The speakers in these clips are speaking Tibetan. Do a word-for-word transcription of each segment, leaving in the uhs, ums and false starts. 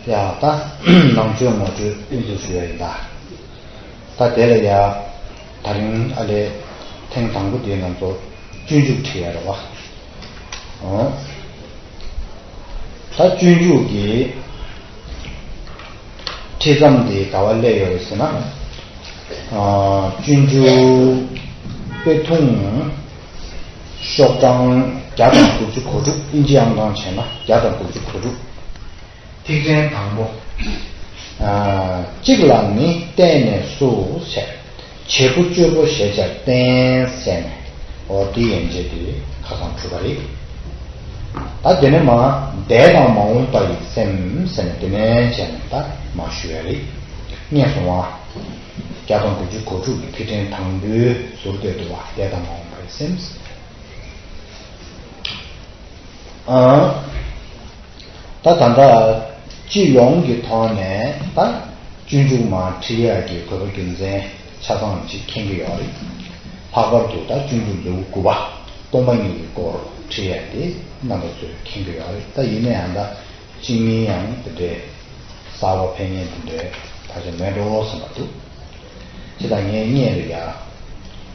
ཡ་ད་ནང་ཆོས་ངོ་སྤྲོད་ཨིན་ཚུལ་ཞུ་ཡ་ཡིན་ད། ད་དེ་ལ་ཡ་ད་རིང་ཨ་ལས་ཐེངས་དང་པོ་དེ་ང་ཚོ་སྤྱོད་འཇུག་ཁྲིད་ཡ་རེད་བ། ཨོ། ད་སྤྱོད་འཇུག་གི་ཁྲིད་མཚམས་དེ་ག་བ་སླེབས་ཡོད་རེད་ཟེར་ན། ཨ། སྤྱོད་འཇུག་དཔེ་ཐུང་ཤོག་གྲངས་བརྒྱ་དང་དགུ་བཅུ་གོ་དྲུག་ཨིན་ཇི་ཨང་གྲངས་བྱས་ན་བརྒྱ་དང་དགུ་བཅུ་གོ་དྲུག་ཐིག་ཕྲེང་དང་པོ། ཨ། གཅིག་ལ་ནི་བརྟེན་ནས་སུ་བྱས། བྱེད་པོ་སྤྱོད་པོ་ཞེས་བྱར་བསྟན་ཟེར་ནས། འོ་དེ་ཡན་ཆད་དེ་ཁ་སང་གྲུབ་པ་རེད། ད་དེ་ནས་མ་འདས་དང་མ་འོངས་པ་ཡི་སེམས་ཟེར་ནས་དེ་ནས་བྱས་ནས་ད་མ་ཞུ་ཡ་རེད། སྙན་སོང་བ། བརྒྱ་དང་དགུ་བཅུ་གོ་དྲུག་གི་ཐིག་ཕྲེང་དང་པོའི་ཟུར་དེ་འདུག་བ། འདས་དང་མ་འོངས་པ་ཡི་སེམས། ཨ། ད་ད་ལྟ་སྤྱི་ཡོངས་ཀྱི་ཐོག་ནས་ད་སྤྱོད་འཇུག་མར་ཁྲིད་ཡག་གི་དགོས་པ་རྒྱུ་མཚན་ཆ་ཚང་ཅིག་མཁྱེན་གྱི་ཡོད་རེད། ལྷག་པར་དུ་ད་སྤྱོད་འཇུག་ལེའུ་དགུ་པ་སྟོང་པ་ཉིད་ཀྱི་སྐོར་ཁྲིད་ཡག་དེ་རྣམ་པ་ཚོས་མཁྱེན་གྱི་ཡོད་རེད། ད་ཡིན་ན་ཡང་ད་གཅིག་གཉིས་ཡང་དེ་འདྲའི་གསར་པ་ཕན་ཡོན་དེ་འདྲའི་ད་ཆ་མེད་འགྲོ་བསམ་པ་འདུག་ཅི་ད་ངས་བརྙན་རེ་ཡ།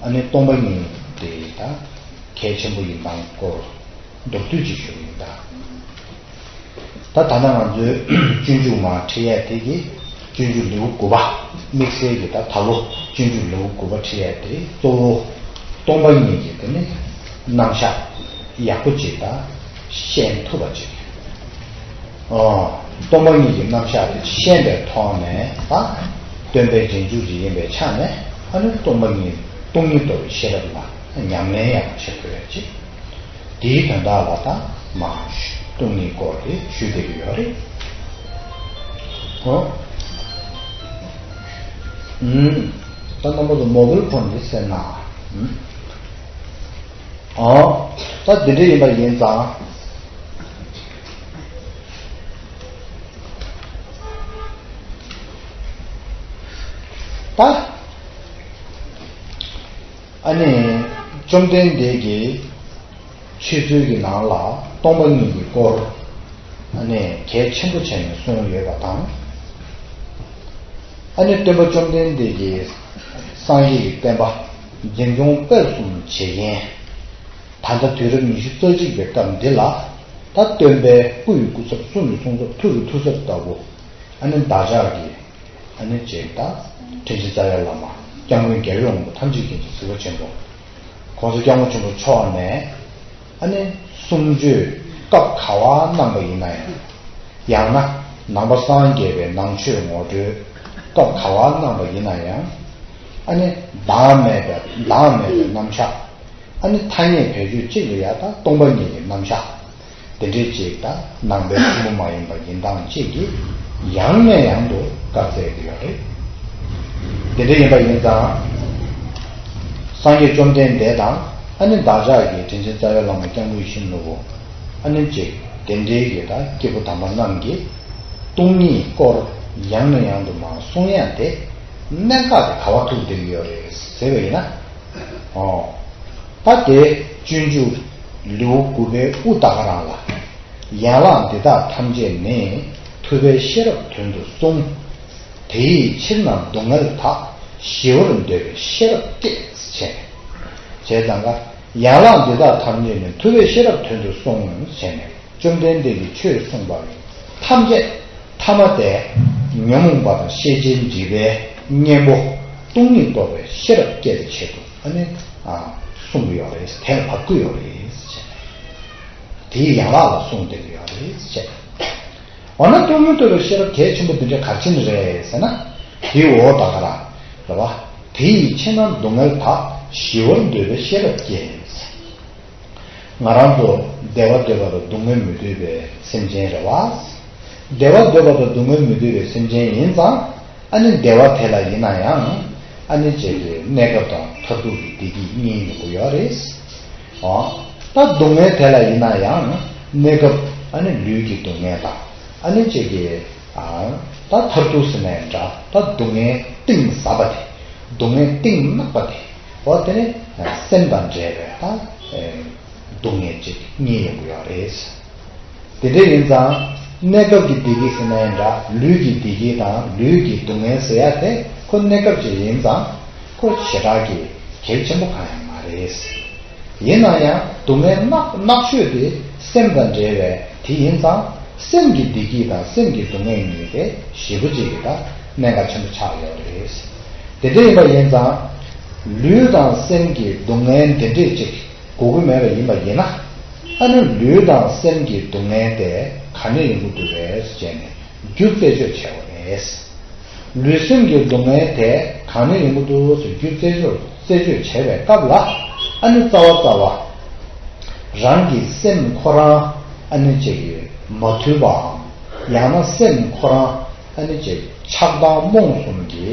ཨ་ནི་སྟོང་པ་ཉིད་དེ་ད་གལ་ཆེན་པོ་ཡིན་སྟངས་སྐོར་མདོར་བསྡུས་ཅིག་ཞུ་གི་ཡིན་ད། ད་ད་ལྟ་ང་ཚོའི་སྤྱོད་འཇུག་མར་ཁྲིད་ཡ་དེ་གི་སྤྱོད་འཇུག་ལེའུ་དགུ་པ། དམིགས་བསལ་གྱི་ད་ད་ལོ་སྤྱོད་འཇུག་ལེའུ་དགུ་པ་ཁྲིད་ཡ་དེ་གཙོ་བོ་སྟོང་པ་ཉིད་ཀྱི་དེ་ནི་རྣམ་གཞག་ཡག་པོ་ཅིག་ད་ཤེས་ཐུབ་པ་ཅིག་ཨོ། སྟོང་པ་ཉིད་ཀྱི་རྣམ་གཞག་དེ་ཤེས་པའི་ཐོག་ནས་ད་སྟོན་པའི་རྗེས་འཇུག་ཅིག་ཡིན་པའི་ཆ་ནས་ཨ་ནི་སྟོང་པ་ཉིད་སྟོང་ཉིད་རྟོགས་པའི་ཤེས་རབ་ལ་ཉམས་ལེན་ཡང་བྱེད་དགོས་ཡ་ཅིག་དེའི་དོན་དག་ལ་ད་མ་སྟོང་ཉིད་སྐོར་དེ་ཞུས་བསྡད་ཀྱི་ཡོད་རེད། ཨོ། ཨུམ། ད་རྣམ་པ་ཚོ་མོ་བེལ་ཕོན་འདི་སེར་ན། ཨུམ། ཨོ། ད་འདི་འདྲ་ཡིན་པ་ཡིན་ཙང་། ད། ཨ་ནི། བཅོམ་ལྡན་འདས་ཀྱིས་ཆོས་ཚུལ་གྱི་ནང་ལ་སྟོང་པ་ཉིད་ཀྱི་སྐོར། ཨ་ནི་གལ་ཆེན་པོ་བྱས་ནས་གསུངས་ཡོད་པ་དང་། ཨ་ནི་སྟོན་པ་བཅོམ་ལྡན་འདས་ཀྱིས་སངས་རྒྱས་ཀྱི་བསྟན་པ་འཛིན་སྐྱོང་སྤེལ་གསུམ་བྱེད་མཁན། ད་ལྟ་དུས་རབས་ཉི་ཤུ་རྩ་གཅིག་པའི་སྐབས་འདི་ལ་ད་སྟོན་པའི་སྐུ་ཡི་སྐུ་ཚབ། གསུང་གི་གསུང་ཚབ། ཐུགས་ཀྱི་ཐུགས་གསབ་ལྟ་བུ། ཨ་ནི་བདག་ཅག་གི་ཨ་ནི་ཅིག་ད་དྲིན་ཅན་རྩ་བའི་བླ་མ་སྐྱབས་མགོན་རྒྱལ་བའི་དབང་པོ་ཐམས་ཅད་མཁྱེན་ཅིང་གཟིགས་པ་ཆེན་པོ་༸གོང་ས་༸སྐྱབས་མགོན་ཆེན་པོ་མཆོག་ནས་ཨ་ནི་གསུང་ཆོས་སྐབས་ག་བ་གནང་པ་ཡིན་ན་ཡང་། ཡང་ན་ནང་པ་སངས་རྒྱས་པའི་ནང་ཆོས་ངོ་སྤྲོད་སྐབས་ག་བ་གནང་པ་ཡིན་ན་ཡང་། ཨ་ནི་བདག་མེད་པའི་བདག་མེད་པའི་རྣམ་གཞག་ཨ་ནི་ཐ་སྙད་བེད་སྤྱོད་གཅིག་ལ་ཡ་ད་སྟོང་པ་ཉིད་ཀྱི་རྣམ་གཞག་དེ་འདྲའི་ཅིག་ད་ནང་པའི་ཐུན་མོང་མ་ཡིན་པ་ཡིན་སྟངས་གཅིག་གིས་ཡང་ནས་ཡང་དུ་བཀའ་སྩལ་གྱི་ཡོད་རེད། དེ་འདྲ་ཡིན་པ་ཡིན་ཙང་། སངས་རྒྱས་བཅོམ་ལྡན་འདས་དང་ཨ་ནི་བདག་ཅག་གི་དྲིན་ཅན་རྩ་བའི་བླ་མ་སྐྱབས་མགོན་ཡིད་བཞིན་ནོར་བུ། ཨ་ནི་ཅིག་དེ་འདྲའི་གི་ད་སྐྱེས་བུ་དམ་པ་རྣམས་ཀྱིས་སྟོང་ཉིད་སྐོར་ཡང་ནས་ཡང་དུ་མར་གསུང་ཡ་དེ་གནད་འགག་དེ་ག་བ་ཐུག་བསྡད་ཀྱི་ཡོད་རེད་ཟེར་བ་ཡིན་ན། ཨོ། ད་དེ་སྤྱོད་འཇུག་ལེའུ་དགུ་པའི་དབུ་ད་ག་རང་ལ། ཡན་ལག་འདི་དག་ཐམས་ཅད་ནི། ཐུབ་པའི་ཤེས་རབ་དོན་དུ་གསུངས། དེ་ཡི་ཕྱིར་ན་སྡུག་བསྔལ་དག་ཞི་བར་འདོད་པའི་ཤེས་རབ་སྐྱེས། བྱས། བྱས་ཙང་ཀ། ཡན་ལག་འདི་དག་ཐམས་ཅད་ནི། ཐུབ་པའི་ཤེས་རབ་དོན་དུ་གསུངས། བྱས་ནས། བཅོམ་ལྡན་འདས་ཀྱིས་ཆོས་གསུངས་པ་ཐམས་ཅད་ཐ་མ་དེ་ཉོན་མོངས་པ་དང་ཤེས་བྱའི་འཇིགས་པའི་གཉེན་པོ་སྟོང་ཉིད་རྟོགས་པའི་ཤེས་རབ་སྐྱེ་བའི་ཆེད་དུ་ཨ་ནི་ཨ་གསུངས་ཀྱི་ཡོད་རེད། དེ་ལ་བབས་ཀྱི་ཡོད་རེད་ཟེར། དེའི་ཡན་ལག་ལ་གསུངས་བསྡད་ཀྱི་ཡོད་རེད་ཟེར། འོ་ན་སྟོང་ཉིད་རྟོགས་པའི་ཤེས་རབ་གལ་ཆེན་པོ་འདི་འདྲ་ག་རེ་བྱས་ནས་རེད་ཟེར་ན། དེའི་འོག་ད་ག་ར་རེད་བ། དེ་ཡི་ཕྱིར་ན་སྡུག་བསྔལ་དག་ཞི་བར་འདོད་པའི་ཤེས་རབ་སྐྱེས། ང་རང་ཚོ་བདེ་བ་འདོད་པ་དང་སྡུག་བསྔལ་མི་འདོད་པའི་སེམས་ཅན་རེད་བ། བདེ་བ་འདོད་པ་དང་སྡུག་བསྔལ་མི་འདོད་པའི་སེམས་ཅན་ཡིན་ཙང་། ཨ་ནི་བདེ་བ་དེ་ལ་ཡིན་ན་ཡང་ཨ་ནི་བྱས་ཏེ་གནས་སྐབས་དང་མཐར་ཐུག་གི་བདེ་སྐྱིད་གཉིས་ཡོང་གི་ཡོད་རེད། ཨོ། ད་སྡུག་བསྔལ་དེ་ལ་ཡིན་ན་ཡང་གནས་སྐབས་ཨ་ནི་ལུས་ཀྱི་སྡུག་བསྔལ་དང་ཨ་ནི་བྱས་ཏེ། ཨ། ད་མཐར་ཐུག་ཟེར་ནའི་འདྲ། ད་སྡུག་བསྔལ་གཏིང་ཟབ་པ་དེ། སྡུག་བསྔལ་གཏིང་གནག་པ་དེ། འོ་དེ་ནི་སེམས་དང་འབྲེལ་བའི་ད་སྡུག་བསྔལ་ཅིག་རྙེད་ཡོང་གི་ཡོད་རེད། དེ་འདྲ་ཡིན་ཙང་ གནས་སྐབས་ཀྱི་བདེ་སྐྱིད་ཟེར་ན་ཡང་འདྲ། ལུས་ཀྱི་བདེ་སྐྱིད་དང་ལུས་ཀྱི་སྡུག་བསྔལ་ཟེར་ཡ་དེ་ཁོ་གནས་སྐབས་ཅིག་ཡིན་ཙང་། ཁོ་ཞེ་དྲག་གི་གལ་ཆེན་པོ་གང་ཡང་མ་རེད། ཡིན་ན་ཡང་སྡུག་བསྔལ་ནག་ནག་ཤོས་དེ་སེམས་དང་འབྲེལ་བའི་དེ་ཡིན་ཙང་། སེམས་ཀྱི་བདེ་སྐྱིད་དང་སེམས་ཀྱི་སྡུག་བསྔལ་གཉིས་དེ་ཞེ་པོ་ཅིག་གི་ད་གནད་འགག་ཆེན་པོ་ཆགས་ཡོད་རེད། དེ་འདྲ་ཡིན་པ་ཡིན་ཙང་། ལུས་དང་སེམས་ཀྱི་སྡུག་བསྔལ་འདི་འདྲས་ཅིག་དགོས་ཀྱི་མེད་པ་ཡིན་པ་ཡིན་ན། ཨ་ནི་ལུས་དང་སེམས་ཀྱི་སྡུག་བསྔལ་དེ་ག་ནས་ཡོང་གི་འདུག་རེད་ཟེར་ནས་རྒྱུ་རྩད་གཅོད་བྱས་པ་རེད། ལུས་སེམས་ཀྱི་སྡུག་བསྔལ་དེ་གང་ནས་ཡོང་གི་འདུག་ཟེར་རྒྱུ་རྩད་གཅོད་རྩད་གཅོད་བྱེད་པའི་སྐབས་ལ། ཨ་ནི་རྩ་བ་རྩ་བ་རང་གི་སེམས་ཁོ་རང་ཨ་ནི་ཅིག་མ་ཐུལ་བའམ། ཡང་ན་སེམས་ཁོ་རང་ཨ་ནི་ཅིག་ཆགས་སྡང་རྨོངས་གསུམ་གྱི་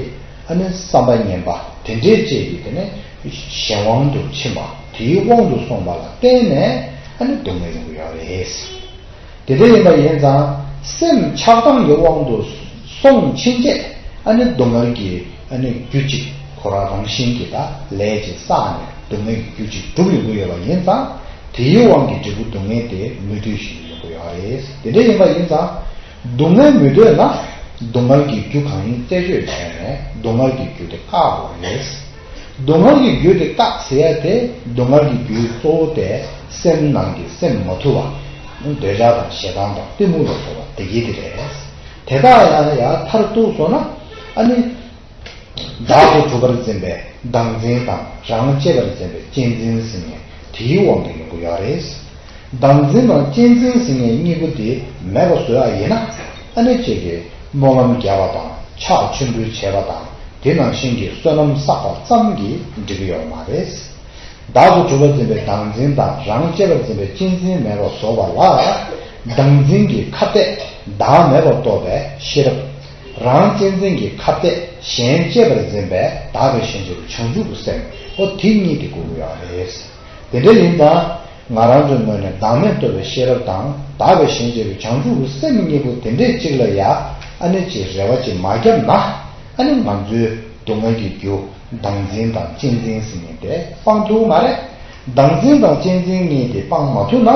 ཨ་ནི་བསམ་པ་ངན་པ་དེ་འདྲའི་བཅས་ཀྱི་དེ་ནས་གཞན་དབང་དུ་ཕྱིན་པ། དེའི་དབང་དུ་སོང་བ་ལ་བརྟེན་ནས་ཨ་ནི་སྡུག་བསྔལ་ཡོང་གི་ཡོད་རེད། དེ་འདྲ་ཡིན་པ་ཡིན་ཙང་། སེམས་ཆགས་སྡང་གི་དབང་དུ་སོང་ཕྱིན་ཆད། ཨ་ནི་སྡུག་བསྔལ་གྱི་ཨ་ནི་རྒྱུ་གཅིག་ཁོ་རང་རང་བཞིན་གྱིས་ད་ལས་ཅིག་བསགས་ནས་སྡུག་བསྔལ་གྱི་རྒྱུ་གཅིག་གྲུབ་ཡོང་གི་ཡོད་པ་ཡིན་ཙང་། དེའི་དབང་གིས་འབྲས་བུ་སྡུག་བསྔལ་དེ་མི་འདོད་བཞིན་དུ་ཡོང་གི་ཡོད་རེད། དེ་འདྲ་ཡིན་པ་ཡིན་ཙང་། སྡུག་བསྔལ་མི་འདོད་ན། སྡུག་བསྔལ་གྱི་རྒྱུ་གང་ཡིན་རྩད་གཅོད་བྱས་ནས་སྡུག་བསྔལ་གྱི་རྒྱུ་དེ་བཀག་དགོས་རེད། སྡུག་བསྔལ་གྱི་རྒྱུ་དེ་བཀག་ཟེར་ཡ་དེ། སྡུག་བསྔལ་གྱི་རྒྱུའི་གཙོ་བོ་དེ་སེམས་ནང་གི་སེམས་མ་ཐུལ་བ། འདོད་ཆགས་དང་ཞེ་སྡང་དང་གཏི་མུག་ལ་སོགས་པ་བདེ་སྐྱིད་དེ་རེད། དེ་དག་ཡང་ཡང་མཐར་ཐུག་སོང་ན། ཨ་ནི། བདག་ཏུ་གྲུབ་པར་འཛིན་པའི་བདག་འཛིན་དང་། རང་གཅེས་པར་འཛིན་པའི་གཅེས་འཛིན་ཟེར་མཁན་དེའི་དབང་དུ་ཡོང་གི་ཡོད་རེད། བདག་འཛིན་དང་གཅེས་འཛིན་ཟེར་མཁན་གཉིས་པོ་དེ་མེད་པ་བཟོ་ཡ་ཡིན་ན། ཨ་ནི་ཅིག་གིས་སྨོན་ལམ་རྒྱག་པ་དང་། ཕྱག་མཆོད་འབུལ་བྱེད་པ་དང་། དེ་ནང་བཞིན་གྱི་བསོད་ནམས་བསགས་པ་ཙམ་གྱིས་འགྲིག་གི་ཡོད་མ་རེད། བདག་ཏུ་གྲུབ་པར་འཛིན་པའི་བདག་འཛིན་དང་། རང་གཅེས་པར་འཛིན་པའི་གཅེས་འཛིན་མེད་པར་བཟོ་བ་ལ། བདག་འཛིན་གྱི་ཁ་གཏད་བདག་མེད་པར་རྟོགས་པའི་ཤེས་རབ། རང་གཅེས་འཛིན་གྱི་ཁ་གཏད་གཞན་གཅེས་པར་འཛིན་པའི་བདག་གི་ཞེན་བྱེད་ཀྱི་བྱང་ཆུབ་ཀྱི་སེམས། འོ་དེ་གཉིས་དེ་དགོས་ཀྱི་ཡོད་རེད། དེ་འདྲ་ཡིན་ཙང་། ང་རང་ཚོའི་ངོས་ནས་བདག་མེད་རྟོགས་པའི་ཤེས་རབ་དང་། བདག་གི་ཞེན་བྱེད་ཀྱི་བྱང་ཆུབ་ཀྱི་སེམས་གཉིས་པོ་དེ་འདྲས་གཅིག་ལ་ཡ། ཨ་ནི་ཅིག་རེ་བ་ཅིག་མ་བརྒྱབ་ན། ཨ་ནི་ང་ཚོའི་སྡུག་བསྔལ་གྱི་རྒྱུ་བདག་འཛིན་དང་གཅེས་འཛིན་ཟེར་མཁན་དེ་སྤང་ཐུབ་ཀྱི་མ་རེད། བདག་འཛིན་དང་གཅེས་འཛིན་གཉིས་དེ་སྤང་མ་ཐུབ་ན།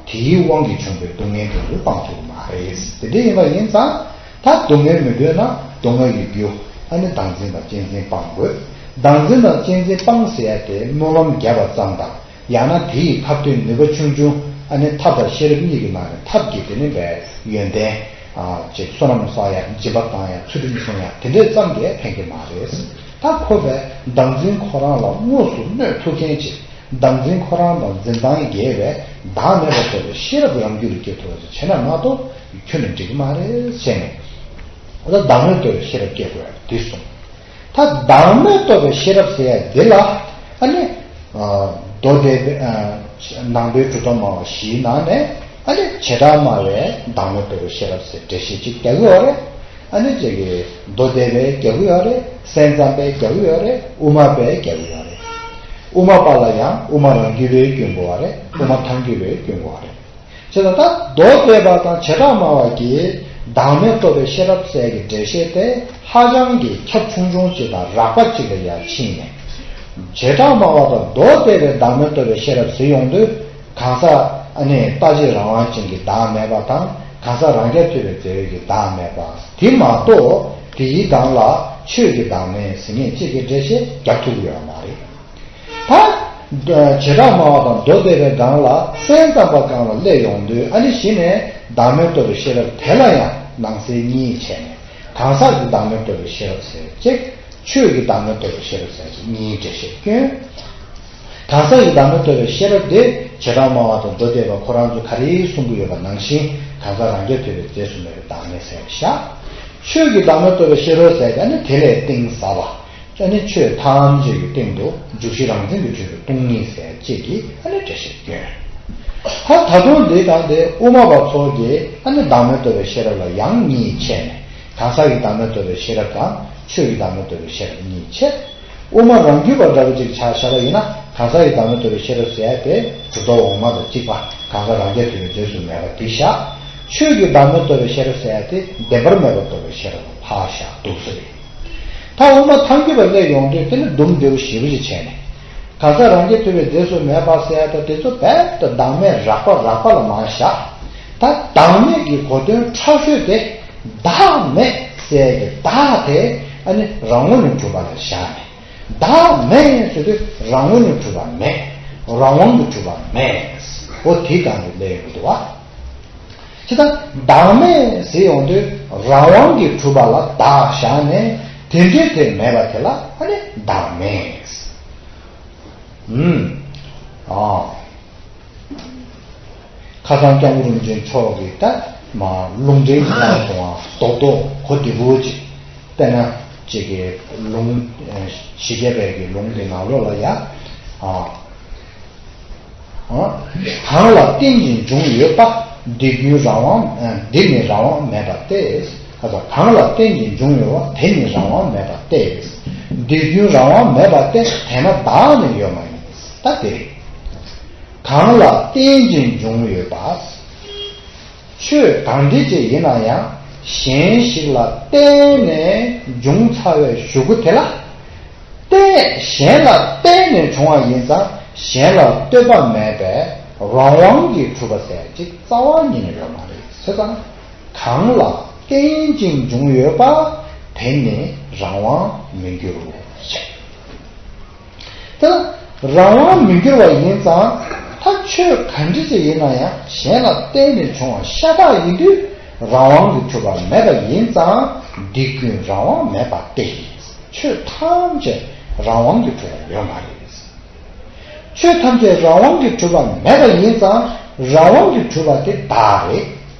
དེའི་དབང་གིས་བྱུང་བའི་སྡུག་བསྔལ་དེ་ཚོ་སྤང་ཐུབ་ཀྱི་མ་རེད། དེ་འདྲ་ཡིན་པ་ཡིན་ཙང་། ད་སྡུག་བསྔལ་མི་འདོད་ན་སྡུག་བསྔལ་གྱི་རྒྱུ་ཨ་ནི་བདག་འཛིན་དང་གཅེས་འཛིན་སྤང་དགོས། བདག་འཛིན་དང་གཅེས་འཛིན་སྤང་ཟེར་ཡ་དེ་སྨོན་ལམ་བརྒྱབ་པ་ཙམ་དང་། ཡང་ན་དེ་ཡི་ཁ་གཏད་ནུས་པ་ཆུང་ཆུང་། ཨ་ནི་ཐབས་དང་ཤེས་རབ་གཉིས་ཀྱི་ནང་ནས་ཐབས་ཀྱིས་དེ་ནི་བའི་ཡོན་ཏན། ཨ་ཅིག་བསོད་ནམས་བསགས་ཡ། སྦྱིན་པ་བཏང་ཡ། ཚུལ་ཁྲིམས་སྲུང་ཡ། དེ་འདྲའི་ཙམ་གྱིས་ཕན་གྱི་མ་རེད། ད་ཁོ་བས་བདག་འཛིན་ཁོ་རང་ལ་དངོས་སུ་གནོད་ཐུབ་མཁན་ཅིག་བདག་འཛིན་ཁོ་རང་དང་འཛིན་སྟངས་འགལ་བའི་བདག་མེད་པར་རྟོགས་པའི་ཤེས་རབ་རང་རྒྱུད་ལ་སྐྱེ་ཐུབ་པ་ཞིག་བྱས་ན་མ་གཏོགས་ཁྱོན་ནས་འགྲིག་གི་མ་རེད་ཟེར་ནས། ད་བདག་མེད་རྟོགས་པའི་ཤེས་རབ་སྐྱེ་དགོས་འདི་གསུངས། ད་བདག་མེད་རྟོགས་པའི་ཤེས་རབ་ཟེར་ཡ་འདི་ལ། ཨ་ནི། ཨ་མདོ་སྡེ་པའི་ཨ་ནང་པའི་གྲུབ་མཐའ་སྨྲ་བ་བཞིའི་ནང་ནས། ཨ་ནི་བྱེ་བྲག་སྨྲ་བས་བདག་མེད་རྟོགས་པའི་ཤེས་རབ་ཟེར་འགྲེལ་བཤད་ཅིག་རྒྱག་གི་ཡོད་རེད། ཨ་ནི་ཅིག་གིས་མདོ་སྡེ་པས་རྒྱག་གི་ཡོད་རེད། སེམས་ཙམ་པས་རྒྱག་གི་ཡོད་རེད། དབུ་མ་པས་རྒྱག་གི་ཡོད་རེད། དབུ་མ་པ་ལ་ཡང་དབུ་མ་རང་རྒྱུད་པས་སྐྱོན་དགོས་པ་རེད། དབུ་མ་ཐལ་འགྱུར་བས་སྐྱོན་དགོས་པ་རེད། བྱས་ཙང་ད་མདོ་སྡེ་པ་དང་བྱེ་བྲག་སྨྲ་བ་གིས་བདག་མེད་རྟོགས་པའི་ཤེས་རབ་ཟེར་གྱི་འགྲེལ་བཤད་དེ་ཧ་ཅང་གི་ཁྱབ་ཆུང་ཆུང་ཅིག་དང་རགས་པ་ཅིག་ལ་ཡར་ཕྱིན་ནས། བྱེ་བྲག་སྨྲ་བ་དང་མདོ་སྡེ་པས་བདག་མེད་རྟོགས་པའི་ཤེས་རབ་ཟེར་ཡོང་དུས། གང་ཟག་ཨ་ནི་ལྟ་བྱེད་རང་དབང་ཅན་གྱི་བདག་མེད་པ་དང་། གང་ཟག་རང་རྐྱ་ཐུབ་པའི་རྫས་ཡོད་ཀྱི་བདག་མེད་པ། དེ་མ་གཏོགས་དེའི་སྒང་ལ་ཆོས་ཀྱི་བདག་མེད་ཟེར་མཁན་གཅིག་གི་འགྲེལ་བཤད་རྒྱག་ཐུབ་ཀྱི་ཡོད་མ་རེད། ད་བྱེ་བྲག་སྨྲ་བ་དང་མདོ་སྡེ་པའི་སྒང་ལ་སེམས་ཙམ་པ་སྒང་ལ་སླེབས་ཡོང་དུས། ཨ་ནི་གཞི་ནས་བདག་མེད་རྟོགས་པའི་ཤེས་རབ་དེ་ལ་ཡང་ནང་གསེས་གཉིས་བྱས་ནས། གང་ཟག་གི་བདག་མེད་རྟོགས་པའི་ཤེས་རབ་ཟེར་གཅིག་ཆོས་ཀྱི་བདག་མེད་རྟོགས་པའི་ཤེས་རབ་ཟེར་གཅིག་གཉིས་འགྲེལ་བཤད་བསྐྱོན། གང་ཟག་གི་བདག་མེད་རྟོགས་པའི་ཤེས་རབ་དེ་བྱེ་བྲག་སྨྲ་བ་དང་མདོ་སྡེ་པ་ཁོ་རང་ཚོས་ག་རེ་གསུང་གི་ཡོད་པ་ནང་བཞིན། གང་ཟག་རང་རྐྱ་ཐུབ་པའི་རྫས་སུ་མེད་པའི་བདག་མེད་ཟེར་བཞག་ཆོས་ཀྱི་བདག་མེད་རྟོགས་པའི་ཤེས་རབ་ཟེར་ཡ་ནི་དེ་ལས་གཏིང་ཟབ་པ། ཨ་ནི་ཆོས་ཐམས་ཅད་ཀྱི་སྟེང་དུ་འཇུག་གཞི་རང་མཚན་གྱིས་གྲུབ་པའི་སྟོང་ཉིད་ཟེར་ཡ་གཅིག་གི་ཨ་ནི་འགྲེལ་བཤད་བསྐྱོན། ད་ད་དུང་འདི་དང་དེ་དབུ་མ་པ་ཚོ་གིས་ཨ་ནི་བདག་མེད་རྟོགས་པའི་ཤེས་རབ་ལ་ཡང་གཉིས་ཕྱེ་ནས། གང་ཟག་གི་བདག་མེད་རྟོགས་པའི་ཤེས་རབ་དང་ཆོས་ཀྱི་བདག་མེད་རྟོགས་པའི་ཤེས་རབ་གཉིས་ཕྱེ། དབུ་མ་རང་རྒྱུད་པ་འདྲ་བོ་ཅིག་ཆ་བཞག་པ་ཡིན་ན། གང་ཟག་གི་བདག་མེད་རྟོགས་པའི་ཤེས་རབ་ཟེར་ཡ་དེ་གྲུབ་མཐའ་འོག་མ་དང་གཅིག་པ། གང་ཟག་རང་རྐྱ་ཐུབ་པའི་རྫས་སུ་མེད་པ་དེ་བཞག་ཆོས་ཀྱི་བདག་མེད་རྟོགས་པའི་ཤེས་རབ་ཟེར་ཡ་དེ་བདེན་པར་མེད་པར་རྟོགས་པའི་ཤེས་རབ་ལ་ཕར་བཞག་འདུག་ཟེར། ད་དབུ་མ་ཐལ་འགྱུར་བ་སླེབས་ཡོང་དུས། དེ་ནི་འདུམ་བདེ་བོ་ཞེ་པོ་ཞིག་བྱས་ནས། གང་ཟག་རང་རྐྱ་ཐུབ་པའི་རྫས་སུ་མེད་པ་ཟེར་ཡ་དང་དེ་ཚོ་རྦད་དེ་བདག་མེད་རགས་པ་རགས་པ་ལ་མར་བཞག་ད་བདག་མེད་ཀྱི་གོ་དོན་ཕྲ་ཤོས་དེ། བདག་མེད་ཟེར་གྱི་བདག་དེ་ཨ་ནི་རང་ངོས་ནས་གྲུབ་པ་ལ་བཞག་ནས། བདག་མེད་ཟེར་དུས་རང་ངོས་ནས་གྲུབ་པ་མེད། རང་དབང་གིས་གྲུབ་པ་མེད། འོ་དེ་གང་གི་ལས་ཡོད་འདུག་བ། ཇི་ལྟར་བདག་མེད་ཟེར་ཡོང་དུས་རང་དབང་གིས་གྲུབ་པ་ལ་བདག་བཞག་ནས་དེ་འདྲའི་དེ་མེད་པ་དེ་ལ་ཨ་ནི་བདག་མེད། ཨུམ། ཨ། ཁ་སང་སྐྱབས་མགོན་རིན་ཆེན་མཆོག་གིས་ད་མ་ལུང་འདྲེན་གྱི་ལ་སོང་བ་རྡོག་རྡོག་གོ་བདེ་པོ་ཅིག་བལྟས་ན་ཅིག་གི་ལུང་ཞི་རྒྱས་པའི་གི་ལུང་གི་ནང་ལོགས་ལ་ཡ། ཨ། གང་ལ་རྟེན་ཅིང་འབྱུང་ཡོད་པ། འདི་ཀུན་རང་དབང་འདི་ནི་རང་དབང་མེད་པ་སྟེ། གང་ལ་རྟེན་ཅིང་འབྱུང་ཡོད་པ་དེ་ནི་རང་དབང་མེད་པ་སྟེ། འདི་ཀུན་རང་དབང་མེད་པ་སྟེ་དེས་ན་བདག་ནི་ཡོད་མ་ཡིན། ད་དེ་རེད། གང་ལ་རྟེན་ཅིང་འབྱུང་ཡོད་པ། ཆོས་གང་འདྲ་ཅིག་ཡིན་ན་ཡང་གཞན་ཞིག་ལ་བརྟེན་ནས་འབྱུང་ཚར་བའི་གཞུག་གུ་དེ་ལ། བརྟེན་གཞན་ལ་བརྟེན་ནས་བྱུང་བ་ཡིན་ཙང་གཞན་ལ་ལྟོས་པ་མེད་པའི་རང་དབང་གིས་གྲུབ་པ་ཟེར་ཅིག་རྩ་བ་ཉིད་ནས་ཡོད་མ་རེད། བྱས་ཙང་གང་ལ་བརྟེན་ཅིང་འབྱུང་ཡོད་པ་དེ་ནི་རང་དབང་མི་འགྱུར་རོ། ད་རང་དབང་མི་འགྱུར་བ་ཡིན་ཙང་ད་ཆོས་ག་འདྲ་ཅིག་ཡིན་ན་ཡང་གཞན་ལ་བརྟེན་ནས་བྱུང་བ་ཤ་སྟག་ཡིན་དུས་རང་དབང་གིས་གྲུབ་པ་མེད་པ་ཡིན་ཙང་འདི་ཀུན་རང་དབང་མེད་པ་སྟེ། ཆོས་ཐམས་ཅད་རང་དབང་གིས་གྲུབ་པ་ཡོད་མ་རེད། ཆོས་ཐམས་ཅད་རང་དབང་གིས་གྲུབ་པ་མེད་པ་ཡིན་ཙང་རང་དབང་གིས་གྲུབ་པ་དེ་བདག་རེད།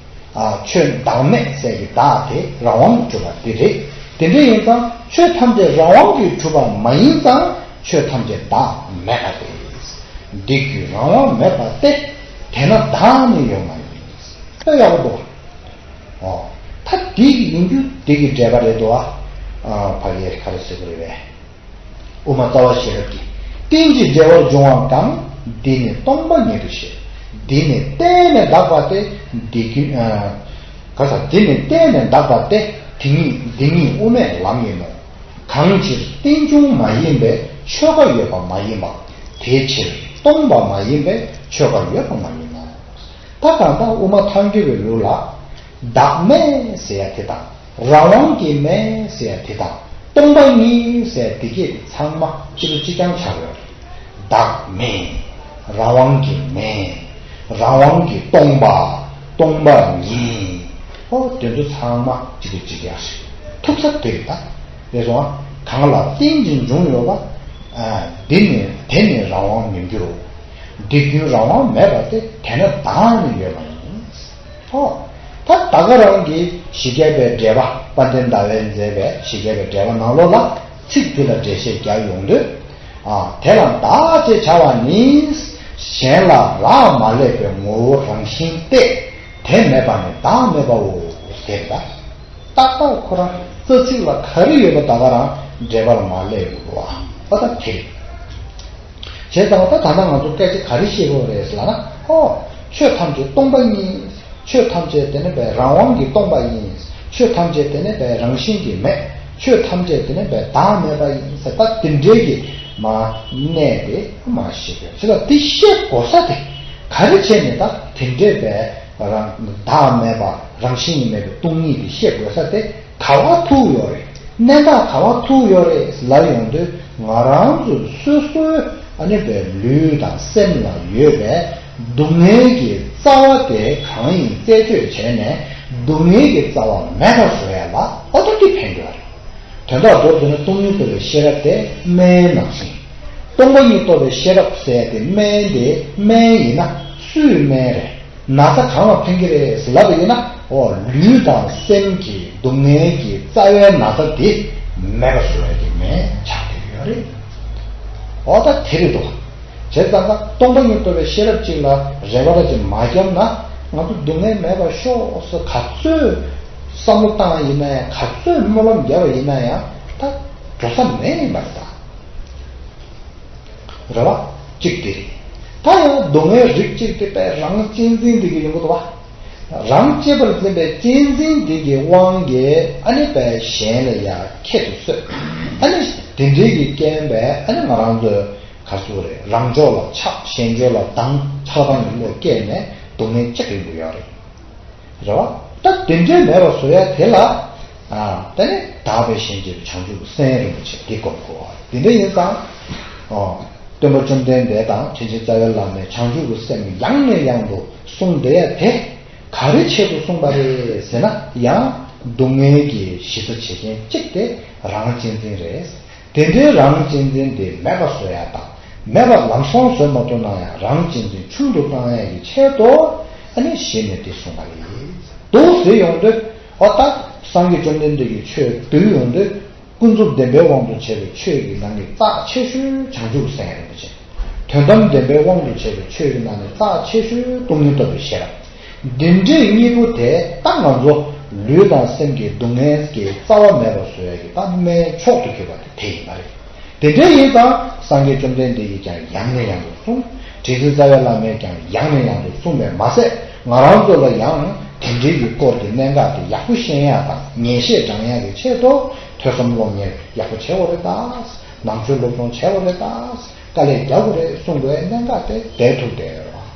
ཨ། ཆོས་བདག་མེད་ཟེར་གྱི་བདག་དེ་རང་དབང་གིས་གྲུབ་པ་དེ་རེད། དེ་འདྲ་ཡིན་ཙང་ཆོས་ཐམས་ཅད་རང་དབང་གིས་གྲུབ་པ་མ་ཡིན་ཙང་ཆོས་ཐམས་ཅད་བདག་མེད་པ་སྟེ། འདི་ཀུན་རང་དབང་མེད་པ་སྟེ། དེས་ན་བདག་ནི་ཡོད་མ་ཡིན། ད་ཡག་པོ་འདུག་ཨོ། ད་འདི་ཡིན་རྒྱུ་འདི་གི་འགྲེལ་པ་རེད་འདུག་ཨ། ཕ་གིར་ག་རེ་ཟེར་གྱི་རེད་པས། དབུ་མ་རྩ་བ་ཤེས་རབ་ཀྱི། རྟེན་ཅིང་འབྲེལ་བར་འབྱུང་བ་གང་། འདི་ནི་སྟོང་པ་ཉིད་དུ་ཤེས། འདི་ནི་བརྟེན་ནས་འདག་པ་སྟེ། འདི་ཀུན། ཨ། ག་ས། འདི་ནི་བརྟེན་ནས་འདག་པ་སྟེ། དེ་ཉིད་འདི་ཉིད་དབུ་མའི་ལམ་ཡིན་ནོ། གང་ཕྱིར་རྟེན་འབྱུང་མ་ཡིན་པས་ཆོས་འགའ་ཡོད་པ་མ་ཡིན་པ། དེ་ཕྱིར་སྟོང་པ་མ་ཡིན་པས་ཆོས་འགའ་ཡོད་པ་མ་ཡིན་ནོ། ད་གང་ལྟར་དབུ་མ་ཐལ་འགྱུར་བའི་ལུགས་ལ། བདག་མེད་ཟེར་ཡ་དེ་དང་། རང་དབང་གིས་མེད་ཟེར་ཡ་དེ་དང་། སྟོང་པ་ཉིད་ཟེར་ཡ་དེ་གྱད་དེ་ཚང་མ་གཅིག་པ་གཅིག་རྐྱང་ཆགས་ཡོད་རེད། བདག་མེད། རང་དབང་གིས་མེད། རང་དབང་གིས་སྟོང་པ། སྟོང་པ་ཉིད། ཨོ། དེ་ཚོ་ཚང་མ་གཅིག་པ་གཅིག་རྐྱང་རེད། ཐུག་ས་དེ་རེད་ད། རེད་སོང་ཨ། གང་ལ་རྟེན་ཅིང་འབྱུང་ཡོད་པ། ཨ། འདི་ནི་དེ་ནི་རང་དབང་མི་འགྱུར་རོ། འདི་ཀུན་རང་དབང་མེད་པ་སྟེ། དེས་ན་བདག་ནི་ཡོད་མ་ཡིན། ཨོ། ད་ད་ག་རང་གི་ཞི་རྒྱས་པའི་འགྲེལ་པ། དཔལ་ལྡན་ཟླ་བས་མཛད་པའི་ཞི་རྒྱས་པའི་འགྲེལ་པ་ནང་ལོགས་ལ་ཚིག་དེ་ལ་འགྲེལ་བཤད་རྒྱག་ཡོང་དུས། ཨ། དེ་ལ་བདག་ཅེས་བྱ་བ་ནི། གཞན་ལ་རག་མ་ལས་པའི་ངོ་བོ་རང་བཞིན་ཏེ། དེ་མེད་པ་ནི་བདག་མེད་པའོ། ཟེར་ད། ཏག་ཏག་ཁོ་རང་རྩ་ཚིག་ལ་ག་རེ་ཡོད་པ་ད་ག་རང་འགྲེལ་པར་མ་སླེབས་པ། ཨ། ད་དེ་རེད། བྱས་ཙང་ད་ད་ལྟ་ང་ཚོ་སྐད་ཆ་ག་རེ་བཤད་དགོས་རེད་ལབ་ན། ཨོ། ཆོས་ཐམས་ཅད་སྟོང་པ་ཉིད། ཆོས་ཐམས་ཅད་དེ་ནི་བའི་རང་དབང་གིས་སྟོང་པ་ཡིན། ཆོས་ཐམས་ཅད་དེ་ནི་བའི་རང་བཞིན་གྱིས་མེད། ཆོས་ཐམས་ཅད་དེ་ནི་བའི་བདག་མེད་པ་ཡིན་ཟེར། ད་དེ་འདྲའི་གི་མ་གནས་དེ་མ་བཤད་དགོས། བྱས་ཙང་དེ་བཤད་དགོས་ས་དེ་ག་རེ་བྱས་ནས་ད་དེ་འདྲའི་བའི་རང་བདག་མེད་པ་རང་བཞིན་གྱིས་མེད་པའི་སྟོང་ཉིད་དེ་བཤད་དགོས་ས་དེ། ག་བ་ཐུག་ཡོད་རེད། གནད་འགག་ག་བ་ཐུག་ཡོད་རེད་ལབ་ཡོང་དུས། ང་རང་ཚོ་སོ་སོའི་ཨ་ནི་བའི་ལུས་དང་སེམས་ལ་ཡོད་པའི་སྡུག་བསྔལ་གྱི་རྩ་བ་དེ་གང་ཡིན་རྩད་གཅོད་བྱས་ནས། སྡུག་བསྔལ་གྱི་རྩ་བ་མེད་པར་བཟོ་ཡ་ལ། ཨོ། ད་འདི་ཕན་གྱི་རེད། དོན་དག་མདོར་བསྡུས་ན་སྟོང་ཉིད་རྟོགས་པའི་ཤེས་རབ་དེ་སྨན་ནང་བཞིན། སྟོང་པ་ཉིད་རྟོགས་པའི་ཤེས་རབ་ཟེར་ཡ་དེ་སྨན་དེ་སྨན་ཡིན་ན་སུའི་སྨན་རེད། ན་ཚ་གང་ལ་ཕན་གྱི་རེད་ལབ་པ་ཡིན་ན། ཨོ། ལུས་དང་སེམས་ཀྱི་སྡུག་བསྔལ་གྱི་རྩ་བའི་ན་ཚ་དེ་མེད་པ་བཟོ་ཡ་གི་སྨན་ཆགས་བསྡད་ཡོད་རེད། ཨོ། ད་དེ་རེད་འདུག་བྱས་ཙང་ད་སྟོང་པ་ཉིད་རྟོགས་པའི་ཤེས་རབ་ཅིག་ལ་རེ་བ་ར་ཅིག་མ་བརྒྱབ་ན། ང་ཚོ་སྡུག་བསྔལ་མེད་པར་ཤོག་ཟེར་ག་ཚོད་བསམ་བློ་བཏང་ཡིན་ན་ཡང་། ག་ཚོད་སྨོན་ལམ་བརྒྱབ་པ་ཡིན་ན་ཡང་། ད་འགྲོ་ས་མེད་ཡིན་པ་རེད་ད། རེད་བ། གཅིག་དེ་རེད། ད་ཡང་སྡུག་བསྔལ་རིགས་གཅིག་དེ་དཔེ་རང་གཅེས་འཛིན་དེ་གི་ཡོང་གི་འདུག་བ། རང་གཅེས་པར་འཛིན་པའི་གཅེས་འཛིན་དེ་གི་དབང་གིས་ཨ་ནི་དཔེ་གཞན་ལ་ཡ་ཁྱད་དུ་གསོད། ཨ་ནི་དེ་འདྲའི་གི་རྐྱེན་པས་ཨ་ནི་ང་རང་ཚོའི་ག་ཚོད་རེད། རང་ཕྱོགས་ལ་ཆགས། གཞན་ཕྱོགས་ལ་སྡང་། ཆགས་སྡང་གི་བློ་སྐྱེས་ནས་སྡུག་བསྔལ་ལྕགས་རིང་པོ་ཡོད་རེད། རེད་བ། ད་དེ་འདྲའི་མེད་པ་བཟོ་ཡ་དེ་ལ། ཨ། ད་ནི་དག་པའི་ཞིང་སྐྱེས་པའི་བྱང་ཆུབ་སེམས་རིན་པོ་ཆེ་འདི་སྒོམ་དགོས་པ་དེ་འདྲ་ཡིན་ཙང་། ཨོ། སྟོན་པ་བཅོམ་ལྡན་འདས་དང་དྲིན་ཅན་རྩ་བའི་བླ་མས་བྱང་ཆུབ་ཀྱི་སེམས་ཡང་ནས་ཡང་དུ་གསུངས་བསྡད་ཡ་དེ། ག་རེ་ཆེད་དུ་གསུངས་པ་རེད་ཟེར་ན། ཡང་སྡུག་བསྔལ་གྱི་གཞི་རྩ་བྱེད་མཁན་གཅིག་དེ་རང་གཅེས་འཛིན་རེད། དེ་འདྲའི་རང་གཅེས་འཛིན་དེ་མེད་པ་བཟོ་ཡ་དང་། མེད་པ་ལམ་སང་བཟོ་མ་ཐུབ་ན་ཡང་རང་གཅེས་འཛིན་ཆུང་དུ་བཏང་ཡ་གི་ཆེད་དུ། ཨ་ནི་གཞི་ནས་དེ་གསུངས་པ་རེད། འདུག་ཟེར་ཡོང་དུས། ཨོ་ད། སངས་རྒྱས་བཅོམ་ལྡན་འདས་ཀྱི་ཆོས་བསྡུས་ཡོང་དུས། ཀུན་རྫོབ་བདེན་པའི་དབང་དུ་བྱས་པའི་ཆོས་ཀྱི་ནང་གི་རྩ་ཆེ་ཤོས་བྱང་ཆུབ་སེམས་རིན་པོ་ཆེ། དོན་དམ་བདེན་པའི་དབང་དུ་བྱས་པའི་ཆོས་ཀྱི་ནང་ནས་རྩ་ཆེ་ཤོས་སྟོང་ཉིད་རྟོགས་པའི་ཤེས་རབ། འདི་འདྲའི་གཉིས་པོ་དེ་ད་ང་ཚོ་ལུས་དང་སེམས་ཀྱི་སྡུག་བསྔལ་གྱི་རྩ་བ་མེད་པར་བཟོ་ཡ་གི་ད་རྨད་མཆོག་ཏུ་གྱུར་པ་དེ་དེ་ཡིན་པ་རེད། དེ་འདྲ་ཡིན་ཙང་སངས་རྒྱས་བཅོམ་ལྡན་འདས་ཀྱིས་ཀྱང་ཡང་ནས་ཡང་དུ་གསུངས། དྲིན་ཅན་རྩ་བའི་བླ་མས་ཀྱང་ཡང་ནས་ཡང་དུ་གསུངས་པས་མ་ཟད། ང་རང་ཚོ་ལ་ཡང་དེ་འདྲའི་གི་སྐོར་གྱི་གནད་འགག་དེ་ཡག་པོ་ཤེས་ཡ་དང་ངེས་ཤེས་སྦྱང་ཡ་གི་ཆེད་དུ་ཐོས་བསམ་སློབ་གཉེར་ཡག་པོ་བྱེད་དགོས་རེད་ད། ནང་ཆོས་སློབ་སྦྱོང་བྱེད་དགོས་རེད་ད། དཀའ་ལས་རྒྱག་དགོས་རེད་གསུང་དགོས་གནད་འགག་དེ་བསྡད་ཐུབ་བསྡད་ཡོད་རེད་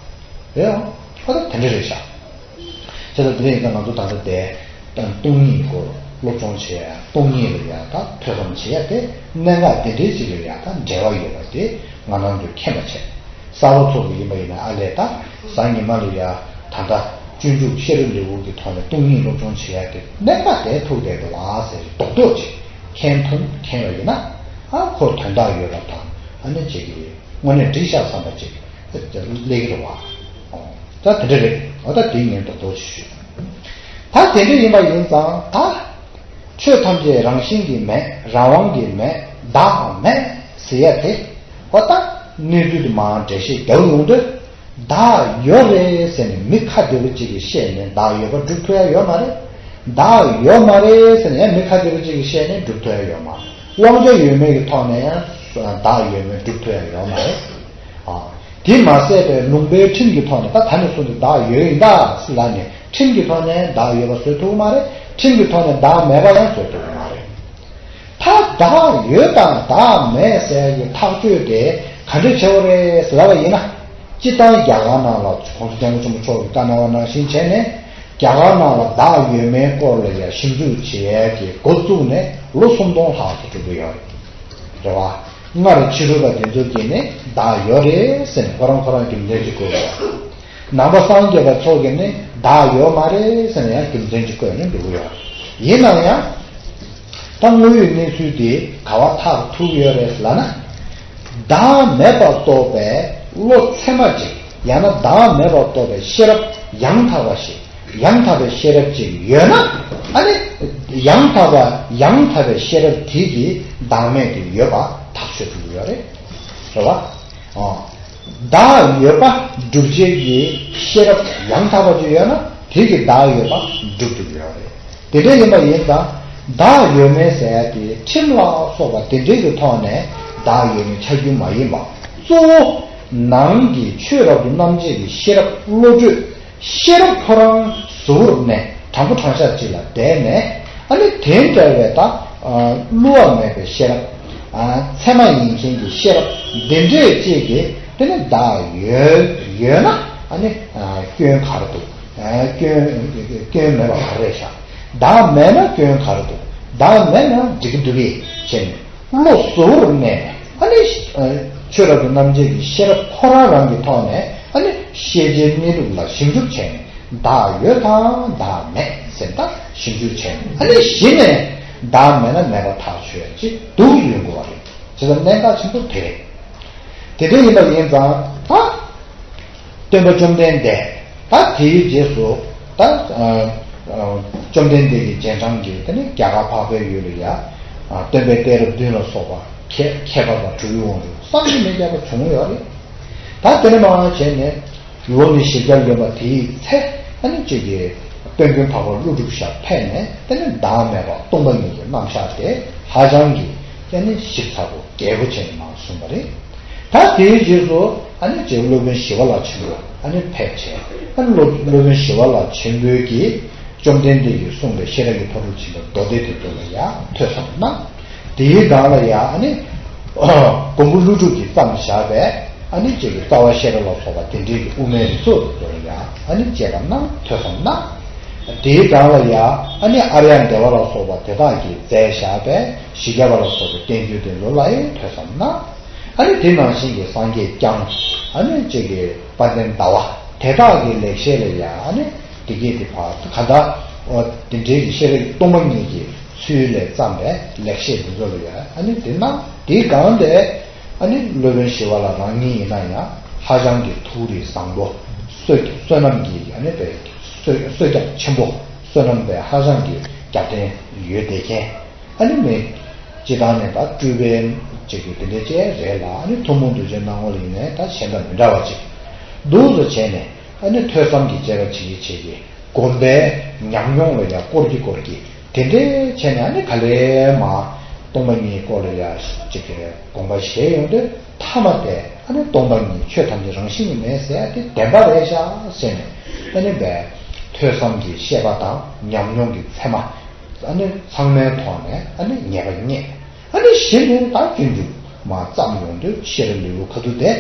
བ། རེད་ཨང་། ཨ་ད་དེ་འདྲ་རེད་ཤག་བྱས་ཙང་དེ་ནས་ཡིན་ཙང་ང་ཚོ་ད་ལྟ་དེ་དང་སྟོང་ཉིད་སྐོར་སློབ་སྦྱོང་བྱེད་ཡ། སྟོང་ཉིད་ལ་ཡ་ད་ཐོས་བསམ་བྱེད་ཡ་དེ་གནད་འགག་དེ་འདྲའི་ཅིག་ལ་ཡ་ད་འབྲེལ་བ་ཡོད་པ་དེ་ང་རང་ཚོས་མཁྱེན་པ་བྱས། གསར་པ་ཚོ་གི་ཡིན་པ་ཡིན་ན་ཨ་ལས་ད་གཟའ་ཉི་མ་ལ་ཡ་ད་ལྟ་སྤྱོད་འཇུག་ཤེས་རབ་ལེའུ་གི་ཐོག་ནས་སྟོང་ཉིད་སློབ་སྦྱོང་བྱེད་ཡ་དེ་གནད་འགག་དེ་ཐུག་བསྡད་འདུག་ཨ་ཟེར་རྡོག་རྡོག་ཅིག་མཁྱེན་ཐུབ་མཁྱེན་པ་ཡིན་ན། ཨ་ཁོ་དོན་དག་ཡོད་པ་དང་ཨ་ནི་ཅིག་གི་དངོས་གནས་འགྲིག་ཤག་བསམ་པ་ཅིག་སླེབས་ཀྱི་རེད་བ། ད་དེ་འདྲ་རེད། འོ་ད་དེ་ངས་རྡོག་རྡོག་ཅིག་ཞུས། ད་དེ་འདྲ་ཡིན་པ་ཡིན་ཙང་ད། ཆོས་ཐམས་ཅད་རང་བཞིན་གྱིས་མེད། རང་དབང་གིས་མེད། བདག་མེད་ཟེར་ཡ་དེ། འོ་ད་གནས་ཚུལ་དེ་མར་འགྲེལ་བཤད་རྒྱག་ཡོང་དུས། བདག་ཡོད་རེད་ཟེར་ནས་མི་ཁ་བདེ་པོ་གཅིག་གིས་བཤད་ནས་བདག་ཡོད་པ་སྒྲུབ་ཐུབ་ཡ་ཡོད་མ་རེད། བདག་ཡོད་མ་རེད་ཟེར་ནས་ཡང་མི་ཁ་བདེ་པོ་གཅིག་གིས་བཤད་ནས་སྒྲུབ་ཐུབ་ཡ་ཡོད་མ་རེད། དབང་ཆ་ཡོད་མེད་ཀྱི་ཐོག་ནས་ཡང་བདག་ཡོད་མེད་སྒྲུབ་ཐུབ་ཡ་ཡོད་མ་རེད། ཨ། དེ་མ་ཟད་པའི་ལུང་པའི་ཁྲིམས་ཀྱི་ཐོག་ནས་ད་ད་ནས་བཟུང་སྟེ་བདག་ཡོད་ཡིན་ད་ཟེར་ལབ་ནས་ཁྲིམས་ཀྱི་ཐོག་ནས་བདག་ཡོད་པ་བཟོ་ཐུབ་ཀྱི་མ་རེད། ཁྲིམས་ཀྱི་ཐོག་ནས་བདག་མེད་པ་ཡང་བཟོ་ཐུབ་ཀྱི་མ་རེད། ད་བདག་ཡོད་དང་བདག་མེད་ཟེར་གྱི་ཐག་གཅོད་དེ་ག་འདྲ་བྱེད་དགོས་རེད་ཟེར་ལབ་པ་ཡིན་ན། སྤྱིར་བཏང་རྒྱ་གར་ནང་ལ་༸གོང་ས་༸སྐྱབས་མགོན་ཆེན་པོ་མཆོག་གིས་བཀའ་གནང་བ་ནང་བཞིན་བྱས་ནས། རྒྱ་གར་ནང་ལ་བདག་ཡོད་མེད་སྐོར་ལ་ཡང་ཞིབ་འཇུག་བྱེད་ཡས་ཀྱི་འགོ་བཙུགས་ནས་ལོ་སུམ་སྟོང་ལྷག་ཙམ་འགྲོ་གི་ཡོད་རེད། རེད་བ། སྔར་ཕྱི་རོལ་པ་དེ་ཚོ་གིས་ནི་བདག་ཡོད་རེད་ཟེར་ནས་ཁོ་རང་ཁོ་རང་རྒྱུ་མཚན་ཅིག་བཀོད་ཡོད། ནང་པ་སངས་རྒྱས་པ་ཚོ་གིས་ནི་བདག་ཡོད་མ་རེད་ཟེར་ནས་ཡང་རྒྱུ་མཚན་ཅིག་བཀོད་ནས་འགྲོ་གི་ཡོད། ཡིན་ནའང་ཡང་། ད་དངོས་ཡོད་གནས་ཚུལ་དེ་ག་བ་ཐག་ཐུག་ཡོད་རེད་ལབ་ན། བདག་མེད་པར་རྟོགས་པའི་བློ་ཚད་མ་ཅིག་ཡང་ན་བདག་མེད་པར་རྟོགས་པའི་ཤེས་རབ་ཡང་དག་པ་ཞིག་ཡང་དག་པའི་ཤེས་རབ་ཅིག་ཡོད་ན། ཨ་ནི། ཡང་དག་པ་ཡང་དག་པའི་ཤེས་རབ་དེ་གིས་བདག་མེད་དེ་ཡོད་པ་ཐག་ཆོད་ཐུབ་ཀྱི་ཡོད་རེད། རེད་བ། ཨོ། བདག་ཡོད་པ་སྒྲུབ་བྱེད་ཀྱི་ཤེས་རབ་ཡང་དག་པ་ཅིག་ཡོད་ན་དེ་གིས་བདག་ཡོད་པ་སྒྲུབ་ཐུབ་ཀྱི་ཡོད་རེད། དེ་འདྲ་ཡིན་པ་ཡིན་ཙང་བདག་ཡོད་མེད་ཟེར་ཡ་དེ་ཁྲིམས་ལ་སོགས་པ་དེ་འདྲའི་གི་ཐོག་ནས་བདག་ཡོད་མེད་ཆ་རྒྱུས་མ་ཡིན་པ། གཙོ་བོ་ནང་གི་ཆོས་རབ་ཏུ་རྣམ་འབྱེད་ཀྱི་ཤེས་རབ་བློ་གྲོས། ཤེས་རབ་ཁོ་རང་གཟུ་བོར་གནས་དྲང་པོ་དྲང་བཞག་ཅིག་ལ་བསྡད་ནས། ཨ་ནི་དེ་འདྲ་བའི་ད་བསླུ་བ་མེད་པའི་ཤེས་རབ། ཚད་མ་ཡིན་མཁན་གྱི་ཤེས་རབ་འདི་འདྲས་ཅིག་གིས་དེ་ནི་བདག་ཡོད་ཡོད་ན་ཨ་ནི་སྐྱོན་ག་རེ་འདུག་སྐྱོན་སྐྱོན་མེད་པ་ག་རེ་རེད་ཤག་བདག་མེད་ན་སྐྱོན་ག་རེ་འདུག་བདག་མེད་ན་འགྲིག་གི་འདུག་གས་བྱས་ནས། བློ་གཟུ་བོར་གནས་ནས་ཨ་ནི། ཆོས་རབ་ཏུ་རྣམ་འབྱེད་ཀྱི་ཤེས་རབ་ཁོ་རང་རང་གི་ཐོག་ནས་ཨ་ནི་ཤེས་བྱའི་གནས་ལུགས་ལ་ཞིབ་འཇུག་བྱས་ནས་བདག་ཡོད་དང་བདག་མེད་ཟེར་ད་ཞིབ་འཇུག་བྱས་ནས་ཨ་ནི་གཞི་ནས་བདག་མེད་ན་མེད་པ་ཐག་ཆོད་ཅིག་འདུག་ཡོང་དགོས་པ་རེད། བྱས་ཙང་གནད་འགག་ཆེན་པོ་དེ་རེད། དེ་འདྲ་ཡིན་པ་ཡིན་ཙང་ད། སྟོན་པ་བཅོམ་ལྡན་འདས། ད་དེའི་རྗེས་སུ་ད་བཅོམ་ལྡན་འདས་ཀྱི་རྗེས་འབྲང་གིས་དེ་ནི་རྒྱ་གར་འཕགས་པའི་ཡུལ་ལ་ཡ། སྟོན་པའི་གཏད་རབས་བདུན་ལ་སོགས་པ་མཁས་མཁས་པ་དང་གྲུབ་པའི་དབང་ཕྱུག་བསམ་གྱིས་མི་ཁྱབ་པ་བྱུང་ཡོད་རེད། ད་དེ་ནི་མ་བྱས་ནས་ལོ་ནི་བཞི་བརྒྱ་ལོན་པ་དེའི་ཚེ་ཨ་ནི་གཅིག་གིས་དཔལ་མགོན་འཕགས་པ་ཀླུ་སྒྲུབ་ཞབས་ཕེབས་ནས་དེ་ནི་བདག་མེད་པ་སྟོང་པ་ཉིད་ཀྱི་རྣམ་གཞག་དེ་ཧ་ཅང་གི་ཨ་ནི་ཞིབ་ཚགས་པོ་རྒྱས་པོ་བྱས་ནས་མར་གསུངས་པ་རེད། ད་དེའི་རྗེས་སུ་ཨ་ནི་རྗེ་སློབ་དཔོན་ཞི་བ་ལྷ་ཆེན་པོ་ཨ་ནི་ཕེབས་བྱས། ཨ་ནི་སློབ་སློབ་དཔོན་ཞི་བ་ལྷ་ཆེན་པོས་ཀྱིས་བཅོམ་ལྡན་འདས་ཀྱིས་གསུངས་པའི་ཤེས་རབ་ཀྱི་ཕ་རོལ་ཕྱིན་པ་མདོ་སྡེ་དེ་ཚོ་ལ་ཡང་ཐོས་བསམ་གནང་། དེའི་སྒང་ལ་ཡང་ཨ་ནི་མགོན་པོ་ཀླུ་སྒྲུབ་ཀྱིས་བརྩམས་བཞག་པའི་ཨ་ནི་རྗེ་གི་རྩ་བ་ཤེས་རབ་ལ་སོགས་པ་དེ་འདྲའི་གི་དབུ་མའི་རིགས་ཚོ་དེ་ཚོ་ལ་ཡང་ཨ་ནི་དཔྱད་པ་གནང་ཐོས་བསམ་གནང་། དེའི་སྒང་ལ་ཡ་ཨ་ནི་ཨཱརྱ་དེ་བ་ལ་སོགས་པ་དེ་དག་གིས་མཛད་བཞག་པའི་བཞི་བརྒྱ་པ་ལ་སོགས་པའི་བསྟན་བཅོས་དེ་ཚོ་ལ་ཡང་ཐོས་བསམ་གནང་། ཨ་ནི་དེ་ནང་བཞིན་གྱི་སངས་རྒྱས་བསྐྱངས། ཨ་ནི་གཅིག་གི་དཔལ་ལྡན་ཟླ་བ་དེ་དག་གི་ལེགས་བཤད་ལ་ཡ་ཨ་ནི་དེ་གས་དེ་བར་དུ་ག་ད་འོ་དེ་འདྲའི་གི་ཤེས་རབ་སྟོང་པ་ཉིད་ཀྱི་ཚུལ་ལས་བརྩམས་པའི་ལེགས་བཤད་དེ་ཚོ་ལ་ཡ་ཨ་ནི་དེ་གནང་། དེའི་སྒང་ལས་ཨ་ནི་སློབ་དཔོན་ཞི་བ་ལྷ་རང་ཉིད་ཡིན་ན་ཡང་ཧ་ཅང་གི་ཐུགས་རིག་བཟང་པོ། བསོད་བསོད་ནམས་ཀྱི་ཨ་ནི་པའི་བསོད་བསོད་རྒྱ་ཆེན་པོ། བསོད་ནམས་པའི་ཧ་ཅང་གི་རྒྱབ་རྟེན་ཡོད་བསྡད་མཁན། ཨ་ནི་མི་སྤྱི་བཏང་ནས་ད་སྤྲུལ་པའི་ཅིག་གི་དེ་འདྲ་ཅིག་རེད་ལ། ཨ་ནི་ཐུན་མོང་གདུལ་བྱའི་སྣང་ངོ་ལ་ཡིན་ནའི་ད་གཞན་དང་མི་འདྲ་བ་ཅིག་འདུག་སེ་བྱས་ནས། ཨ་ནི་ཐོས་བསམ་གྱི་དཔྱད་པ་བྱེད་ཀྱི་བྱེད་ཀྱི། སྒོམ་པའི་ཉམས་མྱོང་ལ་ཡང་བསྐོར་གྱི་བསྐོར་གྱི། དེ་འདྲའི་བྱས་ནས་ཨ་ནི་ག་ལེར་མར་སྟོང་པ་ཉིད་སྐོར་ལ་ཡ་ཅིག་གི་དགོངས་པ་བཞེས་ཡོང་དུས། ཐ་མ་དེ་ཨ་ནི་སྟོང་པ་ཉིད་ཆོས་ཐམས་ཅད་རང་བཞིན་གྱིས་མེད་ཟེར་ཡ་དེ་བདེན་པ་རེད་ཤག་ཟེར་ནས། ཨ་ནི་བའི་ཐོས་བསམ་གྱི་ཤེས་པ་དང་ཉམས་མྱོང་གི་ཚད་མ་ཨ་ནི་ཚང་མའི་ཐོག་ནས་ཨ་ནི་ངེས་པ་རྙེད། ཨ་ནི་གཞི་ནས་ད་སྤྱོད་འཇུག་མར་བརྩམས་ཡོང་དུས། ཤེས་རབ་ལེའུ་ཁ་ཐུག་དེ་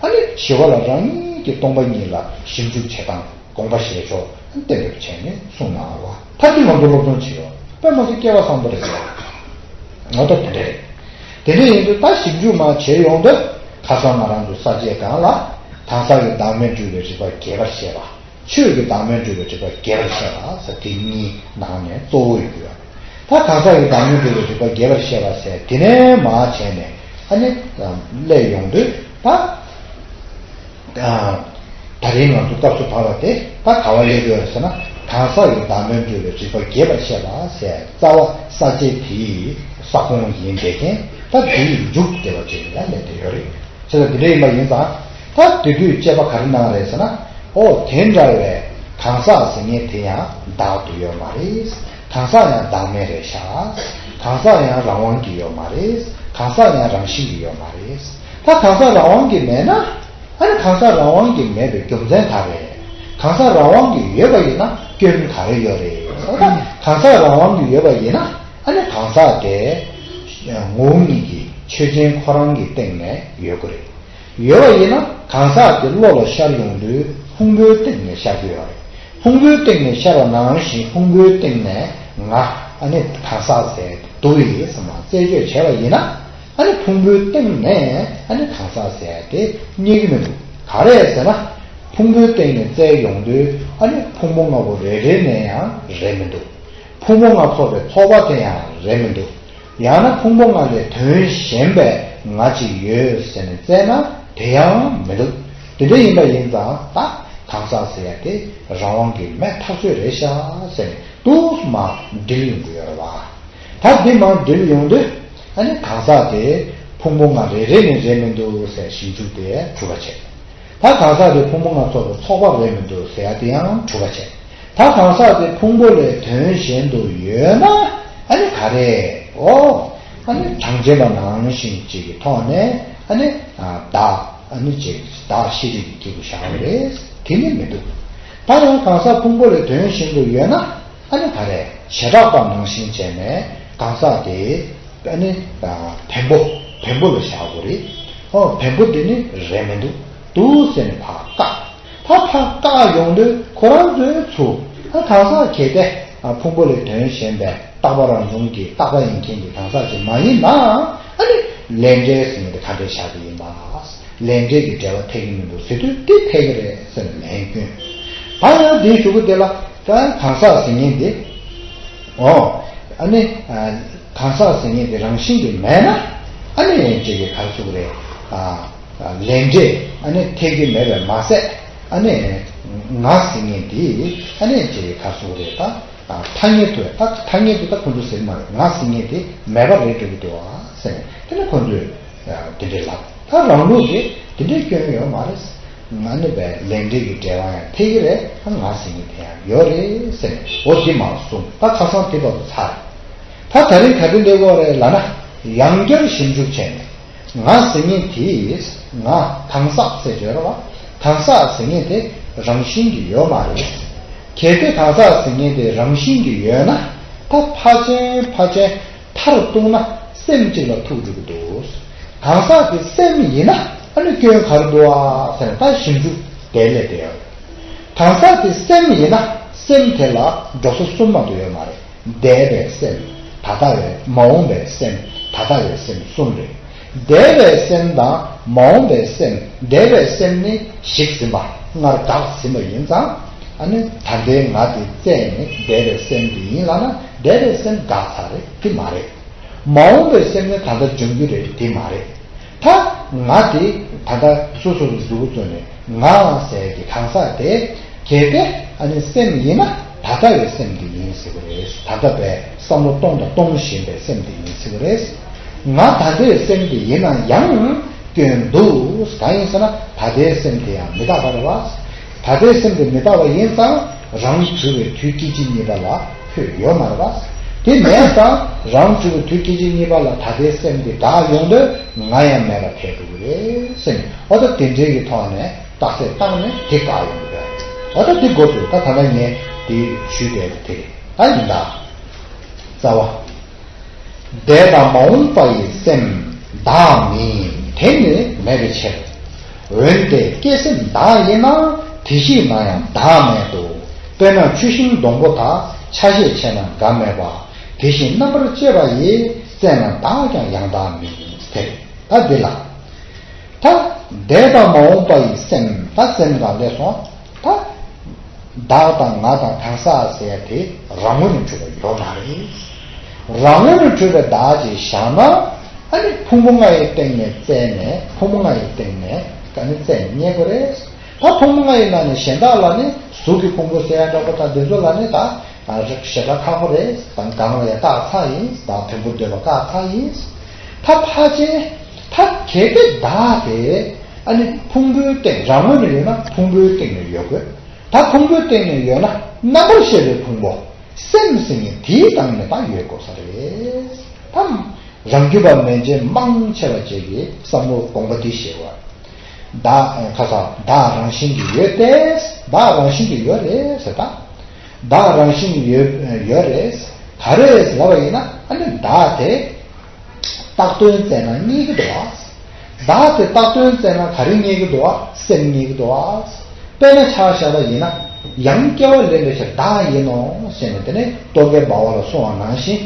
ཨ་ནི་ཞི་བ་ལྷ་རང་ཉིད་ཀྱིས་སྟོང་པ་ཉིད་ལ་ཞིབ་འཇུག་བྱེད་སྟངས། དགོངས་པ་བཞེས་ཕྱོགས་གཏན་འབེབས་བྱས་ནས་གསུངས་གནང་བ། ད་འདི་ང་ཚོ་སློབ་སྦྱོང་བྱེད་ཡོང་། དཔེ་མ་སྲིད་སྐལ་བ་བཟང་པོ་རེད་ཟེར། ང་ཚོ་དེ་འདྲ་རེད། དེ་འདྲ་ཡིན་དུས་ད་ཞིབ་འཇུག་མར་བྱེད་ཡོང་དུས། ཁ་སང་ང་རང་ཚོ་ས་བཅད་སྒང་ལ། གང་ཟག་གི་བདག་མེད་སྒྲུབ་པའི་རིགས་པ་རྒྱས་པར་བཤད་པ། ཆོས་ཀྱི་བདག་མེད་སྒྲུབ་པའི་རིགས་པ་རྒྱས་པར་བཤད་པ་ཟེར། དེ་གཉིས་ནང་ནས་གཙོ་བོ་ཡོད་ཀྱི་ཡོད། ད་གང་ཟག་གི་བདག་མེད་སྒྲུབ་པའི་རིགས་པ་རྒྱས་པར་བཤད་པ་ཟེར་དེ་ནས་མར་བྱས་ནས་ཨ་ནི་སླེབས་ཡོང་དུས། ད་ད་རིང་ང་ཚོ་སྐབས་སུ་བབས་པ་དེ་ད་ག་བ་སླེབས་ཡོད་ཟེར་ན། གང་ཟག་གི་བདག་མེད་སྒྲུབ་པའི་རིགས་པ་རྒྱས་པར་བཤད་པ་ཟེར་རྩ་བ་ས་བཅད་དེའི་ས་ཁོངས་ཡིན་བསྡད་མཁན། ད་དེའི་མཇུག་དེ་བ་ཅིག་ལ་སླེབས་བསྡད་ཡོད་རེད། བྱས་ཙང་དེ་འདྲ་ཡིན་པ་ཡིན་ཙང་། ད་དེ་དུས་དཔྱད་པ་ག་རེ་གནང་རེད་ཟེར་ན། ཨོ་དེ་འདྲ་བའི་གང་ཟག་ཟེར་མཁན་དེ་ཡང་བདག་ཏུ་ཡོད་མ་རེད། གང་ཟག་ཡང་བདག་མེད་རེད་ཤག། གང་ཟག་ཡང་རང་དབང་གི་ཡོད་མ་རེད། གང་ཟག་ཡང་རང་བཞིན་གྱི་ཡོད་མ་རེད། ད་གང་ཟག་རང་དབང་གི་མེད་ན། ཨ་ནི་གང་ཟག་རང་དབང་གི་མེད་པའི་རྒྱུ་མཚན་ག་རེ་རེད། གང་ཟག་རང་དབང་གི་ཡོད་པ་ཡིན་ན་སྐྱོན་ག་རེ་ཡོད་རེད། ད་གང་ཟག་རང་དབང་གི་ཡོད་པ་ཡིན་ན། ཨ་ནི་གང་ཟག་དེ་ངོ་བོ་ཉིད་ཀྱི་ཆོས་ཅན་ཁོ་རང་གི་སྟེང་ནས་ཡོད་དགོས་རེད། ཡོད་པ་ཡིན་ན་གང་ཟག་དེ་བློ་ལ་ཤར་ཡོང་དུས་ཕུང་པོའི་སྟེང་ནས་ཤར་གྱི་ཡོད་རེད། ཕུང་པོའི་སྟེང་ནས་ཤར་བ་ནང་བཞིན་ཕུང་པོའི་སྟེང་ནས་ང་ཨ་ནི་གང་ཟག་ཟེར་འདུག་ཡིན་ཟེར་མ་རྩད་གཅོད་བྱས་པ་ཡིན་ན། ཨ་ནི་ཕུང་པོའི་སྟེང་ནས་ཨ་ནི་གང་ཟག་ཟེར་དེ་རྙེད་ཀྱི་མི་འདུག། ག་རེ་ཟེར་ན། ཕུང་པོའི་སྟེང་ནས་རྩད་ཡོང་དུས་ཨ་ནི་ཕུང་པོ་ལྔ་པོ་རེ་རེ་ནས་ཡང་རེད་མི་འདུག། ཕུང་པོ་ལྔ་ཚོགས་པའི་ཚོགས་པ་དེ་ཡང་རེད་མི་འདུག། ཡང་ན་ཕུང་པོ་ལྔ་ལས་དོན་གཞན་པའི་ང་གཅིག་ཡོད་ཟེར་ནས་བཙལ་ན་དེ་ཡང་མི་འདུག། དེ་འདྲ་ཡིན་པ་ཡིན་ཙང་ད་གང་ཟག་ཟེར་ཡ་དེ་རང་དབང་གི་མེད་ཐག་ཆོད་རེད་ཤག་ཟེར་ནས་འདུག་སེ་མར་འགྲིལ་ཡོང་གི་ཡོད་རེད་བ། ད་འདི་མར་འགྲིལ་ཡོང་དུས་ཨ་ནི་གང་ཟག་དེ་ཕུང་པོ་ལྔ་རེ་རེ་ནས་རེད་མི་འདུག་ཟེར་ཞིབ་འཇུག་དེ་གྲུབ་པ་བྱས། ད་གང་ཟག་དེ་ཕུང་པོ་ལྔ་ཚོགས་པའི་ཚོགས་པ་རེད་མི་འདུག་ཟེར་ཡ་དེ་ཡང་གྲུབ་པ་བྱས། ད་གང་ཟག་དེ་ཕུང་པོ་ལས་དོན་གཞན་དུ་ཡོད་ན་ཨ་ནི་ག་རེ། ཨོ། ཨ་ནི་གྲངས་ཅན་པ་ནང་བཞིན་ཅིག་གི་ཐོག་ནས་ཨ་ནི་བདག་ཨ་ནི་ཅིག་བདག་ཤེས་རིག་གི་སྐྱེས་བུ་བཞག་པ་རེད། དེ་ནི་མི་འདུག། ད་ཡང་གང་ཟག་ཕུང་པོ་ལས་དོན་གཞན་དུ་ཡོད་ན་ཨ་ནི་ག་རེ། བྱེ་བྲག་པ་ནང་བཞིན་བྱས་ནས་གང་ཟག་དེ། ཨ་ནི། བེམ་པོ། བེམ་པོ་ལ་བཞག་དགོས་རེད། ཨོ་བེམ་པོ་དེ་ནི་རེད་མི་འདུག། འདུག་ཟེར་ནས་ཕར་བཀག། ད་ཕར་བཀག་ཡོང་དུས་ཁོ་རང་ཚོའི་ཚུར། ཨ་གང་ཟག་གལ་ཏེ། ཨ་ཕུང་པོ་ལས་དོན་གཞན་པའི་རྟག་པ་རང་བྱུང་གི་རྟག་པ་ཡིན་མཁན་གྱི་གང་ཟག་ཅིག་མ་ཡིན་ན། ཨ་ནི་ལས་འབྲས་ཟེར་མཁན་དེ་ག་འདྲས་བཞག་གི་ཡིན་པ། ལས་འབྲས་ཀྱི་འབྲེལ་བ་འཐད་ཀྱི་མི་འདུག་ཟེར་དུས་དེ་འཐད་ཀྱི་རེད་ཟེར་ནས་ལན་བསྐྱོན། ད་ཡང་དེའི་གཞུག་གུ་དེ་ལ་ད་གང་ཟག་ཟེར་མཁན་དེ། ཨོ། ཨ་ནི། གང་ཟག་ཟེར་མཁན་དེ་རང་བཞིན་གྱིས་མེད་ན། ཨ་ནི་ཅིག་གི་ག་རེ་ཟེར་དགོས་རེད། ལས་འབྲས་ཨ་ནི་འཐད་ཀྱི་མེད་པས་མ་ཟད། ཨ་ནི། ང་ཟེར་མཁན་དེ་ཨ་ནི་ཅིག་གི་ག་རེ་ཟེར་དགོས་རེད། ད་ཐ་སྙད་དུ་ད་ཐ་སྙད་དུ་ད་ཁོང་ཚོས་ཟེར་གྱི་མ་རེད། ང་ཟེར་མཁན་དེ་མེད་པ་རེད་འགྲོ་གི་འདུག་ཨ་ཟེར་ནས་དེ་ནི་ཁོང་ཚོས། དེ་འདྲའི་ལབ། ད་རང་ལུགས་ཀྱིས་དེ་འདྲའི་སྐྱོན་ཡོད་མ་རེད། ང་ནི་བས་ལས་འབྲས་ཀྱི་འབྲེལ་བ་ཡང་འཐད་ཀྱི་རེད། ད་ང་ཟེར་མཁན་དེ་ཡང་ཡོད་རེད་ཟེར་ནས་འོ་དེ་མར་གསུངས། ད་ཁ་སང་དེ་བར་དུ་ཚར། ད་ད་རིང་ག་དུས་སླེབས་ཀྱི་ཡོད་རེད་ལབ་ན། ཡང་བསྐྱར་ཞིབ་འཇུག་བྱས་ནས། ང་ཟེར་མཁན་དེས་ང་གང་ཟག་ཟེར་གྱི་ཡོད་རེད་བ། གང་ཟག་ཟེར་མཁན་དེ་རང་བཞིན་གྱིས་ཡོད་མ་རེད། གལ་ཏེ་གང་ཟག་ཟེར་མཁན་དེ་རང་བཞིན་གྱིས་ཡོད་ན། ད་ཕར་ཕྱིན་ཕར་ཕྱིན། མཐར་གཏུགས་ན་སེམས་གཅིག་ལ་ཐུག་འགྲོ་གི་འདུག། གང་ཟག་དེ་སེམས་ཡིན་ན་ཨ་ནི་སྐྱོན་ག་རེ་འདུག་ཨ་ཟེར་ན་ད་ཞིབ་འཇུག་དེ་ལས་དེ་ཡོད། གང་ཟག་དེ་སེམས་ཡིན་ན་ སེམས་དེ་ལ་འགྲོ་ས་གསུམ་མ་གཏོགས་ཡོད་མ་རེད། འདས་པའི་སེམས། ད་ལྟ་བའི་མ་འོངས་པའི་སེམས། ད་ལྟ་བའི་སེམས་གསུམ་རེད། འདས་པའི་སེམས་དང་མ་འོངས་པའི་སེམས། འདས་པའི་སེམས་ནི་ཞིག་ཟིན་པ། སྔར་འགག་ཟིན་པ་ཡིན་ཙང་། ཨ་ནི་ད་ལྟའི་ང་དེ་བཙལ་ནས་འདས་པའི་སེམས་དེ་ཡིན་ལབ་ན། འདས་པའི་སེམས་འགག་ཚར་རེད། དེ་མ་རེད། མ་འོངས་པའི་སེམས་ནི་ད་ལྟ་འབྱུང་རྒྱུ་རེད། དེ་མ་རེད། ད་ང་དེ་ད་ལྟ་སོ་སོ་རུ་གཟུགས་བཙུགས་ནས་ང་ཟེར་གྱི་གང་ཟག་དེ། གལ་ཏེ་ཨ་ནི་སེམས་ཡིན་ན་ད་ལྟ་བའི་སེམས་དེ་ཡིན་ཟེར་གྱི་རེད། ད་ལྟ་བའི་བསམ་བློ་གཏོང་དང་གཏོང་བཞིན་པའི་སེམས་དེ་ཡིན་ཟེར་གྱི་རེད། ང་ད་ལྟའི་སེམས་དེ་ཡིན་ན་ཡང་སྐྱོན་འདུག། གང་ཡིན་ཟེར་ན་ད་ལྟའི་སེམས་དེ་ཡང་མི་རྟག་པ་རེད་བ། ད་ལྟའི་སེམས་དེ་མི་རྟག་པ་ཡིན་ཙང་རང་གྲོལ་བའི་དུས་སྐད་ཅིག་གཉིས་པ་ལ་འཕོས་ཡོད་མ་རེད་བ། དེ་མེད་ཙང་རང་གྲོལ་བའི་དུས་སྐད་ཅིག་གཉིས་པ་ལ་ད་ལྟའི་སེམས་དེ་འགག་ཡོང་དུས་ང་ཡང་མེད་པར་ཐལ་འགྲོ་གི་རེད་ཟེར་ནས། འོ་ད་དེ་འདྲའི་གི་ཐོག་ནས་རྟགས་གསལ་བཏང་ནས་དེ་བཀག་ཡོང་གི་རེད། འོ་ད་དེ་འགོ་ཚུགས། ད་ད་ལྟ་ངས་དེ་ཞུས་བསྡད་པ་དེ་རེད། ད་ཡིན་ད། རྩ་བ། འདས་དང་མ་འོངས་པ་ཡི་སེམས་བདག་མིན་དེ་ནི་མེད་པའི་ཕྱིར། འོན་ཏེ་སྐྱེ་སེམས་བདག་ཡིན་ན་དེ་ཞིག་ན་ཡང་བདག་མེད་དོ། དཔེར་ན་ཆུ་ཤིང་སྡོང་པོ་དག་ཆ་ཤས་ཆེ་ན་འགའ་མེད་པ། དེ་བཞིན་རྣམ་པར་དཔྱད་པ་ཡིས་བཙལ་ན་བདག་ཀྱང་ཡང་དག་མིན་ཏེ། ད་འདི་ལ། ད་འདས་དང་མ་འོངས་པ་ཡི་སེམས། ད་སེམས་དང་ལས་སོང་ད། བདག་དང་ང་དང་གང་ཟག་ཟེར་ཡ་དེ་རང་ངོས་ནས་གྲུབ་པ་ཡོད་མ་རེད། རང་ངོས་ནས་གྲུབ་པའི་བདག་ཅིག་བཞག་ན། ཨ་ནི་ཕུང་པོ་ལྔ་ཡི་སྟེང་ནས་བཙལ་ནས། ཕུང་པོ་ལྔ་ཡི་སྟེང་ནས་ཨ་ནི་བཙལ་ནས་རྙེད་དགོས་རེད། ད་ཕུང་པོ་ལྔ་ཡི་ནང་ནས་གཞན་དག་ལ་ནི་གཟུགས་ཀྱི་ཕུང་པོ་ཟེར་ཡ་འདྲ་པོ་དང་དེ་ཚོ་ལ་ནི་ད་ཞེ་དྲག་ཁག་པོ་རེད། ད་གང་ལ་ཡ་བཏགས་ཚར་ཡིན། ད་བེམ་པོ་འདོད་པ་བཀག་ཚར་ཡིན། ད་ཕལ་ཆེར་ད་གལ་ཏེ་བདག་དེ་ཨ་ནི་ཕུང་པོའི་སྟེང་། རང་ངོས་ནས་ཡོད་ན་ཕུང་པོའི་སྟེང་ནས་ཡོད་དགོས། ད་ཕུང་པོའི་སྟེང་ནས་ཡོད་ན་རྣམ་པར་ཤེས་པའི་ཕུང་པོ་སེམས་ཟེར་མཁན་དེའི་སྟེང་ནས་ད་ཡོད་དགོས་ས་རེད། ད་རང་རྒྱུད་པ་མན་ཆད་མང་ཆེ་བ་ཅིག་གིས་བསམ་བློ་དགོངས་པ་འདི་བཞེས་པ། བདག་ཁ་ས་བདག་རང་བཞིན་གྱིས་ཡོད་དེ། བདག་རང་བཞིན་གྱིས་ཡོད་རེད་ཟེར། ད་བདག་རང་བཞིན་གྱིས་ཡོད་ཡོད་རེད། ག་རེ་རེད་ལབ་པ་ཡིན་ན། ཨ་ནི་བདག་དེ་བཏགས་དོན་བཙལ་ན་རྙེད་ཀྱི་འདུག་བ། བདག་དེ་བཏགས་དོན་བཙལ་ན་ག་རེ་རྙེད་ཀྱི་འདུག་བ། སེམས་རྙེད་ཀྱི་འདུག་བ། དཔེར་ན་ཆ་བཞག་པ་ཡིན་ན། ཡང་སྐྱེ་བ་ལེན་པའི་ཕྱིར་བདག་ཡིན་ནོ་ཟེར་ནས། དེ་ནས་རྟོག་གེ་འབར་བ་ལ་གསུངས་པ་ནང་བཞིན།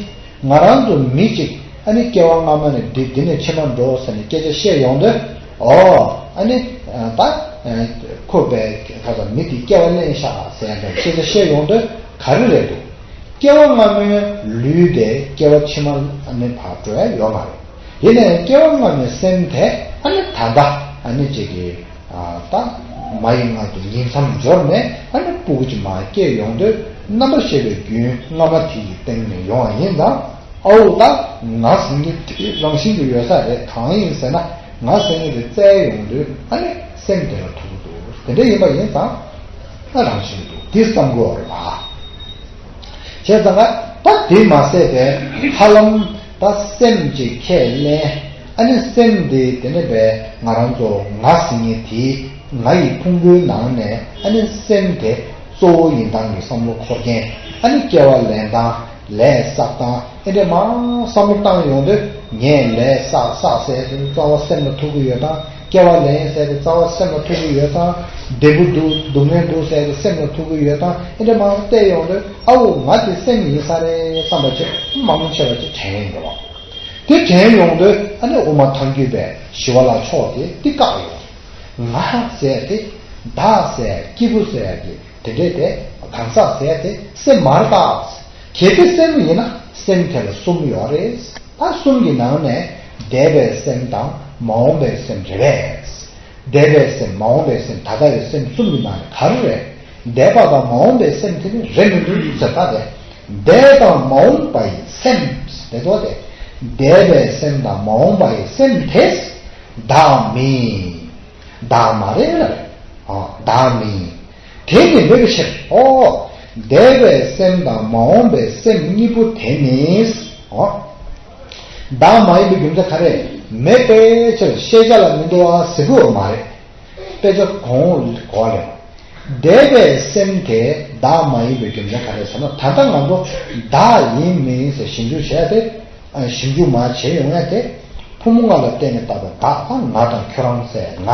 ང་རང་ཚོ་མི་གཅིག་ཨ་ནི་སྐྱེ་བ་སྔ་མ་ནས་འདི་འདི་ནས་ཕྱི་མ་འགྲོ་ཟེར་ནས་སྐད་ཆ་བཤད་ཡོང་དུས། ཨོ། ཨ་ནི་ད་ཁོ་པའི་ཁ་ས་མི་དེ་སྐྱེ་བ་ལེན་ཤག་ཟེར་ཡ་འདྲ་སྐད་ཆ་བཤད་ཡོང་དུས་ག་རེ་རེད་འདུག་སྐྱེ་བ་སྔ་མའི་ལུས་དེ་སྐྱེ་བ་ཕྱི་མར་ཨ་ནི་ཕར་འགྲོ་ཡ་ཡོད་མ་རེད། ཡིན་ནའི་སྐྱེ་བ་སྔ་མའི་སེམས་དེ་ཨ་ནི་ད་ལྟ་ཨ་ནི་ཅིག་གི་ད་མ་ཡི་མངལ་དུ་ཉིང་མཚམས་སྦྱོར་ནས་ཨ་ནི་སྤུ་གུ་ཅིག་མར་སྐྱེས་ཡོང་དུས་རྣམ་པར་ཤེས་པའི་རྒྱུན་སྔ་མ་དེ་ཡི་སྟེང་ནས་ཡོང་བ་ཡིན་ཙང་། ཨའོ་ད་ང་ཟེར་མཁན་དེ་རང་བཞིན་གྱིས་ཡོད་ས་རེད། གང་ཡིན་ཟེར་ན་ང་ཟེར་མཁན་དེ་བཙལ་ཡོང་དུས་ཨ་ནི་སེམས་དེ་ལ་ཐུག་གི་འདུག་དེ་འདྲ་ཡིན་པ་ཡིན་ཙང་ད་རང་བཞིན་གྱིས་འདུག་དེ་བསམ་དགོས་པ་རེད་བ། བྱས་ཙང་ད་དེ་མ་ཟད་པའི་ཧ་ལམ་ད་སེམས་ཀྱི་ཁས་ལེན། ཨ་ནི་སེམས་དེ་དེ་ནས་པའི་ང་རང་ཚོ་ང་ཟེར་མཁན་དེ་ང་ཡི་ཕུང་པོའི་ནང་ནས་ཨ་ནི་སེམས་དེ་གཙོ་བོ་ཡིན་སྟངས་ཀྱི་བསམ་བློ་འཁོར་མཁན། ཨ་ནི་སྐྱེ་བ་ལེན་སྟངས། ལས་བསགས་སྟངས། ཨེ་འདྲ་མང་བསམ་བློ་བཏང་ཡོང་དུས་ངས་ལས་བསགས་བསགས་ཟེར་དེ་རྩ་བ་སེམས་ལ་ཐུག་གི་ཡོད་དང་། སྐྱེ་བ་ལེན་ཟེར་དེ་རྩ་བ་སེམས་ལ་ཐུག་གི་ཡོད་དང་། བདེ་པོ་འདུག་སྡུག་བསྔལ་འདུག་ཟེར་དེ་སེམས་ལ་ཐུག་གི་ཡོད་དང་། ཨེ་འདྲ་མང་བལྟས་ཡོང་དུས་ཨ་འོ་ང་དེ་སེམས་ཡིན་ས་རེད་བསམ་པ་ཅིག་མང་ཆེ་བ་ཅིག་དྲན་ཡོང་གི་རེད་བ། དེ་དྲན་ཡོང་དུས་ཨ་ནི་དབུ་མ་ཐལ་འགྱུར་བའི་ཞི་བ་ལྷ་མཆོག་དེ་འདི་བཀག་ཡོང་། ང་ཟེར་དེ། བདག་ཟེར། སྐྱེས་བུ་ཟེར་གྱི་དེ་འདྲས་དེ། གང་ཟག་ཟེར་དེ་སེམས་མ་རེད་ད། གལ་ཏེ་སེམས་ཡིན་ན་སེམས་དེ་ལ་གསུམ་ཡོད་རེད། ད་གསུམ་གྱི་ནང་ནས་འདས་པའི་སེམས་དང་མ་འོངས་པའི་སེམས་རེད་པས། འདས་པའི་སེམས། མ་འོངས་པའི་སེམས། ད་ལྟ་བའི་སེམས་གསུམ་གྱི་ནང་ནས་ག་རེ་རེད། འདས་པ་དང་མ་འོངས་པའི་སེམས་དེ་ནི་རེད་མི་འདུག་ཟེར་ད་དེ། འདས་དང་མ་འོངས་པ་ཡི་སེམས་དེ་ཚོ་དེ། འདས་པའི་སེམས་དང་མ་འོངས་པ་ཡི་སེམས་དེ་བདག་མིན། བདག་མ་རེད་ལ་རེད། ཨ། བདག་མིན། དེ་ནི་མེད་པའི་ཕྱིར། ཨོ། འདས་པའི་སེམས་དང་མ་འོངས་པའི་སེམས་གཉིས་པོ་དེ་ནི། ཨོ། བདག་མ་ཡིན་པའི་རྒྱུ་མཚན་ག་རེ། མེད་པའི་ཕྱིར་ཤེས་བྱ་ལ་མི་འདུ་བ་ཟེར་དགོས་པ་མ་རེད། དཔེ་ཆ་གོང་འོག་གོ་བ་རེད། འདས་པའི་སེམས་དེ་བདག་མ་ཡིན་པའི་རྒྱུ་མཚན་ག་རེ་ཟེར་ན། ད་ལྟ་ང་ཚོ་བདག་ཡིན་མིན་ཟེར་ཞིབ་འཇུག་བྱས་ཏེ། ཨ། ཞིབ་འཇུག་མར་བྱས་ཡོང་ཡ་དེ། ཕུང་པོ་ལྔ་ལ་བརྟེན་ནས་བཏགས་པའི་བདག་དང་ང་དང་ཁྱོད་རང་ཟེར་ང་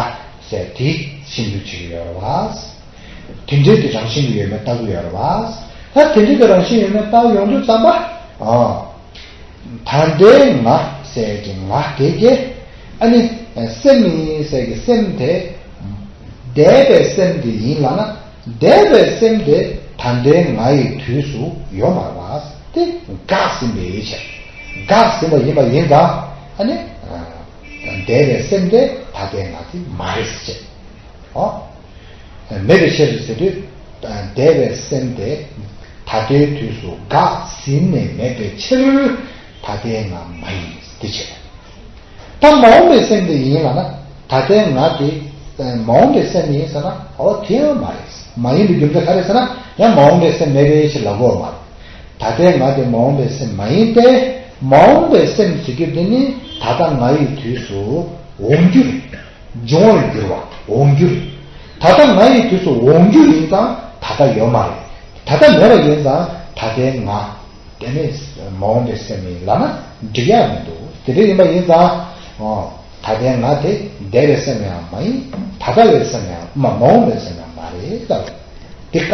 ཟེར་དེ་ཞིབ་འཇུག་བྱེད་ཀྱི་ཡོད་རེད་བ། དེ་འདྲའི་གི་རང་བཞིན་གྱི་ཡོད་མེད་ལྟ་གི་ཡོད་རེད་བ། ད་དེ་འདྲའི་གི་རང་བཞིན་ཡོད་མེད་ལྟ་ཡོང་དུས་ཙམ་པ། ཨ། ད་ལྟའི་ང་ཟེར་གྱི་ང་དེ་གས། ཨ་ནི་སེམས་ཡིན་ཟེར་གྱི་སེམས་དེ། འདས་པའི་སེམས་དེ་ཡིན་ལབ་ན། འདས་པའི་སེམས་དེ་ད་ལྟའི་ང་ཡི་དུས་སུ་ཡོད་མ་རེད་བ། དེ་འགགས་ཟིན་པའི་ཕྱིར། འགགས་ཟིན་པ་ཡིན་པ་ཡིན་ཙང་། ཨ་ནི། འདས་པའི་སེམས་དེ་ད་ལྟའི་ང་དེ་མ་རེད་ཟེར། ཨོ། མེད་པའི་ཕྱིར་ཟེར་དུས། འདས་པའི་སེམས་དེ་ད་ལྟའི་དུས་སུ་འགགས་ཟིན་ནས་མེད་པའི་ཕྱིར། ད་ལྟའི་ང་མ་ཡིན་དེ་བྱས། ད་མ་འོངས་པའི་སེམས་དེ་ཡིན་ལབ་ན། ད་ལྟའི་ང་དེ་མ་འོངས་པའི་སེམས་ཡིན་ཟེར་ན། འོ་དེ་ཡང་མ་རེད། མ་ཡིན་པའི་རྒྱུ་མཚན་ག་རེ་ཟེར་ན། ཡང་མ་འོངས་པའི་སེམས་མེད་པའི་ཕྱིར་ལབ་དགོས་མ་རེད། ད་ལྟའི་ང་དེ་མ་འོངས་པའི་སེམས་མ་ཡིན་ཏེ། མ་འོངས་པའི་སེམས་ཟེར་རྒྱུ་དེ་ནི་ད་ལྟ་ང་ཡི་དུས་སུ་འོང་རྒྱུ་རེད། འབྱུང་བར་འགྱུར་བ་འོང་རྒྱུ་རེད། ད་ལྟ་ང་ཡི་དུས་སུ་འོང་རྒྱུ་ཡིན་ཙང་ད་ལྟ་ཡོད་མ་རེད། ད་ལྟ་མེད་པ་ཡིན་ཙང་ད་ལྟའི་ང་དེ་ནི་མ་འོངས་པའི་སེམས་ཡིན་ལབ་ན་འགྲིག་ཡག་མི་འདུག་དེ་འདྲ་ཡིན་པ་ཡིན་ཙང་། ཨོ། ད་ལྟའི་ང་དེ་འདས་པའི་སེམས་ཡང་མ་ཡིན། ད་ལྟ་བའི་སེམས་ཡང་མ་མ་འོངས་པའི་སེམས་ཡང་མ་རེད་ལབ། དེ་བཀག་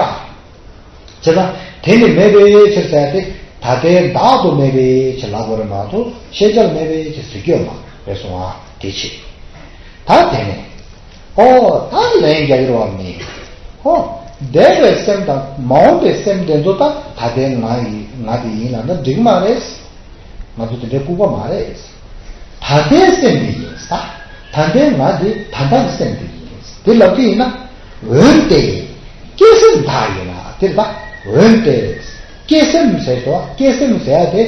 བྱས་ཙང་དེ་ནི་མེད་པའི་ཕྱིར་ཟེར་ཏེ། ད་ལྟའི་བདག་ཏུ་མེད་པའི་ཕྱིར་ལབ་དགོས་རེད་མ་གཏོགས་ཤེས་བྱར་མེད་པའི་ཕྱིར་ཟེར་རྒྱུ་ཡོད་མ་རེད་གསུང་བ་དེ་བྱེད། ད་དེ་ནས། ཨོ། ད་ལན་རྒྱག་རྒྱུ་རེད་བ་མི། ཨོ། འདས་པའི་སེམས་དང་མ་འོངས་པའི་སེམས་དེ་ཚོ་ད་ད་ལྟའི་ང་ཡི་ང་དེ་ཡིན་ལབ་ན་འགྲིག་མ་རེད། ང་ཚོ་དེ་འདྲའི་ལྐུགས་པ་མ་རེད། ད་ལྟའི་སེམས་དེ་ཡིན་ས། ད་ལྟའི་ང་དེ་ད་ལྟ་གི་སེམས་དེ་ཡིན། དེ་ལབ་ཀྱི་ཡིན་ན། འོན་ཏེ། སྐྱེ་སེམས་བདག་ཡིན་ན་དེ་ལ། འོན་ཏེ། སྐྱེ་སེམས་ཟེར་དོ། སྐྱེ་སེམས་ཟེར་ཡ་དེ།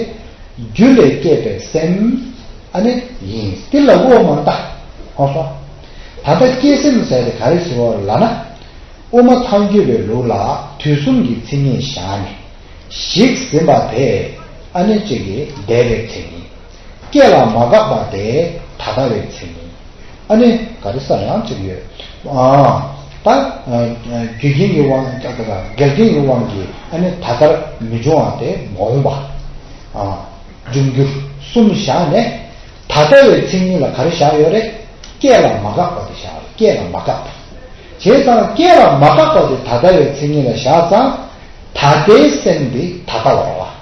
རྒྱུ་ལས་སྐྱེས་པའི་སེམས། ཨ་ནི་ཡིན། དེ་ལ་འོ་མ་ད། ཧོ་སོ། ད་ལྟ་སྐྱེ་སེམས་ཟེར་དེ་ག་རེ་ཟེར་བ་ལབ་ན། དབུ་མ་ཐལ་འགྱུར་བའི་ལུགས་ལ་དུས་གསུམ་གྱི་མཚན་ཉིད་བཞག་ནས། ཞིག་ཟིན་པ་དེ། ཨ་ནི་གཅིག་གི་འདས་པའི་མཚན་ཉིད། སྐྱེ་ལ་མ་འགགས་པ་དེ་ད་ལྟ་བའི་མཚན་ཉིད། ཨ་ནི་ག་རེ་ཟེར་ཡང་གཅིག་ཡོད། ཨ། ད། རྒྱུ་རྐྱེན་གྱི་དབང་འགལ་རྐྱེན་གྱི་དབང་གིས་ཨ་ནི་ད་ལྟར་མི་འབྱུང་བ་དེ་མ་འོངས་པ། ཨ། འབྱུང་འགྱུར་གསུམ་བཞག་ནས། ད་ལྟ་བའི་མཚན་ཉིད་ལ་ག་རེ་བཞག་ཡོད་རེད། སྐྱེ་ལ་མ་འགགས་པ་དེ་བཞག་རེད། སྐྱེ་ལ་མ་འགགས་པ། བྱས་ཙང་སྐྱེ་ལ་མ་འགགས་པ་དེ་ད་ལྟ་བའི་མཚན་ཉིད་ལ་བཞག་ཙང་། ད་ལྟའི་སེམས་དེ་ད་ལྟ་བ་རེད་བ།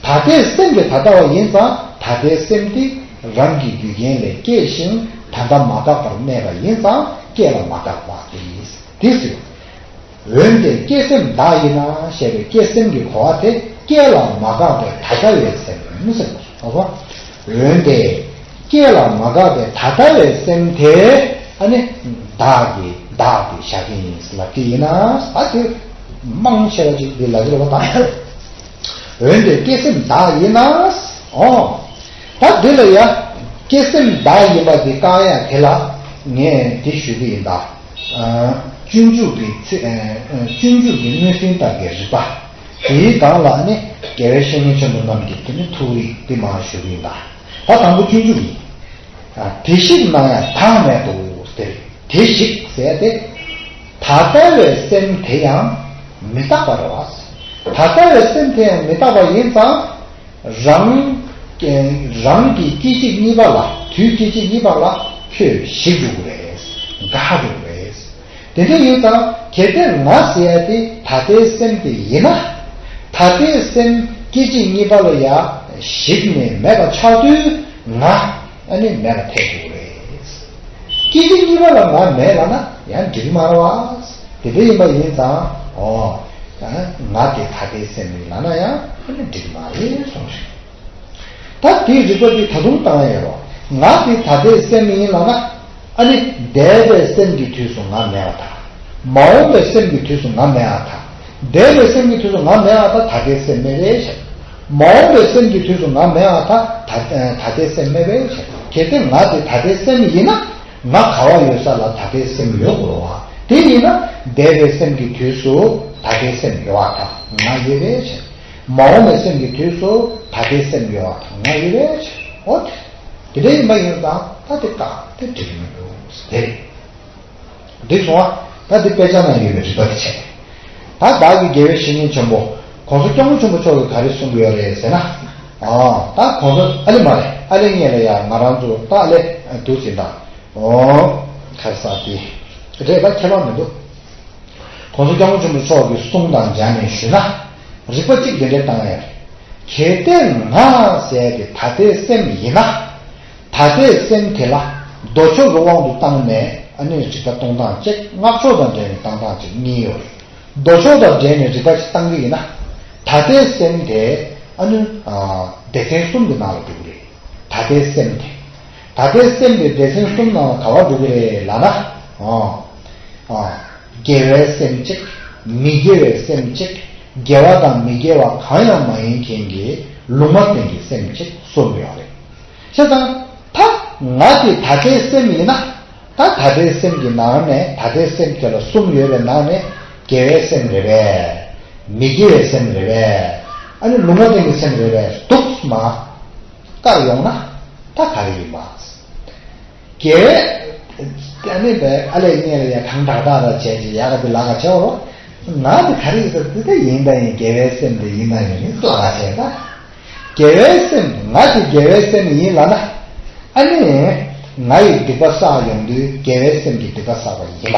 ད་ལྟའི་སེམས་དེ་ད་ལྟ་བ་ཡིན་ཙང་ད་ལྟའི་སེམས་དེ་རང་གི་རྒྱུ་རྐྱེན་ལས་སྐྱེས་ཤིང་ད་ལྟ་མ་འགགས་པར་གནས་པ་ཡིན་ཙང་སྐྱེ་ལ་མ་འགགས་པ་དེ་ཡིན། དེ་ཟེར། འོན་ཏེ་སྐྱེ་སེམས་བདག་ཡིན་ན་ཞེས་པའི་སྐྱེ་སེམས་ཀྱི་གོ་བ་དེ་སྐྱེ་ལ་མ་འགགས་པའི་ད་ལྟ་བའི་སེམས་ཟེར་བ། འོ། འོན་ཏེ་སྐྱེ་ལ་མ་འགགས་པའི་ད་ལྟ་བའི་སེམས་དེ་ཨ་ནི་བདག་གི་བདག་གི་བཞག་གི་ཡིན་ལབ་ཀྱི་ཡིན་ན་ད་དེ་མང་ཆེ་བ་ཅིག་འདི་ལབ་ཀྱི་རེད་བ་ད། འོན་ཏེ་སྐྱེ་སེམས་བདག་ཡིན་ན། ཨོ། ད་འདི་ལ་ཡ། སྐྱེ་སེམས་བདག་ཡིན་པ་འདི་བཀག་ཡ་དེ་ལ་ངས་འདི་ཞུ་གི་ཡིན་ད། ཨ། སྤྱོད་འཇུག་གི་ཚེ། ཨ། སྤྱོད་འཇུག་གི་མངོན་ཟིན་ལྟར་གྱི་རིགས་པ། དེའི་སྒང་ལ་ནི་རྒྱལ་བའི་བཤེས་གཉེན་ཆེན་པོ་རྣམས་ཀྱི་དེ་ནི་ཐུགས་རིག་འདི་མར་ཞུ་གི་ཡིན་ད། ད་དང་པོ་སྤྱོད་འཇུག་ཡིན། ཨ། དེ་ཞིག་ན་ཡང་བདག་མེད་དོ་ཟེར། དེ་ཞིག་ཟེར་ཏེ། ད་ལྟ་བའི་སེམས་དེ་ཡང་མི་རྟག་པ་རེད་བ། ད་ལྟ་བའི་སེམས་དེ་ཡང་མི་རྟག་པ་ཡིན་ཙང་། རང་། རང་གི་སྐྱེ་འཇིག་གཉིས་པ་ལ། དུས་སྐྱེ་འཇིག་གཉིས་པ་ལ་ཁྱོད་ཞིག་འགྲོ་གི་རེད། འགག་འགྲོ་གི་རེད། དེ་འདྲ་ཡིན་ཙང་གལ་ཏེ་ང་ཟེར་ཡ་དེ་ད་ལྟའི་སེམས་དེ་ཡིན་ན། ད་ལྟའི་སེམས་སྐྱེ་འཇིག་གཉིས་པ་ལ་ཡ་ཞིག་ནས་མེད་པ་ཆགས་དུས་ང་ཨ་ནི་མེད་པ་ཐལ་འགྲོ་གི་རེད། སྐྱེ་འཇིག་གཉིས་པ་ལ་ང་མེད་ལབ་ན་ཡང་འགྲིག་མ་རེད་བ། དེ་འདྲ་ཡིན་པ་ཡིན་ཙང་། ཨོ། ང་དེ་ད་ལྟའི་སེམས་ཡིན་ལབ་ན་ཡང་ཨ་ནི་འགྲིག་མ་རེད་གསུངས་ཤིང་། ད་དེའི་རིགས་པ་དེ་ད་དུང་བཏང་ཡ་ཡོད་རེད། ང་དེ་ད་ལྟའི་སེམས་ཡིན་ལབ་ན། ཨ་ནི་འདས་པའི་སེམས་ཀྱི་དུས་སུ་ང་མེད་པ་དང་། མ་འོངས་པའི་སེམས་ཀྱི་དུས་སུ་ང་མེད་པ་དང་། འདས་པའི་སེམས་ཀྱི་དུས་སུ་ང་མེད་པ་དང་ད་ལྟའི་སེམས་མེད་པའི་ཕྱིར། མ་འོངས་པའི་སེམས་ཀྱི་དུས་སུ་ང་མེད་པ་དང་ད་ད་ལྟའི་སེམས་མེད་པའི་ཕྱིར། གལ་ཏེ་ང་དེ་ད་ལྟའི་སེམས་ཡིན་ན། ང་ག་བ་ཡོད་ས་ལ་ད་ལྟའི་སེམས་ཡོད་དགོས་རེད་བ། དེ་ཡིན་ན་འདས་པའི་སེམས་ཀྱི་དུས་སུ་ད་ལྟའི་སེམས་ཡོད་པ་དང་ང་ཡོད་པའི་ཕྱིར། མ་འོངས་པའི་སེམས་ཀྱི་དུས་སུ་ད་ལྟའི་སེམས་ཡོད་པ་དང་ང་ཡོད་པའི་ཕྱིར། འོ་དེ། དེ་འདྲ་ཡིན་པ་ཡིན་ཙང་ད་དེ་བཀག་དེ་འགྲིག་མི་འདུག་དེ་རེད། འགྲིག་སོང་བ། ད་དེ་དཔེ་ཆ་ནང་ཡོད་པའི་རིགས་པ་དེ་བྱས། ད་བདག་གི་དགེ་བའི་བཤེས་གཉེན་ཆེན་པོ་༸གོང་ས་༸སྐྱབས་མགོན་ཆེན་པོ་མཆོག་གིས་ག་རེ་གསུང་གི་ཡོད་རེད་ཟེར་ན། ཨ། ད་༸གོང་ས་ཨ་ལེ་མ་རེད། ཨ་ལེ་ངེད་ལ་ཡ་ང་རང་ཚོ་ད་ཨ་ལེ་འདུག་ཟིན་ད། ཨོ། ག་རེ་ཟེར་དེ་རེད་ད་ཁྱད་པར་མི་འདུག ༸གོང་ས་༸སྐྱབས་མགོན་ཆེན་པོ་མཆོག་གི་གསུང་དང་སྦྱར་ནས་ཞུས་ན། རིགས་པ་གཅིག་འདི་འདྲ་བཏང་ཡ་རེད། གལ་ཏེ་ང་ཟེར་ཏེ་ད་ལྟའི་སེམས་ཡིན་ན། ད་ལྟའི་སེམས་དེ་ལ་ལྡོག་ཕྱོགས་ཀྱི་དབང་དུ་བཏང་ནས་ཨ་ནི་རིགས་པ་གཏོང་སྟངས་གཅིག་སྔགས་ཕྱོགས་དང་འབྲེལ་ནས་བཏང་སྟངས་གཅིག་གཉིས་ཡོད་རེད། ལྡོག་ཕྱོགས་དང་འབྲེལ་ནས་རིགས་པ་གཅིག་བཏང་གི་ཡིན་ན། ད་ལྟའི་སེམས་དེ་ཨ་ནི་སྡེ་ཚན་གསུམ་གྱི་ནང་ལ་འགྲོ་གི་རེད། ད་ལྟའི་སེམས་དེ། ད་ལྟའི་སེམས་དེ་སྡེ་ཚན་གསུམ་ནང་ལ་ག་བ་འགྲོ་གི་རེད་ལབ་ན། ཨོ། ཨོ། དགེ་བའི་སེམས་གཅིག་མི་དགེ་བའི་སེམས་གཅིག་དགེ་བ་དང་མི་དགེ་བ་གང་ཡང་མ་ཡིན་མཁན་གྱི་ལུང་མ་བསྟན་གྱི་སེམས་གཅིག་གསུམ་ཡོད་རེད། བྱས་ཙང་། ད་ང་དེ་ད་ལྟའི་སེམས་ཡིན་ན། ད་ད་ལྟའི་སེམས་ཀྱི་ནང་ནས་ད་ལྟའི་སེམས་དེ་ལ་གསུམ་ཡོད་པའི་ནང་ནས་དགེ་བའི་སེམས་རེད་པས། མི་དགེ་བའི་སེམས་རེད་པས། ཨ་ནི་ལུང་མ་བསྟན་གྱི་སེམས་རེད་པས་འདུག་མ། བཀར་ཡོང་ན་ད་ག་རེ་ཡིན་པ། དགེ་བའི་ཨ་ནི་བས་ཨ་ལས་ཉེ་ལ་ཡ་གང་དག་དག་ལ་བྱས་ཀྱི་ཡ་ག་དེ་ལ་ག་བྱས་རོ། ང་དེ་ག་རེ་ཡིན་ད་དེ་ད་ཡིན་ད་ཡིན་དགེ་བའི་སེམས་དེ་ཡིན་ད་ཡིན་ལ་ག་བྱས་ད། དགེ་བའི་སེམས་ང་དེ་དགེ་བའི་སེམས་ཡིན་ལ་ན། ཨ་ནི་ང་ཡི་སྡིག་པ་བསགས་ཡོང་དུས་དགེ་བའི་སེམས་ཀྱི་སྡིག་པ་བསགས་པ་ཡིན་པ་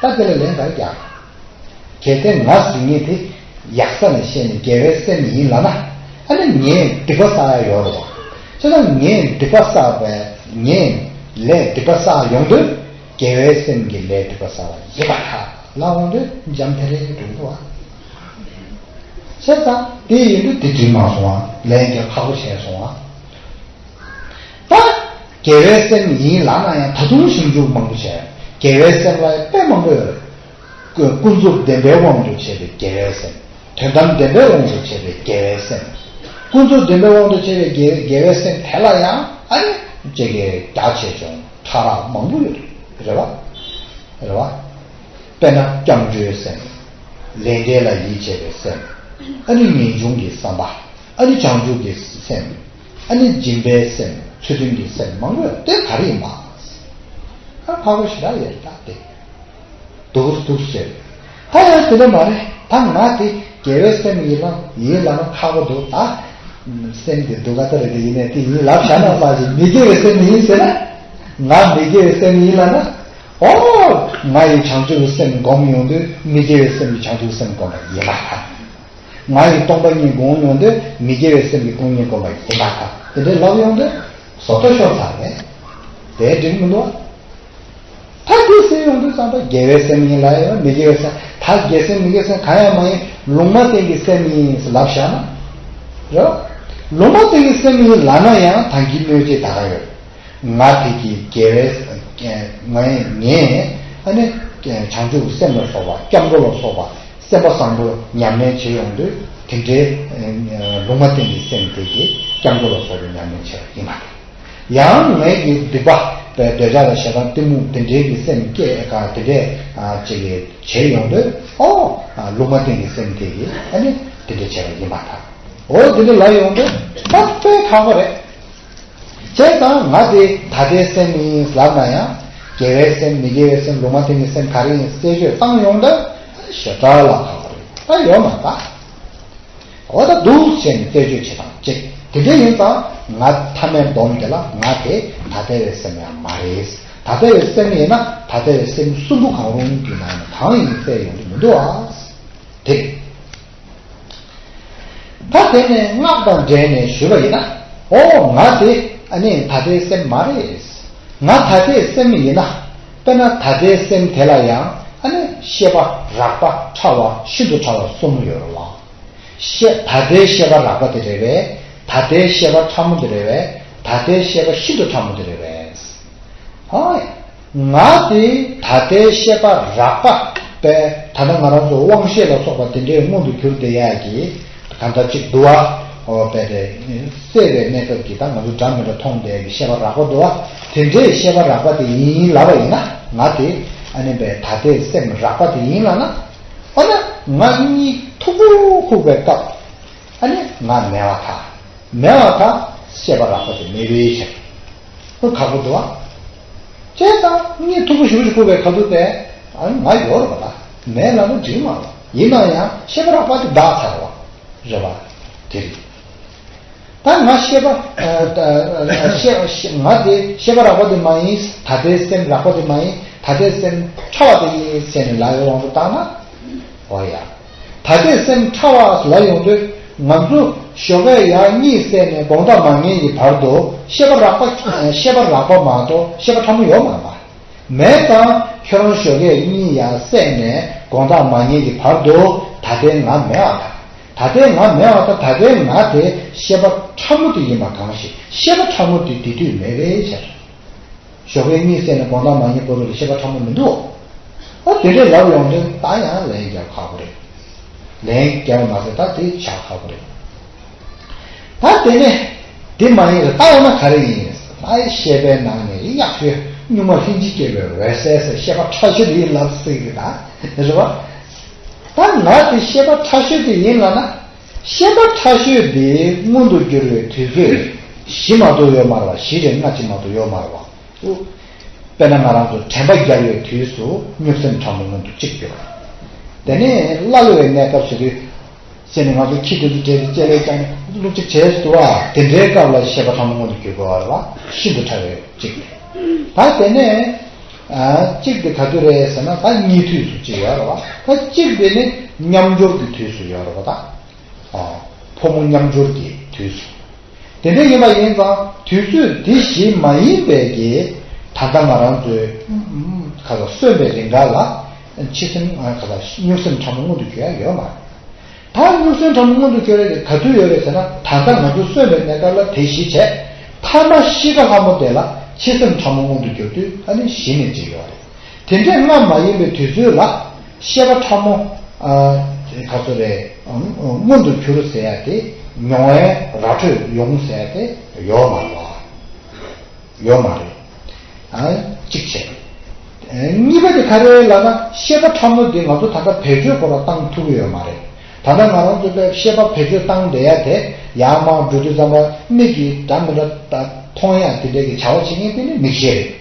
དང་། ད་དེ་ལ་ལན་ག་རེ་རྒྱག་གལ་ཏེ་ང་ཟེར་མཁན་དེ་ཡག་ས་ནས་བཤད་ནས་དགེ་བའི་སེམས་ཡིན་ལབ་ན། ཨ་ནི་ངས་སྡིག་པ་བསགས་ཡ་ཡོད་རེད་བ། བྱས་ཙང་ངས་སྡིག་པ་བསགས་པས་ངས་ལས་སྡིག་པ་བསགས་ཡོང་དུས་དགེ་བའི་སེམས་ཀྱིས་ལས་སྡིག་པ་བསགས་པ་ཡིན་པར་ཐལ་ལབ་འོང་དུས་འཇམ་ཐེ་རེ་འགྲོ་གི་འདུག་བ། བྱས་ཙང་དེ་ཡིན་དུས་དེ་འགྲིག་མ་སོང་བ། ལན་དེ་ཁག་པོ་བྱས་སོང་བ། ད། དགེ་བའི་སེམས་ཡིན་ལབ་ན་ཡང་ད་དུང་ཞིབ་འཇུག་མང་པོ་བྱས། དགེ་བའི་སེམས་ལ་དཔེ་མང་པོ་ཡོད་རེད། ཀུན་ཀུན་རྫོབ་བདེན་པའི་དབང་དུ་བྱས་པའི་དགེ་བའི་སེམས། དོན་དམ་བདེན་པའི་དབང་དུ་བྱས་པའི་དགེ་བའི་སེམས། ཀུན་རྫོབ་བདེན་པའི་དབང་དུ་བྱས་པའི་དགེ་དགེ་བའི་སེམས་དེ་ལ་ཡང་ཨ་ནི་ཅིག་གི་རྒྱ་ཆེ་ཆུང་ཕྲ་རགས་མང་པོ་ཡོད་རེད། རེད་བ། རེད་བ། དཔེར་ན་སྐྱབས་འགྲོའི་སེམས། ལས་འབྲས་ལ་ཡིད་ཆེས་པའི་སེམས། ཨ་ནི་ངེས་འབྱུང་གི་བསམ་པ། ཨ་ནི་བྱང་ཆུབ་ཀྱི་སེམས། ཨ་ནི་སྦྱིན་པའི་སེམས། ཚུལ་ཁྲིམས་ཀྱི་སེམས་མང་པོ་ཡོད་དེ་ག་རེ་ཡིན་པ། ཨ་ཁག་པོ་ཞེ་དྲག་ཡོད་ད་དེ། འདུག་འདུག་ཟེར། ད་ཡང་དེ་འདྲ་མ་རེད། ད་ང་དེ་དགེ་བའི་སེམས་ཡིན་ལ་ཡིན་ལ་ན་ཁག་པོ་འདུག་ད། སེམས་དེ་སྡུག་ག་ད་རེད་དེ་ཡིན་ནས་དེ་ཡིན་ལབ་བཞག་ན་ལ་ཞིག་མི་དགེ་བའི་སེམས་ཡིན་ཟེར་ན། ང་མི་དགེ་བའི་སེམས་ཡིན་ལ་ན། ཨོ། ང་ཡི་བྱང་ཆུབ་ཀྱི་སེམས་སྒོམ་ཡོང་དུས་མི་དགེ་བའི་སེམས་ཀྱི་བྱང་ཆུབ་སེམས་སྒོམ་པ་ཡིན་པ་དང་། ང་ཡི་སྟོང་པ་ཉིད་སྒོམ་ཡོང་དུས་མི་དགེ་བའི་སེམས་ཀྱི་སྟོང་ཉིད་སྒོམ་པ་ཡིན་པ་དང་དེ་འདྲའི་ལབ་ཡོང་དུས་བཟོ་ལྟ་ཤོར་ཚར་རེད། དེ་འགྲིག་མི་འདུག་ད་དེ་ཟེར་ཡོང་དུས་ཙམ་པ་དགེ་བའི་སེམས་ཡིན་ལ་ཡང་མི་དགེ་བའི་སེམས་ད་དགེ་སེམས་མི་དགེ་སེམས་གང་ཡང་མ་ཡིན་ལུང་མ་བསྟན་གྱི་སེམས་ཡིན་ལབ་བཞག་ན། རེད། ལུང་མ་བསྟན་གྱི་སེམས་ཡིན་ལབ་ན་ཡང་ད་གིན་གནོད་བྱེད་ད་ག་ཡོད། ང་དེ་གི་དགེ་བའི་ངས་ངས་ཨ་ནི་བྱང་ཆུབ་ཀྱི་སེམས་ལ་སོགས་པ་སྐྱབས་འགྲོ་ལ་སོགས་པ་སེམས་པ་བཟང་པོ་ཉམས་ལེན་བྱེད་ཡོང་དུས་དེ་འདྲའི་ལུང་མ་བསྟན་གྱི་སེམས་དེ་གི་སྐྱབས་འགྲོ་ལ་སོགས་པའི་ཉམས་ལེན་བྱེད་པ་ཡིན་པ་དང་། ཡང་ངས་ཀྱི་སྡིག་པ་འདོད་ཆགས་དང་ཞེ་སྡང་གཏི་མུག་དེ་འདྲའི་གི་སེམས་སྐྱེ་ག་དེ་འདྲའི་ཅིག་གི་བྱེད་ཡོང་དུས་ཨོ་ལུང་མ་བསྟན་གྱི་སེམས་དེ་གི་ཨ་ནི་དེ་འདྲ་བྱེད་པ་ཡིན་པ་དང་། ཨོ་དེ་འདྲ་ལ་ཡོང་དུས་ད་དཔེ་ཁག་པོ་རེད། བྱས་ཙང་ང་དེ་ད་ལྟའི་སེམས་ཡིན་ལབ་ན་ཡང་དགེ་བའི་སེམས་མི་དགེ་བའི་སེམས་ལུང་མ་བསྟན་གྱི་སེམས་ག་རེ་ཡིན་རྩད་གཅོད་བཏང་ཡོང་དུས་ཞེ་དྲག་ལ་ཁག་པོ་རེད་ད་ཡོད་མ་རེད་ད། འོ་ད་འདུག་བྱས་ནས་རྩད་གཅོད་བྱེད་སྟངས་གཅིག་དེ་འདྲ་ཡིན་ཙང་ང་མཐའ་མའི་སྡོམ་དེ་ལ་ང་དེ་ད་ལྟ་བའི་སེམས་ཡང་མ་རེད། ད་ལྟ་བའི་སེམས་ཡིན་ན་ད་ལྟ་བའི་སེམས་གསུམ་པོ་གང་རུང་གི་ནང་ནས་གང་ཡིན་གསལ་ཡོང་གི་མི་འདུག་ཨ། དེ། ད་དེ་ནས་སྔགས་དང་འབྲེལ་ནས་ཞུས་པ་ཡིན་ན། ཨོ་ང་དེ་ཨ་ནི་ད་ལྟའི་སེམས་མ་རེད། ང་ད་ལྟའི་སེམས་ཡིན་ན། དཔེར་ན་ད་ལྟའི་སེམས་དེ་ལ་ཡང་ཨ་ནི་ཤེས་པ་རགས་པ་ཕྲ་བ་ཤིན་ཏུ་ཕྲ་བ་གསུམ་ཡོད་རེད་བ། ཤེས་ད་ལྟའི་ཤེས་པ་རགས་པ་དེ་རེད་པས། ད་ལྟའི་ཤེས་པ་ཕྲ་མོ་དེ་རེད་པས། ད་ལྟའི་ཤེས་པ་ཤིན་ཏུ་ཕྲ་མོ་དེ་རེད་པས། ཧོ། ང་དེ་ད་ལྟའི་ཤེས་པ་རགས་པ་པས་ད་ལྟ་ང་རང་ཚོ་དབང་ཤེས་ལ་སོགས་པ་དེ་འདྲའི་མངོན་དུ་གྱུར་བསྡད་ཡག་གི་གང་ལྟར་ཅིག་འདུག་བ། ཧོ་པས་དེ་སད་པའི་གནས་སྐབས་ཀྱི་ད་ང་ཚོ་འདྲ་མི་འདྲ་མཐོང་བསྡད་ཡག་གི་ཤེས་པ་རགས་པ་འདུག་བ། དེ་འདྲའི་ཤེས་པ་རགས་པ་དེ་ཡིན་ལབ་པ་ཡིན་ན་ང་དེ་ཨ་ནི་པས་ད་ལྟའི་སེམས་རགས་པ་དེ་ཡིན་ལབ་ན། འོ་ན་ང་གཉིད་མཐུག་པོ་ཁུག་པའི་སྐབས་ཨ་ནི་ང་མེད་པ་ཐལ། མེད་པ་དང་ཤེས་པ་རགས་པ་དེ་མེད་པའི་ཕྱིར། ཁོ་ཁག་པོ་འདུག་ཨ། བྱས་ཙང་གཉིད་མཐུག་པོ་ཞེ་པོ་ཅིག་ཁུག་པའི་ཁ་ཐུག་དེ་ཨ་ནི་ང་ཡོད་རེད་པ། ད་མེད་ལབ་ན་འགྲིག་མ་རེད། ཡིན་ན་ཡང་ཤེས་པ་རགས་པ་དེ་འགག་ཚར་བ་རེད་པ། དེ་རེད། ད་ང་ཤེས་པ་ཨ་ཨ་ཤེས་ཤེས་ང་དེ་ཤེས་པ་རགས་པ་དེ་མ་ཡིན། ད་ལྟའི་སེམས་རགས་པ་དེ་མ་ཡིན། ད་ ད་ལྟའི་སེམས་ཕྲ་བ་དེ་ཡིན་ཟེར་ནས་ལབ་ཡོང་དུ་བཏང་ན། འོ་ཡ། ད་ལྟའི་སེམས་ཕྲ་བ་ལབ་ཡོང་དུས་ང་ཚོ་ཞོགས་ཀས་ཡར་གཉིད་སད་ནས་དགོང་དག་མ་ཉལ་གྱི་བར་དུ་ཤེས་པ་རགས་པ་ཤེས་པ་རགས་པ་མ་གཏོགས་ཤེས་པ་ཕྲ་མོ་ཡོད་མ་རེད་པ། མེད་ཙང་ཁྱོད་རང་ཞོགས་ཀས་གཉིད་ཡར་སད་ནས་དགོང་དག་མ་ཉལ་གྱི་བར་དུ་ད་ལྟའི་ང་མེད་པ་དང་། ད་ལྟའི་ང་མེད་པ་དང་ད་ལྟའི་ང་དེ་ཤེས་པ་ཕྲ་མོ་དེ་ཡིན་པ་གང་ཞིག་ཤེས་པ་ཕྲ་མོ་དེ་དེ་དུས་མེད་པའི་ཕྱིར། ཞོགས་པའི་གཉིད་སད་ནས་དགོང་དག་མ་ཉལ་བར་དུ་ལ་ཤེས་པ་ཕྲ་མོ་མི་འདུག་ཨ་དེ་འདྲས་ལབ་ཡོང་དུས་ད་ཡང་ལན་རྒྱག་ཁག་པོ་རེད། ལན་རྒྱག་མ་ཟད་ད་དེ་བྱ་ཁག་པོ་རེད། ད་དེ་ནས་དེ་མ་ཡིན་ལ་ད་འོ་ན་ག་རེ་ཡིན། ད་ཤེས་པའི་ནང་ནས་ཡག་ཤོས་གཉུག་མ་ལྷན་ཅིག་སྐྱེས་པའི་འོད་གསལ་ཟེར་ཤེས་པ་ཕྲ་ཤོས་དེ་ཡིན་ལབ་སྲིད་གི་ད་རེད་བ། ད་ང་དེ་ཤེས་པ་ཕྲ་ཤོས་དེ་ཡིན་ལབ་ན། ཤེས་པ་ཕྲ་ཤོས་དེ་མངོན་དུ་གྱུར་བའི་དུས་ཚོད་བཞི་མ་གཏོགས་ཡོད་མ་རེད་བ། བཞི་རེ་ལྔ་གཅིག་མ་གཏོགས་ཡོད་མ་རེད་བ། དཔེར་ན་ང་རང་ཚོ་དྲན་པ་རྒྱལ་བའི་དུས་སུ་གཉུག་སེམས་ཕྲ་མོ་མངོན་དུ་གཅིག་གྱུར། དེ་ནས་སླ་ལོ་བའི་གནས་སྐབས་སུ་དུས་ཟེར་ནས་ང་ཚོ་ཁྱི་དེ་ཚོ་བྲེལ་ཏེ་ལྕེ་ལེ་བཅག་ནས་བླུག་གཅིག་བྱས་སུ་བ་དེ་འདྲའི་སྐབས་ལ་ཤེས་པ་ཕྲ་མོ་མངོན་དུ་གྱུར་དགོས་པ་རེད་བ། ཤིན་ཏུ་ཕྲ་བའི་གཅིག་རེད། ད་དེ་ནས་གཅིག་དེ་ག་དུས་རེད་ཟེར་ན་ད་གཉིད་དུས་སུ་གཅིག་ཡོད་རེད་བ། ད་གཅིག་དེ་ནི་མཉམ་སྦྱོར་གྱི་དུས་སུ་ཡོད་རེད་བ་ད། ཕོ་མོ་མཉམ་སྦྱོར་གྱི་དུས་སུ། དེ་འདྲ་ཡིན་པ་ཡིན་ཙང་དུས་ཚོད་འདི་བཞིན་མ་ཡིན་པའི་གི་ད་ལྟ་ང་རང་ཚོའི་ཁ་ལ་གསོན་པའི་རིང་ག་ལ་འཆི་སེམས་ཁ་ལ་གཉུག་སེམས་ཕྲ་མོ་མངོན་དུ་གྱུར་ཡ་ཡོད་མ་རེད། ད་གཉུག་སེམས་ཕྲ་མོ་མངོན་དུ་གྱུར་ཡ་དེ་ག་དུས་ཡོད་རེད་ཟེར་ན་ད་ལྟ་ང་ཚོ་གསོན་པའི་གནས་སྐབས་ལ་དེ་གཞི་བྱས། ཐ་མ་ཤི་ཁ་ལྷ་མོ་དེ་ལ་འཆི་སེམས་ཕྲ་མོ་མངོན་དུ་གྱུར་དུས་ཨ་ནི་གཞི་ནས་གཅིག་ཡོད་རེད། དེ་འདྲས་སྔ་མ་ཡིན་པའི་དུས་ཚོད་ལ་ཤེས་པ་ཕྲ་མོ་ག་ཚོད་རེད་མངོན་དུ་གྱུར་ཟེར་ཡ་དེ་མྱོང་བའི་ར་འཕྲོད་ཡོང་ཟེར་ཡ་དེ་ཡོད་མ་རེད། ཡོད་མ་རེད། གཅིག་བྱས། གཉིས་པ་དེ་ག་རེ་ལབ་ན་ཤེས་པ་ཕྲ་མོ་དེ་ང་ཚོ་ད་ལྟ་བེད་སྤྱོད་ཁོ་རང་བཏང་ཐུབ་ཀྱི་ཡོད་མ་རེད། ད་ལྟ་ང་རང་ཚོ་པའི་ཤེས་པ་བེད་སྤྱོད་བཏང་བསྡད་ཡ་དེ་ཡར་མར་འགྲོ་དུས་ཙམ་པ་མིག་གིས་འདྲ་མི་འདྲ་མཐོང་ཡ་དེ་འདྲ་གི་བྱ་བ་བྱེད་མཁན་དེ་ནི་མིག་ཤེས་རེད།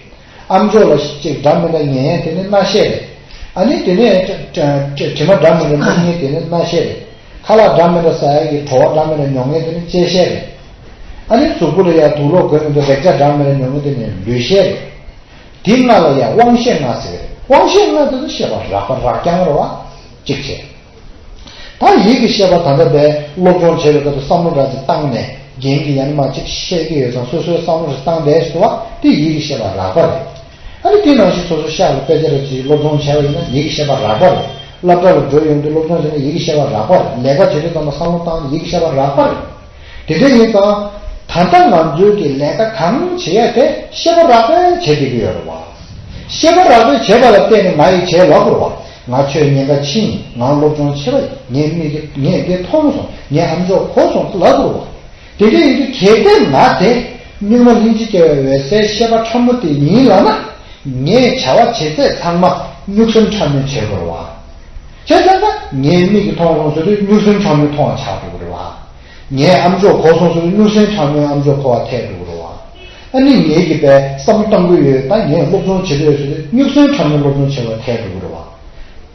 ཨམ་ཅོག་ལ་ཅིག་འདྲ་མི་འདྲ་ཉན་ཡ་དེ་ནི་རྣ་ཤེས་རེད། ཨ་ནི་དེ་ནས་དྲི་མ་འདྲ་མི་འདྲ་སྣ་ཉན་དེ་ནི་རྣ་ཤེས་རེད། ཁ་ལག་འདྲ་མི་འདྲ་ཟ་ཡ་གི་བྲོ་བ་འདྲ་མི་འདྲ་མྱོང་མཁན་དེ་ནི་ལྕེ་ཤེས་རེད། ཨ་ནི་གཟུགས་པོ་ལ་ཡ་དུག་ལོག་འགོས་མི་འདུག་རེག་བྱ་འདྲ་མི་འདྲ་མྱོང་མཁན་དེ་ནི་ལུས་ཤེས་རེད། དེ་ལྔ་ལ་ཡ་དབང་ཤེས་ལྔ་ཟེར་གི་རེད། དབང་ཤེས་ལྔ་དེ་ཚོ་ཤེས་པ་རགས་པ་རགས་རྐྱང་རེད་བ། གཅིག་བྱས། ད་ཡིད་ཀྱི་ཤེས་པ་ད་ལྟ་བས་སློབ་སྦྱོང་བྱེད་པའི་སྐབས་སུ་བསམ་བློ་འདྲ་ཅིག་བཏང་ནས་རྒན་གྱིས་ཡང་མ་ཅིག་བཤད་ཀྱི་ཡོད་ཙང་སོ་སོའི་བསམ་བློ་ཞིག་བཏང་བསྡད་སོང་བ་དེ་ཡིད་ཀྱི་ཤེས་པ་རགས་པ་རེད། ཨ་ནི་དེ་ནང་བཞིན་སོ་སོ་ཤག་ལ་དཔེ་ཆ་རེ་ཅིག་སློབ་སྦྱོང་བྱས་པ་ཡིན་ན་ཡིད་ཀྱི་ཤེས་པ་རགས་པ་རེད། སློབ་གྲྭ་ལ་འགྲོ་ཡོང་དུས་སློབ་སྦྱོང་བྱས་ན་ཡིད་ཀྱི་ཤེས་པ་རགས་པ་རེད། ལས་ཀ་བྱེད་དུས་ཙམ་པ་བསམ་བློ་བཏང་ན་ཡིད་ཀྱི་ཤེས་པ་རགས་པ་རེད། དེ་འདྲ་ཡིན་ཙང་། ད་ལྟ་ང་ཚོའི་གི་ལས་ཀ་གང་བྱེད་ཡ་དེ་ཤེས་པ་རགས་པས་བྱེད་བསྡད་ཀྱི་ཡོད་རེད་བ། ཤེས་པ་རགས་པས་བྱེད་པ་ལ་བརྟེན་ནས་ང་ཡིས་བྱས་ལབ་དགོས་རེད་བ། ང་ཆོས་ཉན་ག་ཕྱིན། ང་སློབ་སྦྱོང་བྱས་པ་ཡིན། ངས་མི་དེ་ངས་དེ་མཐོང་སོང་། ངས་ཨམ་ཅོག་གོ་སོང་ལབ་དགོས་རེད་བ། དེ་འདྲ་ཡིན་དུས་གལ་ཏེ་ང་དེ་གཉུག་མ་ལྷན་ཅིག་སྐྱེས་པའི་འོད་གསལ་ཤེས་པ་ཕྲ་མོ་དེ་ཡིན་ལབ་ན། ངས་བྱ་བ་བྱེད་ཚད་ཚང་མ་གཉུག་སེམས་ཕྲ་མོས་བྱེད་དགོས་རེད་བ། བྱས་ཙང་ད་ངའི་མིག་གིས་མཐོང་སོང་ཟེར་དུས་གཉུག་སེམས་ཕྲ་མོའི་མཐོང་བ་ཆགས་འགྲོ་གི་རེད་བ། ངས་ཨམ་ཅོག་གོ་སོང་ཟེར་དུས་གཉུག་སེམས་ཕྲ་མོའི་ཨམ་ཅོག་གོ་བ་ཐལ་འགྲོ་གི་རེད་བ། ཨ་ནི་ངེད་ཀྱིས་པས་བསམ་བློ་གཏོང་གི་ཡོད། ད་ངས་སློབ་སྦྱོང་བྱེད་ཀྱི་ཡོད་ཟེར་དུས་གཉུག་སེམས་ཕྲ་མོའི་སློབ་སྦྱོང་བྱེད་པ་ཐལ་འགྲོ་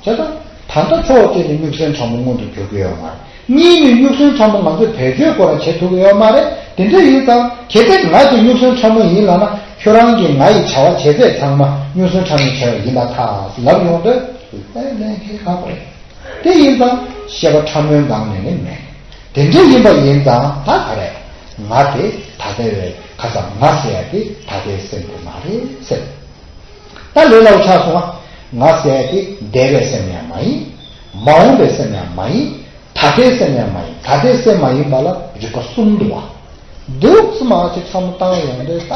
གི་རེད་བ། བྱས་ཙང་ད་ལྟ་ཕྱོགས་གཅིག་ནས་གཉུག་སེམས་ཕྲ་མོ་མངོན་དུ་གྱུར་གྱི་ཡོད་མ་རེད། གཉིས་ནས་གཉུག་སེམས་ཕྲ་མོ་ང་ཚོས་བེད་སྤྱོད་ཁོ་རང་བྱེད་ཐུབ་ཀྱི་ཡོད་མ་རེད། དེ་འདྲ་ཡིན་ཙང་གལ་ཏེ་ང་དེ་གཉུག་སེམས་ཕྲ་མོ་ཡིན་ལབ་ན་ཁྱོད་རང་གིས་ང་ཡི་བྱ་བ་བྱེད་ཚད་ཚང་མ་གཉུག་སེམས་ཕྲ་མོས་བྱས་པ་ཡིན་པར་ཐལ་ལབ་ཡོང་དུས་ཨེ་ལན་ཁེལ་ཁག་པོ་རེད། དེ་ཡིན་ཙང་ཤེས་པ་ཕྲ་མོའི་སྒང་ནས་ནི་མེད། དེ་འདྲ་ཡིན་པ་ཡིན་ཙང་ད་ག་རེ། ང་དེ་ད་ལྟ་བའི་ཁ་སང་ང་ཟེར་ཡ་དེ་ད་ལྟའི་སེམས་དེ་མ་རེད་ཟེར། ད་ལས་སླ་པོ་ཆགས་སོང་ང་། ང་ཟེར་ཡ་དེ་འདས་པའི་སེམས་ཡང་མ་ཡིན། མ་འོངས་པའི་སེམས་ཡང་མ་ཡིན། ད་ལྟའི་སེམས་ཡང་མ་ཡིན། ད་ལྟའི་སེམས་མ་ཡིན་པ་ལ་རིགས་པ་གསུམ་འདུག་བ། འདུག་སེ་མ་ཅིག་བསམ་བློ་བཏང་ཡོང་དུས་ད་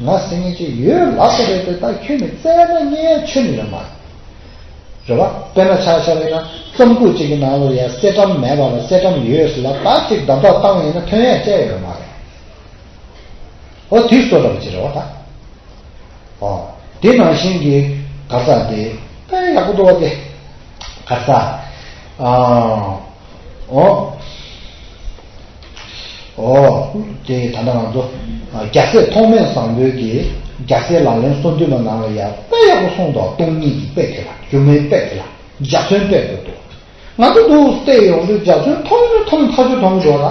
ང་ཟེར་མཁན་ཅིག་ཡོད་ལབ་ས་རེད་དེ། ད་ཁྱོད་ནི་བཙལ་ན་རྙེད་ཡ་ཁྱོད་ནི་རེད་མ་རེད། རེད་བ། དཔེར་ན་ཆ་བཞག་པ་ཡིན་ན་རྩོམ་ཁུག་ཅིག་གི་ནང་ལ་ཡ་གསེར་སྦྲམ་མེད་པ་ལ་གསེར་སྦྲམ་ཡོད་ཟེར་ལབ་ད་ཅིག་འདམ་བཏགས་བཏང་ཡིན་ན་ཐོན་ཡ་ཅིག་ཡོད་མ་རེད། འོ་དེ་བཟོ་འདྲ་པོ་ཅིག་རེད་བ་ད། ཨོ། དེ་ནང་བཞིན་གྱི་ག་རེ་ཟེར་དེ་དཔེ་ཡག་པོ་འདུག་བ་དེ། ག་རེ་ཟེར། ཨ། ཨོ། ཨོ། དེ་ད་ལྟ་ང་ཚོ་རྒྱལ་སྲས་ཐོགས་མེད་བཟང་པོའི་གི་རྒྱལ་སྲས་ལག་ལེན་སོ་བདུན་པ་ནང་ལ་ཡང་དཔེ་ཡག་པོ་གསུངས་འདུག་སྟོང་ཉིད་ཀྱི་དཔེ་དེ་ལ་སྒྱུ་མའི་དཔེ་དེ་ལ་འཇའ་ཚོན་དཔེ་དེ་འདུག་ང་ཚོ་འདུག་བལྟས་ཡོང་དུས་འཇའ་ཚོན་མཐོང་མཐོང་ཐག་ཆོད་མཐོང་གི་འདུག་ད།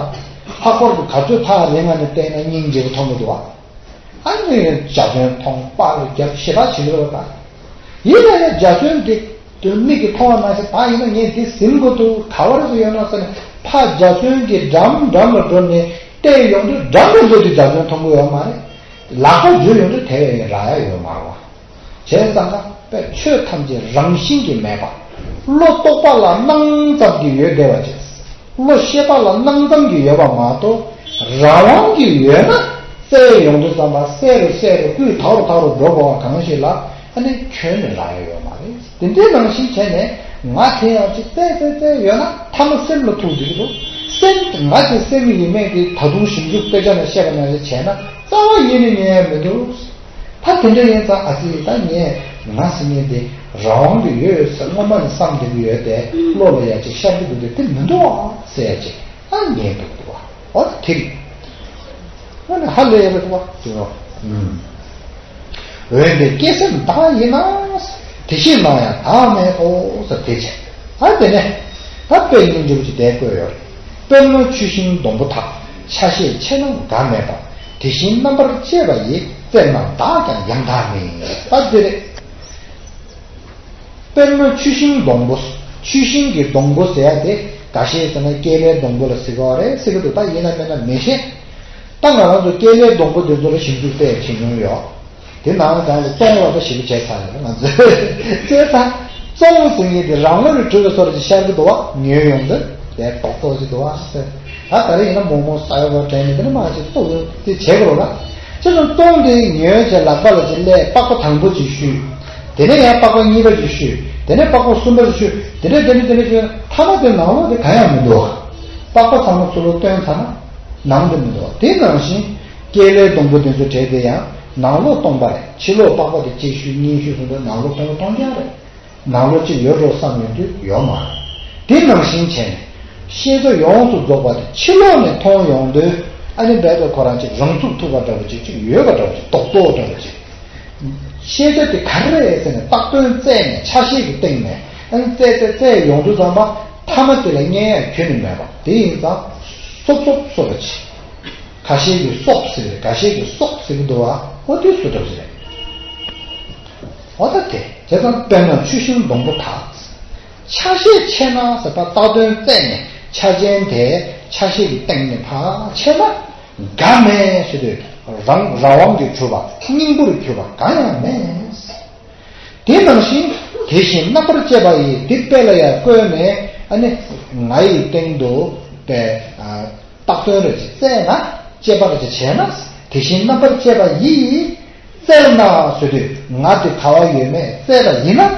ལྷག་པར་དུ་ག་ཚོད་ཐག་རིང་ང་ནས་བལྟས་ན་སྙིང་རྗེ་པོ་མཐོང་གི་འདུག་ཨ་ནི་འཇའ་ཚོན་མཐོང་པར་རྒྱབ་ཞེ་དྲག་བྱེད་ཀྱི་རེད་པ། ཡིན་ན་ཡང་འཇའ་ཚོན་འདི་དོན་མིག་གིས་མཐོང་བ་ནང་བཞིན། ད་ཡིན་ན་ངས་འདི་ཟིན་དགོས་འདུག་ག་བར་སུ་ཡོད་ན་ཟེར་ནས། ཕར་འཇའ་ཚོན་གྱི་འགྲམ་འགྲམ་ལ་འགྲོ་ནས་བལྟས་ཡོང་དུས། འགྲམ་དུ་འགྲོ་དུས་འཇའ་ཚོན་མཐོང་གི་ཡོད་མ་རེད། ལག་པ་འཇུ་ཡོང་དུས་དེ་བས་རག་ཡ་ཡོད་མ་རེད་བ། བྱས་ཙང་ཀ་པའི་ཆོས་ཐམས་ཅད་རང་བཞིན་གྱིས་མེད་པ། བློ་རྟོག་པ་ལ་སྣང་ཙམ་གྱིས་ཡོད་བསྡད་པ་ཅིག་བློ་ཤེས་པ་ལ་སྣང་ཙམ་གྱིས་ཡོད་པ་མ་གཏོགས། རང་དབང་གིས་ཡོད་ན། བཙལ་ཡོང་དུས་ཙམ་པ་གསལ་རུ་གསལ་རུ་ཀུན་དག་རུ་དག་རུ་འགྲོ་དགོས་པ་གང་ཞིག་ལ། ཨ་ནི་ཁྱོན་ནས་རག་ཡ་ཡོད་མ་རེད། དེ་འདྲའི་ནང་བཞིན་བྱས་ནས་ང་དེ་ཡང་ཅིག་བཙལ་བཙལ་བཙལ་ཡོད་ན། མཐའ་མ་སེམས་ལ་ཐུག་འགྲིག་གི་འདུག་སེམས། ང་དེ་སེམས་ཡིན་མིན་དེ་ད་དུང་ཞིབ་འཇུག་དཔེ་ཆ་ནས་བཤད་པ་ནང་བཞིན་བྱས་ན། རྩ་བ་ཉིད་ནས་ཉན་ཡ་མི་འདུག་ད་དེ་འདྲ་ཡིན་ཙང་། ཨ་ཙི། ད་ངས་ང་ཟེར་མཁན་དེ་རང་དབང་གིས་ཡོད་ཟེར་སྔོན་མ་ནས་བསམ་བསྡད་ཀྱི་ཡོད་དེ། བློ་ལ་ཡ་ཅིག་ཤར་གྱི་འདུག་དེ། དེ་མི་འདུག་ཨ་ཟེར་ཡ་ཅིག་ཨ་ཉན་འདུག་འདུག་ཨ། འོ་ད་དེ་རེད། ཨ་ནི་ཧ་ལས་ཡ་མི་འདུག་ཨ་དེ་རོ། ཨུམ། འོན་ཏེ་སྐྱེ་སེམས་བདག་ཡིན་ན། དེ་བཞིན་སྣང་ཡང་བདག་མེད་དོ་ཟེར་དེ་བྱས། ད་དེ་ནས་ད་དཔེ་སྙིང་རྗེ་པོ་ཅིག་དེ་བཀོད་ཡོད་རེད། དཔེར་ན་ཆུ་ཤིང་སྡོང་པོ་དག་ཆ་ཤས་ཆེ་ན་འགའ་མེད་པ། དེ་བཞིན་རྣམ་པར་དཔྱད་པ་ཡིས། བཙལ་ན་བདག་ཀྱང་ཡང་དག་མེད། ད་འདི་རེད། དཔེར་ན་ཆུ་ཤིང་སྡོང་པོ། ཆུ་ཤིང་གི་སྡོང་པོ་ཟེར་ཡ་དེ་འགའ་ཤས་ཟེར་ན་ཀེ་ལའི་སྡོང་པོ་ལ་ཟེར་གི་རེད་ཟེར་གི་འདུག་ད་ཡིན་ན་མིན་ན་མི་ཤེས། ད་ང་རང་ཚོ་ཀེ་ལའི་སྡོང་པོ་འདི་ཚོ་ལ་ཞིབ་འཇུག་དཔེ་བྱེད་མྱོང་ཡོད། དེ་ནང་ལ་ཀྱང་ལ་སྟོང་ལ་ད་ཞིབ་བྱས་ཚར་ཡོད། ང་ཚོས་བཙལ་ཚར། བཙོང་ཟེར་མཁན་དེ་རང་ངོས་ནས་གྲུབ་པའི་བཟོ་འདྲ་ཅིག་ཤར་གྱི་འདུག་བ། ཉོས་ཡོང་དུས་དེ་རྡོག་རྡོག་ཅིག་འདུག་བ་ཟེར། ད་ད་རེས་ཡིན་ན་མོག་མོག་ས་ཡོ་བ་དྲན་ནས་དེ་ནས་མར་ཅིག་གཏུབ་ཡོང་དེ་བྱེད་དགོས་རེད་བ། བྱས་ཙང་བཙོང་དེ་ཉོས་བྱས་ལག་པ་ལ་ཅིག་སླེབས། པགས་པ་དང་པོ་ཅིག་བཤུས། དེ་ནས་ཡང་པགས་པ་གཉིས་པ་ཅིག་བཤུས། དེ་ནས་པགས་པ་གསུམ་པ་ཅིག་བཤུས། དེ་ནས་དེ་ནས་དེ་ནས་བཤུས། མཐའ་མ་དེ་ནང་ལོགས་དེ་གང་ཡང་མི་འདུག་བ། པགས་པ་ཚང་མ་ཚུར་ལོག་བཏོན་ཚར་ན། ནང་དུ་མི་འདུག་བ། དེ་ནང་བཞིན་ཀེ་ལའི་སྡོང་པོ་དེ་ཚོ་བྲིས་དེ་ཡང་ནང་ལོགས་སྟོང་པ་རེད། ཕྱི་ལོགས་པགས་པ་དེ་གཅིག་བཤུས་གཉིས་བཤུས་སོང་དུས་ནང་ལོགས་སྟོང་པ་སྟོང་རྐྱང་རེད། ནང་ལོགས་གཅིག་ཡོད་འགྲོ་བསམ་ཡོང་དུས་ཡོད་མ་རེད། དེ་ནང་བཞིན་བྱས་ནས་ཤེས་བྱ་ཡོངས་སུ་རྫོགས་པ་དེ་ཕྱི་ལོགས་ནས་མཐོང་ཡོང་དུས། ཨ་ནི་རྦད་དེ་ཁོ་རང་ཅིག་རང་ཚུགས་ཐུབ་པ་འདྲ་པོ་ཅིག་ཅིག་ཡོད་པ་འདྲ་པོ་ཅིག་རྡོག་རྡོག་འདྲ་པོ་ཅིག་ཤེས་བྱ་དེ་ག་རེ་རེད་ཟེར་ནས་བཏགས་དོན་བཙལ་ནས་ཆ་ཤས་ཀྱི་སྟེང་ནས། ཨ་ནི་བཙལ་བཙལ་བཙལ་ཡོང་དུས་ཙམ་པ་མཐའ་མ་དེ་ལ་རྙེད་ཡ་ཁྱོན་ནས་མེད་པ་དེ་ཡིན་ཙང་། སོབ་སོབ་སོབ་པ་ཅིག་ཁ་ཤས་ཀྱིས་སོབ་ཟེར་རེད། འགའ་ཤས་ཀྱིས་སོག་ཟེར་གྱི་འདུག་བ། འོ་དེ་སུ་འདྲ་ཟེར་རེད། འོ་ད་དེ་བྱས་ཙང་དཔེར་ན་ཆུ་ཤིང་སྡོང་པོ་དག་ཆ་ཤས་ཆེ་ན་ཟེར་བ། བཏགས་དོན་བཙལ་ནས་ཆ་ཅན་དེ་ཆ་ཤས་ཀྱི་སྟེང་ནས་ཕར་ཕྱེ་ན། འགའ་མེད་ཟེར་དུས་རང་རང་དབང་གིས་གྲུབ་པ། སྙིང་པོར་གྱུར་པ་གང་ཡང་མེད། དེ་ནང་བཞིན་དེ་བཞིན་རྣམ་པར་དཔྱད་པ་ཡིས། དེ་དཔེ་ལ་ཡང་བཀོད་ནས། ཨ་ནི་ང་ཡི་སྟེང་དུ་པའི་བཏགས་དོན་རེ་ཅིག་བཙལ་ན། དཔྱད་པ་རེ་ཅིག་བྱས་ན། དེ་བཞིན་རྣམ་པར་དཔྱད་པ་ཡིས། བཙལ་ན་ཟེར་དུས་ང་དེ་ག་བ་ཡོད་མེད་བཙལ་བ་ཡིན་ན།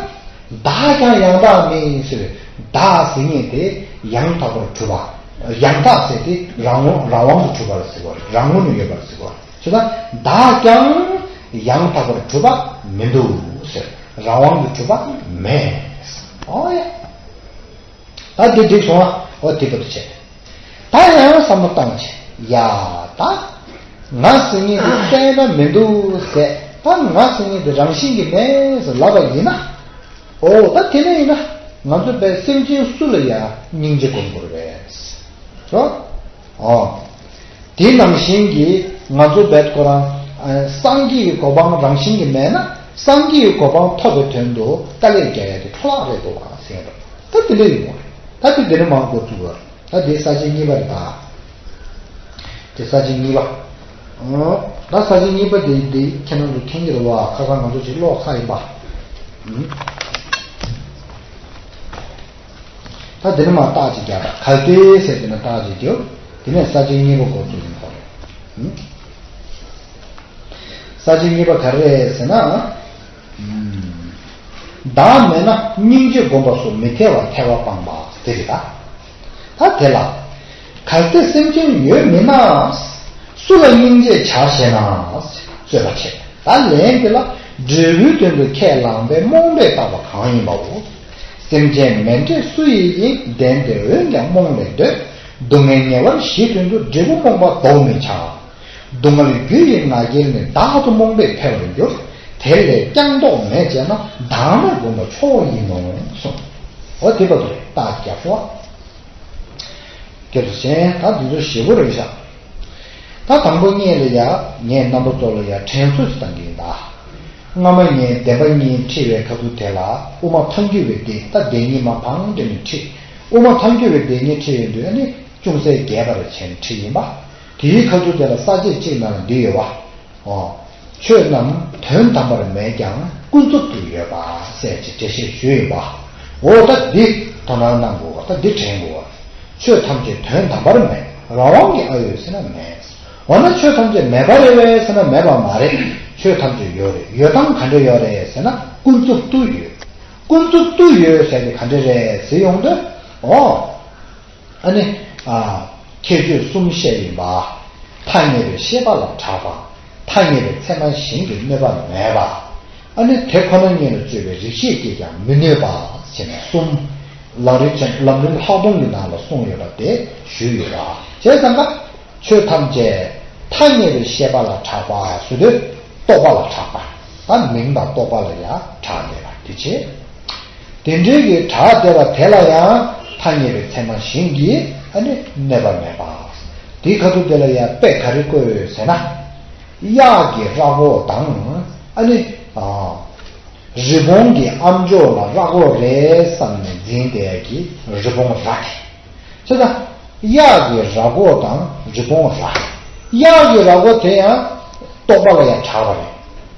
བདག་ཀྱང་ཡང་དག་མིན་ཟེར། བདག་ཟེར་མཁན་དེ་ཡང་དག་པར་གྲུབ་པ། ཡང་དག་ཟེར་དེ་རང་དབང་རང་དབང་དུ་གྲུབ་པར་ཟེར་བ་རེད། རང་ངོས་ནས་ཡོད་པར་ཟེར་བ་རེད། བྱས་ཙང་བདག་ཀྱང་ཡང་དག་པར་གྲུབ་པ་མི་འདུག་ཟེར། རང་དབང་དུ་གྲུབ་པ་མེད། ཨོ་ཡ། ད་འདི་འགྲིག་སོང་ཨ། འོ་དེ་བར་དུ་བྱས། ད་ཡང་བསམ་བློ་བཏང་བྱས། ཡ་ད། ང་ཟེར་མཁན་དེ་བཙལ་ན་མི་འདུག་ཟེར། ད་ང་ཟེར་མཁན་དེ་རང་བཞིན་གྱིས་མེད་ཟེར་ལབ་པ་ཡིན་ན། འོ་ད་དེ་ནས་ཡིན་ན། ང་ཚོ་བས་སེམས་ཅན་སུ་ལ་ཡང་སྙིང་རྗེ་སྒོམ་དགོས་རེད། རོ། ཨོ། དེ་ནང་བཞིན་གྱི་ང་ཚོ་བས་ཁོ་རང་། ཨ། སངས་རྒྱས་ཀྱི་གོ་འཕང་རང་བཞིན་གྱིས་མེད་ན། སངས་རྒྱས་ཀྱི་གོ་འཕང་ཐོབ་པའི་དོན་དུ་དཀའ་ལས་རྒྱག་ཡ་དེ་ཁོ་ཐག་རེད་འདུག་ག་ཟེར་ཡ་རེད། ད་དེ་འདྲ་ཡིན་དགོས་རེད། ད་དེ་འདི་ནས་མར་འགོ་བཙུགས་པ་རེད། ད་དེ་ས་བཅད་གཉིས་པ་རེད་ད། དེ་ས་བཅད་གཉིས་པ། ཨོ། ད་ས་བཅད་གཉིས་པ་དེ་དེ་ཁྱེད་རང་ཚོ་མཁྱེན་གྱི་རེད་བ། ཁ་སང་ང་ཚོ་ཅིག་ཀློག་ཚར་ཡིན་པ། ཨུམ། ད་འདི་ནས་མར་རྟགས་ཅིག་རྒྱག་དང་། གལ་ཏེ་ཟེར་དེ་ནས་རྟགས་ཅིག་རྒྱབ། དེ་ནས་ས་བཅད་གཉིས་པ་འགོ་བཙུགས་ཡིན་ཁོ་རེད། ཨུམ། ས་བཅད་གཉིས་པ་ག་རེ་རེད་ཟེར་ན། ཨུམ། བདག་མེད་ན་སྙིང་རྗེ་བསྒོམ་པ་སོགས་མི་འཐད་པར་ཐལ་བ་སྤངས་པ་དེ་རེད་ད། ད་དེ་ལ། གལ་ཏེ་སེམས་ཅན་ཡོད་མིན་ན། སུ་ལ་སྙིང་རྗེ་བྱ་ཞེ་ན། རྩོད་པ་བྱེད། ད་ལན་དེ་ལ་འབྲས་བུའི་དོན་དུ་ཁས་བླངས་པའི་རྨོངས་པས་བཏགས་པ་གང་ཡིན་པའོ། སེམས་ཅན་མེད་འབྲས་སུ་ཡིས་ཡིན། བདེན་ཏེ་འོན་ཀྱང་རྨོངས་ལས་འདོད། སྡུག་བསྔལ་ཉེ་བར་ཞི་དོན་དུ། འབྲས་བུ་རྨོངས་པ་ལྡོག་མི་བྱ། སྡུག་བསྔལ་རྒྱུ་ཡི་ང་རྒྱལ་ནི། བདག་ཏུ་རྨོངས་པས་འཕེལ་བར་འགྱུར། དེ་ལས་ཀྱང་ལྡོག་མེད་ཅེ་ན། བདག་མེད་བསྒོམ་པ་མཆོག་ཡིན་ནོ་གསུངས། འོ་དེ་བར་དུ་རེད། རྟགས་རྒྱབ་སོ། སྐྱབས་སུ་མཆི། ད་འདི་ཚོ་ཞེ་པོ་རེད་ཤག་ད་དང་པོ་ཉིད་ལ་ཡ་ངས་རྣམ་པ་ཚོ་ལ་ཡ་དྲན་གསོ་ཞིག་བཏང་གི་ཡིན་ད། སྔ་མ་ངས་བདེན་པ་གཉིས་ཁྲིད་པའི་ཁ་ཐུག་དེ་ལ་དབུ་མ་ཐལ་འགྱུར་བའི་སྡེ། ད་སྡེ་གཉིས་མ་ཕར་འགྲེལ་ནས་ཁྲིད། དབུ་མ་ཐལ་འགྱུར་བའི་སྡེ་གཉིས་ཁྲིད་ཡོང་དུས་ཨ་ནི་ཅུང་ཟད་རྒྱས་པར་བྱས་ནས་ཁྲིད་ཡིན་པ། དེའི་ཁ་ཐུག་དེ་ལ་ས་བཅད་གཅིག་ནང་ལ་འདི་ཡོད་པ། ཨོ། ཆོས་རྣམས་དོན་དམ་པར་མེད་ཀྱང་ཀུན་རྫོབ་ཏུ་ཡོད་པ་ཟེར་གྱི་འགྲེལ་བཤད་ཞུས་ཡིན་པ། འོ་ད་འདི་དོ་སྣང་གནང་དགོས་པ། ད་འདི་དྲན་དགོས་པ། ཆོས་ཐམས་ཅད་དོན་དམ་པར་མེད། རང་དབང་གིས་ཨ་ཡོད་ཟེར་ན་མེད། འོ་ན་ཆོས་ཐམས་ཅད་མེད་པ་རེད་པས་ཟེར་ན་མེད་པ་མ་རེད། ཆོས་ཐམས་ཅད་ཡོད་རེད། ཡོད་སྟངས་ག་འདྲ་ཡོད་རེད་ཟེར་ན་ཀུན་རྫོབ་ཏུ་ཡོད། ཀུན་རྫོབ་ཏུ་ཡོད་ཟེར་དེ་ག་འདྲ་རེད་ཟེར་ཡོང་དུས། ཨོ། ཨ་ནི། ཨ། ཁྱད་ཆོས་གསུམ་བཤད་ཡིན་པ། ཐ་སྙད་པའི་ཤེས་པ་ལ་གྲགས་པ། ཐ་སྙད་པའི་ཚད་མ་གཞན་གྱིས་གནོད་པ་མེད་པ། ཨ་ནི་དེ་ཁོ་ན་ཉིད་ལ་དཔྱོད་པའི་རིགས་ཤེས་ཀྱིས་ཀྱང་མི་གནོད་པ་བྱས་ནས་གསུམ། ལམ་རིམ་ཆེན། ལམ་རིམ་ལྷག་མཐོང་གི་ནང་ལ་གསུངས་ཡོད་པ་དེ་ཞུས་ཡོད་པ། བྱས་ཙང་ཀ་ཆོས་ཐམས་ཅད་ཐ་སྙད་པའི་ཤེས་པ་ལ་གྲགས་པ་ཟེར་དུས་རྟོག་པ་ལ་གྲགས་པ། ད་མིང་དང་རྟོག་པ་ལ་ཡང་གྲགས་བསྡད་པ་དེ་བྱས། དེ་འདྲའི་གི་གྲགས་བསྡད་པ་དེ་ལ་ཡང་ཐ་སྙད་པའི་ཚད་མ་གཞན་གྱིས་ཨ་ནི་གནོད་པ་མེད་པ། དེའི་ཁ་ཐུག་དེ་ལ་ཡང་དཔེ་ག་རེ་བཀོད་ཡོད་ཟེར་ན། གཡག་གི་ར་མགོ་དང་ཨ་ནི། ཨ། རི་བོང་གི་ཨ་མཆོག་ལ་ར་མགོ་རེད་བསམ་ནས་འཛིན་བསྡད་ཀྱི་རི་བོང་རྭ་དེ། བྱས་ཙང་། གཡག་གི་ར་མགོ་དང་རི་བོང་རྭ། གཡག་གི་ར་མགོ་དེ་ཡང་རྟོག་པ་ལ་ཡང་གྲགས་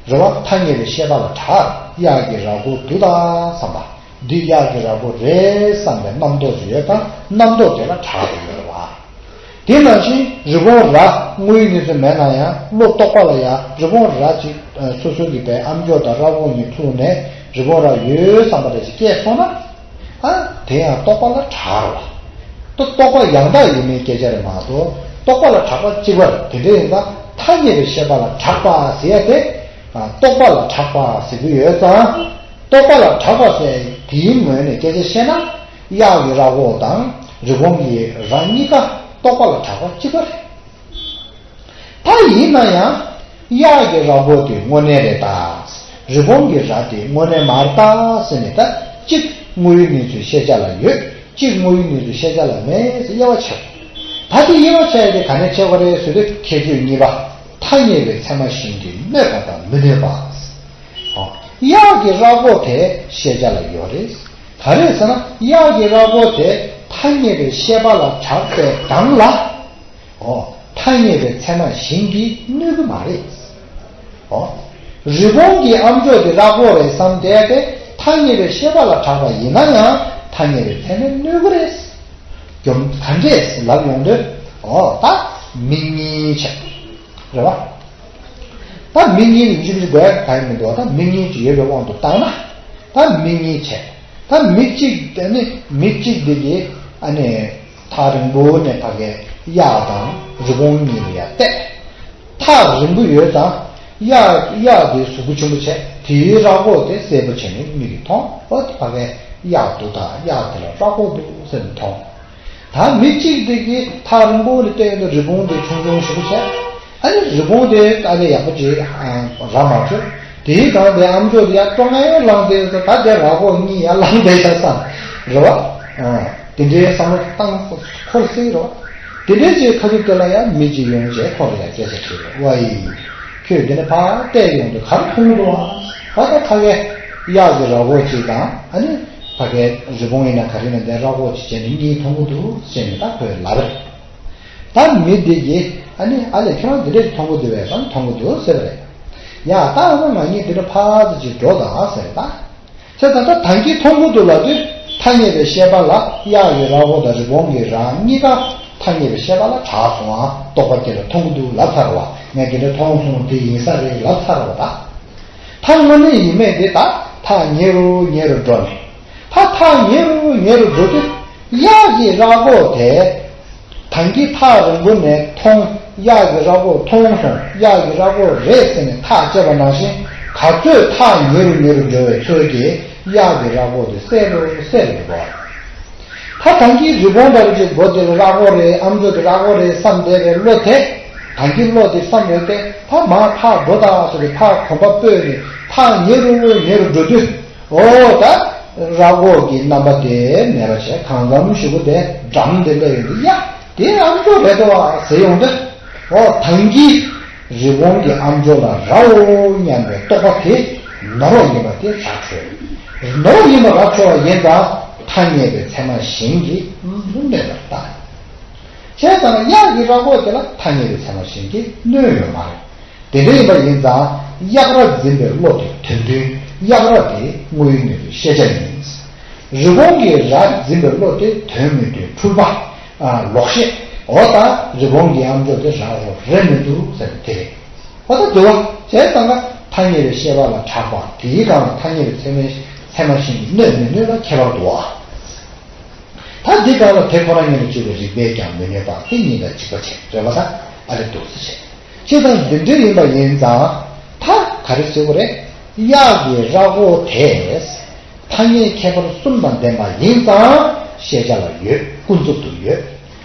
པ་རེད། རེད་བ། ཐ་སྙད་པའི་ཤེས་པ་ལ་གྲགས། གཡག་གི་ར་མགོ་འདུག་ད་བསམ་པ། འདི་གཡག་གི་ར་མགོ་རེད་བསམ་པའི་རྣམ་རྟོག་ཅིག་ཡོད་ཙང་རྣམ་རྟོག་དེ་ལ་གྲགས་པ་ཡོད་རེད་བ། དེ་ནང་བཞིན་རི་བོང་རྭ་དངོས་ཡོད་གནས་ཚུལ་མེད་ན་ཡང་བློ་རྟོག་པ་ལ་ཡང་རི་བོང་རྭ་ཅིག་སོ་སོ་གི་བའི་ཨ་མཆོག་དང་ར་མགོ་གཉིས་ཐུག་ནས་རི་བོང་རྭ་ཡོད་བསམ་པ་དེ་ཅིག་སྐྱེས་སོང་ན། ཨ། དེ་ཡང་རྟོག་པ་ལ་གྲགས་རེད་བ། ད་རྟོག་པ་ཡང་དག་ཡིན་མིན་སྐད་ཆ་རེད་མ་གཏོགས་རྟོག་པ་ལ་གྲགས་པ་གཅིག་པ་རེད། དེ་འདྲ་ཡིན་ཙང་ཐ་སྙད་པའི་ཤེས་པ་ལ་གྲགས་པ་ཟེར་ཡ་དེ། ཨ། རྟོག་པ་ལ་གྲགས་པ་ཟེར་གྱི་ཡོད་ཙང་། རྟོག་པ་ལ་གྲགས་པ་ཟེར་དེའི་ངོས་ནས་སྐད་ཆ་བཤད་ན། གཡག་གི་ར་མགོ་དང་རི་བོང་གི་རྭ་གཉིས་ཀ་རྟོག་པ་ལ་གྲགས་པ་གཅིག་པ་རེད། ད་ཡིན་ན་ཡང་། གཡག་གི་ར་མགོ་དེ་དངོས་གནས་རེད་ད། རི་བོང་གི་རྭ་དེ་དངོས་གནས་མ་རེད་ད་ཟེར་ནས་ད་གཅིག་དངོས་ཡོད་གནས་ཚུལ་ཤེས་བྱ་ལ་ཡོད། གཅིག་དངོས་ཡོད་གནས་ཚུལ་ཤེས་བྱ་ལ་མེད་ཟེར་དབྱེ་བ་ཕྱེ། ད་དེ་དབྱེ་བ་ཕྱེ་ཡ་དེ་ག་ནས་ཕྱེ་བ་རེད་ཟེར་དུས་ཁྱད་ཆོས་གཉིས་པ། ཐ་སྙད་པའི་ཚད་མ་གཞན་གྱིས་གནོད་པ་དང་མི་གནོད་པ། གཡག་གི་ར་མགོ་དེ་ཤེས་བྱ་ལ་ཡོད་རེད། ག་རེ་ཟེར་ན་གཡག་གི་ར་མགོ་དེ་ཐ་སྙད་པའི་ཤེས་པ་ལ་གྲགས་པའི་སྒང་ལ། ཨོ། ཐ་སྙད་པའི་ཚད་མ་གཞན་གྱིས་གནོད་ཀྱི་མ་རེད། ཨོ། རི་བོང་གི་ཨ་མཆོག་དེ་ར་མགོ་རེད་བསམ་བསྡད་དེ་ཐ་སྙད་པའི་ཤེས་པ་ལ་གྲགས་པ་ཡིན་ན་ཡང་ཐ་སྙད་པའི་ཚད་མས་གནོད་ཀྱི་རེད། རྒྱུ་མཚན་ག་འདྲས་ལབ་ཡོང་དུས། ཨོ། ད་མིག་གཉིས་བྱས། རེད་བ། ད་མིག་གཉིས་ནི་མཇུག་འབྲས་དགོས་ཡ་གང་ཡང་མི་འདུག་ད་མིག་གཉིས་ཅིག་ཡོད་པའི་དབང་དུ་བཏང་ན། ད་མིག་གཉིས་བྱས། ད་མིག་གཅིག་དེ་ནི་མིག་གཅིག་འདི་གིས་ཨ་ནི། ཐག་རིང་པོ་ནས་ཕ་གའི་གཡག་དང་རི་བོང་གཉིས་ལ་ཡར་བལྟས། ཐག་རིང་པོ་ཡོད་ཙང་། གཡག་གཡག་དེའི་གཟུགས་པོ་ཆེན་པོ་བྱས། དེའི་ར་མགོ་དེ་གསལ་པོ་བྱས་ནས་མིག་གིས་མཐོང་། ཨོ། དེ་ཕ་གའི་གཡག་འདུག་ད་གཡག་དེ་ལ་ར་མགོ་འདུག་ཟེར་ནས་མཐོང་། ད་མིག་གཅིག་དེ་གིས་ཐག་རིང་པོ་ནས་བལྟས་ཡོང་དུས་རི་བོང་དེ་ཆུང་ཆུང་ཞེ་པོ་བྱས། ཨ་ནི་རི་བོང་དེ་ཨ་ནི་ཡག་པོ་ཅིག་ར་མ་ཆོད། དེའི་སྒང་དེ་ཨ་མཆོག་དེ་ཡར་ཀྲོང་ངེ་ལངས་བསྡད་ས། ད་དེ་ར་མགོ་གཉིས་ཡར་ལངས་བསྡད་ས་བསམ། རེད་བ། ཨ། དེ་འདྲའི་བསམ་བློ་བཏང་ཁོ་སྲིད་རོ། དེ་འདྲའི་ཅིག་ཁ་ཐུག་དེ་ལ་ཡང་མི་གཅིག་ཡོང་རྗེས་ཁོ་ལ་ཡང་སྐད་ཆ་དྲིས་པ། ཝའི། ཁྱོད་འདི་ནས་ཕར་བལྟས་ཡོང་དུས་ག་རེ་མཐོང་གི་འདུག་ཨ། ད་ད་ཕ་གའི་གཡག་གི་ར་མགོ་གཅིག་དང་། ཨ་ནི་ཕ་གའི་རི་བོང་ཡིན་ན་ག་རེ་ཡིན་ན་དེ་ར་མགོ་གཅིག་བྱས་ནས་གཉིས་མཐོང་གི་འདུག་ཟེར་ནས་ད་ཁོས་ལབ་པ་རེད། ད་མི་འདི་གིས་ཨ་ནི་ཨ་ལས་ཁྱོད་རང་འདི་འདྲ་ཞིག་མཐོང་གི་འདུག་བས་སམ། མཐོང་གི་འདུག་ཟེར་བ་རེད། ཡ་ད་ཨ་མ་ང་གཉིས་འདི་འདྲ་ཕར་ཙམ་ཅིག་འགྲོ་དང་ཟེར་ད། ཁྱེད་ད་ལྟ་ད་གིན་མཐོང་གི་འདུག་ལབ་དུས་ཐ་སྙད་པའི་ཤེས་པ་ལ་གཡག་གི་ར་མགོ་དང་རི་བོང་གི་རྭ་གཉིས་ཀ་ཐ་སྙད་པའི་ཤེས་པ་ལ་གྲགས་སོང་ཨ། རྟོག་པ་སྐྱེ་ལ་མཐོང་གི་འདུག་ལབ་ཚར་བ། ངས་འདི་འདྲ་མཐོང་སོང་དེ་ཡིན་ས་རེད་ལབ་ཚར་བ་ད། ད་དངོས་གནས་ཡིན་མེད་དེ་ད་ཐག་ཉེ་རུ་ཉེ་རུ་འགྲོ་ནས། ད་ཐག་ཉེ་རུ་ཉེ་རུ་འགྲོ་དུས་གཡག་གི་ར་མགོ་དེ། ད་གིན་ཐག་རིང་པོ་ནས་མཐོང་། གཡག་གི་ར་མགོ་མཐོང་སོང་། གཡག་གི་ར་མགོ་རེད་ཟེར་ནས་ཐག་བཅད་པ་ནང་བཞིན། ག་ཚོད་ཐག་ཉེ་རུ་ཉེ་རུ་འགྲོ་བའི་ཚོད་ཀྱིས་གཡག་གི་ར་མགོ་དེ་གསལ་རུ་གསལ་རུ་འགྲོ་བ་རེད། ད་ད་གིན་རི་བོང་ལྟ་བུ་ཅིག་མགོ་དེ་ལ་ར་མགོ་རེད། ཨ་མཆོག་དེ་ར་མགོ་རེད་བསམ་བསྡད་པའི་བློ་དེ། ད་གིན་བློ་དེ་བསམ་ཡོད་དེ། ད་མར་ཕར་འགྲོ་དང་ཟེར་ཏེ་ཕར་གོམ་པ་སྤོས་ནས་ཐག་ཉེ་རུ་ཉེ་རུ་འགྲོ་དུས། ཨོ་ད། ར་མགོ་གི་རྣམ་པ་དེ་མེད་པ་བྱས། གང་འཚམ་ཞིག་གོ་དེ་འགྲམ་དེ་སླེབས་ཡོང་དུས། ཡ་དེ་ཨ་མཆོག་རེད་དོ་ཟེར་ཡོང་དུས། ཨོ་ད་གིན་རི་བོང་གི་ཨ་མཆོག་ལ་རའོ་སྙམ་པའི་རྟོག་པ་དེ་ ནོར་བ་ཡིན་པ་དེ་ར་འཕྲོད། ནོར་བ་ཡིན་པ་ར་འཕྲོད་པ་ཡིན་ཙང་ཐ་སྙད་པའི་ཚད་མ་གཞན་གྱིས་གནོད་པར་ལྟ། བྱས་ཙང་གཡག་གི་ར་མགོ་དེ་ལ་ཐ་སྙད་པའི་ཚད་མ་གཞན་གྱིས་གནོད་ཡོད་མ་རེད། དེ་འདྲ་ཡིན་པ་ཡིན་ཙང་གཡག་ར་འཛིན་པའི་བློ་དེ་དོན་མཐུན། གཡག་ར་དེ་དངོས་ཡོད་གནས་ཚུལ་ཤེས་བྱ་ཡིན། རི་བོང་གི་ར་འཛིན་པའི་བློ་དེ་དོན་མི་མཐུན། འཁྲུལ་པ། ཨ། ལོག་ཤེས། འོ་ད་རི་བོང་གི་ཨམ་ཅོག་དེ་ར་རོ་རེད་མི་འདུག་ཟེར་ནས་དེ་རེད། འོ་ད་དུ་བ་བྱས་ཙང་ཀ་ཐ་སྙད་པའི་ཤེས་པ་ལ་གྲགས་པ་དེའི་སྒང་ལ་ཐ་སྙད་པའི་ཚད་མའི་ཚད་མ་གཞན་གྱིས་གནོད་མི་གནོད་ལ་ཁྱད་པར་འདུག་བ། ད་འདི་སྒང་ལ་དེ་ཁོ་རང་ཉིད་ལ་དཔྱོད་པའི་རིགས་པས་ཀྱང་མི་གནོད་པ་དེ་ཉིད་ལ་འཇིག་པ་བྱེད་རེད་བ། ད་ཨ་རེ་འདུག་ཟེར་བྱས། ཅི་ལྟར་འདི་འདྲ་ཡིན་པ་ཡིན་ཙང་ད་ག་རེ་ཟེར་དགོས་རེད། གཡག་གི་ར་མགོ་དེ་ཐ་སྙད་ཁྱད་པར་གསུམ་དང་ལྡན་པ་ཡིན་ཙང་ཤེས་བྱ་ལ་ཡོད། ཀུན་རྫོབ་ཏུ་ཡོད།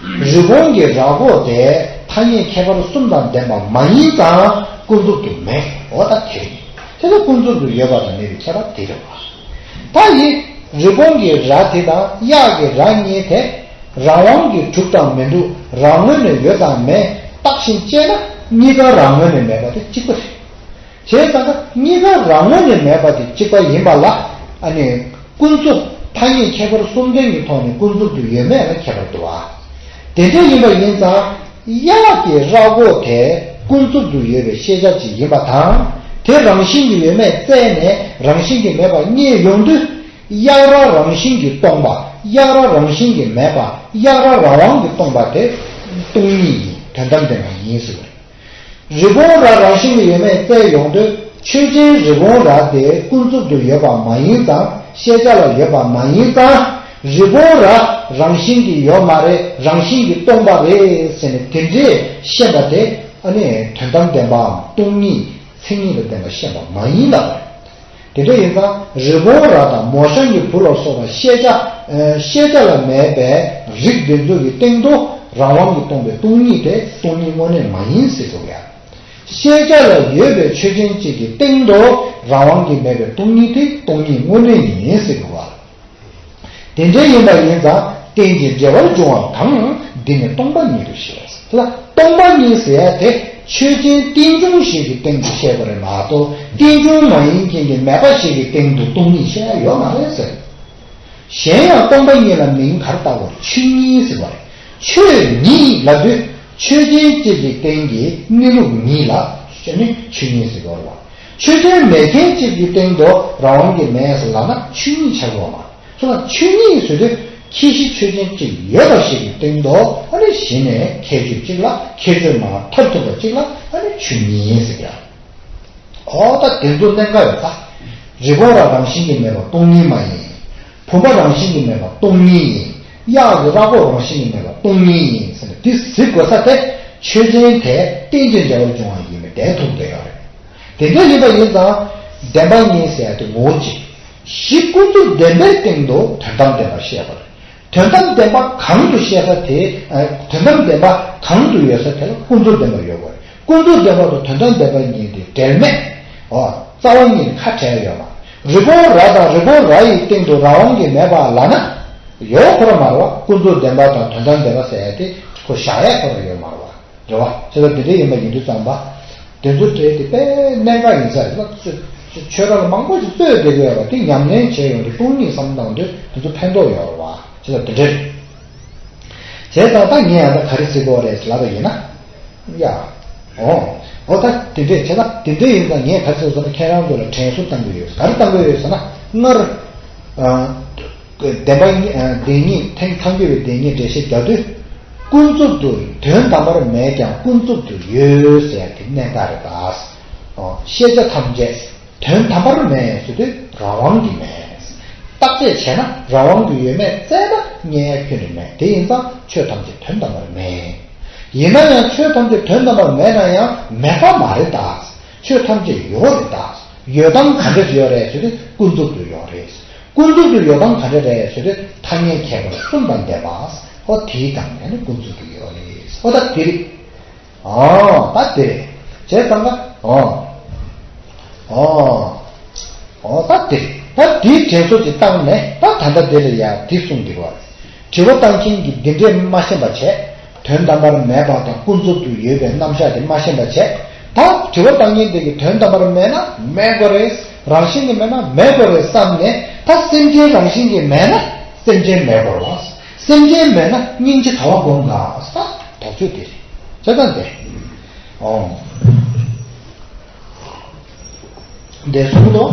རི་བོང་གི་ར་མགོ་དེ་ཐ་སྙད་ཁྱད་པར་གསུམ་དང་ལྡན་པ་མ་ཡིན་ཙང་ཀུན་རྫོབ་ཏུ་མེད། འོ་ད་དེ་རེད། དེ་ལ་ཀུན་རྫོབ་ཏུ་ཡོད་པ་དང་མེད་པའི་ཁྱད་པར་དེ་རེད་བ། ད་ཡིན། རི་བོང་གི་ར་དེ་དང་གཡག་གི་ར་གཉིས་དེ་རང་དབང་གིས་གྲུབ་དང་མི་འདུག་རང་ངོས་ནས་ཡོད་དང་མེད་བརྟག་ཅིང་དཔྱད་ན་གཉིས་ཀ་རང་ངོས་ནས་མེད་པ་དེ་གཅིག་པ་རེད། བྱས་ཙང་ཀ་གཉིས་ཀ་རང་ངོས་ནས་མེད་པ་དེ་གཅིག་པ་ཡིན་པ་ལ། ཨ་ནི་ཀུན་རྫོབ་ཐ་སྙད་ཁྱད་པར་གསུམ་ལྡན་གྱི་ཐོག་ནས་ཀུན་རྫོབ་ཏུ་ཡོད་མེད་ལ་ཁྱད་པར་འདུག་བ། དེ་འདྲ་ཡིན་པ་ཡིན་ཙང་གཡག་གི་ར་མགོ་དེ་ཀུན་རྫོབ་ཏུ་ཡོད་པའི་ཤེས་བྱ་ཅིག་ཡིན་པ་དང་། དེ་རང་བཞིན་གྱིས་ཡོད་མེད་བཙལ་ནས་རང་བཞིན་གྱིས་མེད་པ་རྙེད་ཡོང་དུས། གཡག་ར་རང་བཞིན་གྱིས་སྟོང་པ། གཡག་ར་རང་བཞིན་གྱིས་མེད་པ། གཡག་ར་རང་དབང་གིས་སྟོང་པ་དེ་སྟོང་ཉིད་ཡིན། དོན་དམ་བདེན་པ་ཡིན་ཟེར་བ་རེད། རི་བོང་ར་རང་བཞིན་གྱིས་ཡོད་མེད་བཙལ་ཡོང་དུས། ཆོས་ཅན་རི་བོང་ར་དེ་ཀུན་རྫོབ་ཏུ་ཡོད་པ་མ་ཡིན་ཙང་། ཤེས་བྱ་ལ་ཡོད་པ་མ་ཡིན་ཙང་། རི་བོང་ར་རང་བཞིན་གྱིས་ཡོད་མ་རེད། རང་བཞིན་གྱིས་སྟོང་པ་རེད་ཟེར་ནས་དེ་འདྲས་བཤད་པ་དེ། ཨ་ནི་དོན་དམ་བདེན་པའམ་སྟོང་ཉིད་མཚན་ཉིད་ལ་བརྟེན་པ་བཤད་པ་མ་ཡིན་ལབ་པ་རེད། དེ་འདྲ་ཡིན་ཙང་རི་བོང་ར་དང་མོ་གཤམ་གྱི་བུ་ལ་སོགས་པ་ཤེས་བྱ། ཨ། ཤེས་བྱ་ལ་མེད་པའི་རིགས་དེ་ཚོ་གི་སྟེང་དུ་རང་དབང་གིས་སྟོང་པའི་སྟོང་ཉིད་དེ་སྟོང་ཉིད་དངོས་གནས་མ་ཡིན་ཟེར་འདུག་ཡ། ཤེས་བྱ་ལ་ཡོད་པའི་ཆོས་ཅན་གཅིག་གི་སྟེང་དུ་རང་དབང་གིས་མེད་པའི་སྟོང་ཉིད་དེ་སྟོང་ཉིད་དངོས་གནས་ཡིན་ཟེར་འདུག་བ། དེ་འདྲ་ཡིན་པ་ཡིན་ཙང་རྟེན་ཅིང་འབྲེལ་བར་འབྱུང་བ་དང་། འདི་ནི་སྟོང་པ་ཉིད་དུ་ཤེས། ལ། སྟོང་པ་ཉིད་ཟེར་ཡ་དེ་ཆོས་ཅན་རྟེན་འབྱུང་ཞིག་གི་སྟེང་དུ་བཤད་པ་རེད་མ་གཏོགས། རྟེན་འབྱུང་མ་ཡིན་མཁན་གྱི་མེད་པ་ཞིག་གི་སྟེང་དུ་སྟོང་ཉིད་བཤད་ཡ་ཡོད་མ་རེད་ཟེར། གཞན་ཡང་སྟོང་པ་ཉིད་ལ་མིང་ག་རེ་བཏགས་པ་རེད། ཆོས་ཉིད་ཟེར་བ་རེད། ཆོས་ཉིད་ལབ་དུས་ཆོས་ཅན་གཅིག་གི་སྟེང་གི་གནས་ལུགས་ཉིད་ལ་ཆོས་ནི་ཆོས་ཉིད་ཟེར་བ་རེད་བ། ཆོས་ཅན་མེད་མཁན་གཅིག་གི་སྟེང་དུ་རང་དབང་གིས་མེད་ཟེར་ལབ་ན་ཆོས་ཉིད་ཆགས་ཡོད་མ་རེད། ཁྱོད་ལ་ཆོས་ཉིད་ཟེར་དུས་ཁྱད་གཞི་ཆོས་ཅན་གཅིག་ཡོད་པ་ཞིག་གི་སྟེང་དུ། ཨ་ནི་གཞི་ནས་ཁྱད་ཆོས་གཅིག་ལ་ཁྱད་ཆོས་མ་མཐར་ཐུག་པ་གཅིག་ལ་ཨ་ནི་ཆོས་ཉིད་ཟེར་ཡ། འོ་ད་དེ་ཚོ་གནད་འགག་ཡོད་ད། རི་བོང་ར་རང་བཞིན་གྱིས་མེད་པ་སྟོང་ཉིད་མ་ཡིན། བུམ་པ་རང་བཞིན་གྱིས་མེད་པ་སྟོང་ཉིད་ཡིན། གཡག་གི་ར་མགོ་རང་བཞིན་གྱིས་མེད་པ་སྟོང་ཉིད་ཡིན་ཟེར་ནས་འདི་གཟིགས་དགོས་ས་དེ། ཆོས་ཅན་དེ་རྟེན་ཅིང་འབྲེལ་བར་འབྱུང་བ་ཡིན་པས་དེ་ཐུག་བསྡད་ཡོད་རེད། དེ་འདྲ་ཡིན་པ་ཡིན་ཙང་བདེན་པ་གཉིས་ཟེར་ཡ་དེ་ངོ་བོ་གཅིག། གཞི་ཀུན་རྫོབ་བདེན་པའི་སྟེང་དུ་དོན་དམ་བདེན་པ་བཤད་པ་རེད། དོན་དམ་བདེན་པ་གང་དུ་བཤད་ས་དེ། ཨ། དོན་དམ་བདེན་པ་གང་དུ་ཡོད་ས་དེ་ལ་ཀུན་རྫོབ་བདེན་པ་ཡོད་པ་རེད། ཀུན་རྫོབ་བདེན་པ་དང་དོན་དམ་བདེན་པ་གཉིས་དེ་འབྲེལ་མེད། འོ། རྩ་བ་ཉིད་ཁ་བྲལ་ཡོད་པ། རི་བོང་ར་དང་རི་བོང་ར་ཡི་སྟེང་དུ་རང་དབང་གིས་མེད་པ་ལབ་ན་ཡོད་ཁོ་ར་མ་རེད་བ། ཀུན་རྫོབ་བདེན་པ་དང་དོན་དམ་བདེན་པ་ཟེར་ཡ་དེ་ཁོ་བཞག་ཡ་ཁོ་ར་ཡོད་མ་རེད་བ། རེད་བ། བྱས་ཙང་དེ་འདྲ་ཡིན་པ་ཡིན་དུས་ཙམ་པ། དེ་ཚོ་གྲས་དེ་དཔེ་གནད་འགག་ཡིན་ས་རེད་ལ། ཆོས་གྲྭ་ལ་མང་པོ་ཞིག་རྩོད་བསྡད་ཀྱི་ཡོད་པ་དེ་ཉམས་ལེན་བྱས་ཡོང་དུས་སྟོང་ཉིད་བསམ་བཏང་དུས་དེ་ཚོ་ཕན་ཐོགས་ཡོད་རེད་བ། བྱས་ཙང་དེ་འདྲ་རེད། བྱས་ཙང་ད་ངས་ཡང་ད་ག་རེ་ཟེར་དགོས་རེད་ལབ་པ་ཡིན་ན། ཡ། འོ། འོ་ད་དེ་འདྲས་བྱས་ཙང་དེ་འདྲས་ཡིན་ཙང་ངས་ག་རེ་ཟེར་དགོས་ཟེར་ན། ཁྱེད་རང་ཚོ་ལ་དྲན་གསོ་བཏང་གི་ཡོད། ག་རེ་བཏང་གི་ཡོད་ཟེར་ན། སྔར། ཨ། བདེན་པ་གཉིས། ཨ། བདེན་གཉིས་ཐེངས་ཐམས་ཅད་པའི་བདེན་གཉིས་འགྲེལ་བཤད་རྒྱག་དུས། ཀུན་རྫོབ་ཏུ་དོན་དམ་པར་མེད་ཀྱང་ཀུན་རྫོབ་ཏུ་ཡོད་ཟེར་ཡ་དེ་གནད་འགག་རེད་ད། ཨོ། ཤེས་བྱ་ཐམས་ཅད་དོན་དམ་པར་མེད་ཟེར་དུས་རང་དབང་གིས་མེད། བརྟག་དཔྱད་བྱས་ན་རང་དབང་གིས་ཡོད་མེད་བཙལ་ན་རྙེད་ཡ་ཁྱོན་ནས་མེད། དེ་ཡིན་ཙང་ཆོས་ཐམས་ཅད་དོན་དམ་པར་མེད། ཡིན་ན་ཡང་ཆོས་ཐམས་ཅད་དོན་དམ་པར་མེད་ན་ཡང་མེད་པ་མ་རེད་ད། ཆོས་ཐམས་ཅད་ཡོད་རེད་ད། ཡོད་སྟངས་ག་འདྲ་ཡོད་རེད་ཟེར་དུས་ཀུན་རྫོབ་ཏུ་ཡོད་རེད། ཀུན་རྫོབ་ཏུ་ཡོད་སྟངས་ག་འདྲ་རེད་ཟེར་དུས་ཐ་སྙད་ཁྱད་པར་གསུམ་དང་ལྡན་པ། ཨོ་དེའི་སྒང་ནས་ནི་ཀུན་རྫོབ་ཏུ་ཡོད་རེད། ཨོ་ད་དེ་རེད། ཨོ་ད་དེ་རེད། བྱས་ཙང་ད། ཨོ། ཨོ། ཨོ་ད་དེ་རེད། ད་དེའི་དྲན་གསོ་ཅིག་བཏང་ནས་ད་ད་ལྟ་དེ་ལ་ཡ་དེ་གསུངས་འདུག་བ། དྲི་བ་བཏང་མཁན་གྱིས་འདི་འདྲས་མ་ཤེས་པ་བྱས། དོན་དམ་པར་མེད་པ་དང་ཀུན་རྫོབ་ཏུ་ཡོད་པའི་རྣམ་གཞག་དེ་མ་ཤེས་པ་བྱས། ད་དྲི་བ་བཏང་མཁན་དེ་གིས་དོན་དམ་པར་མེད་ན་མེད་དགོས་རེད། རང་བཞིན་གྱིས་མེད་ན་མེད་དགོས་རེད་བསམ་ནས། ད་སེམས་ཅན་རང་བཞིན་གྱིས་མེད་ན་སེམས་ཅན་མེད་དགོས་རེད་བ། སེམས་ཅན་མེད་ན་སྙིང་རྗེ་ག་བ་སྒོམ་ག་ས། དོགས་གཅོད་དེ་རེད། བྱས་ཙང་དེ། ཨོ། འདས་སོང་དོ།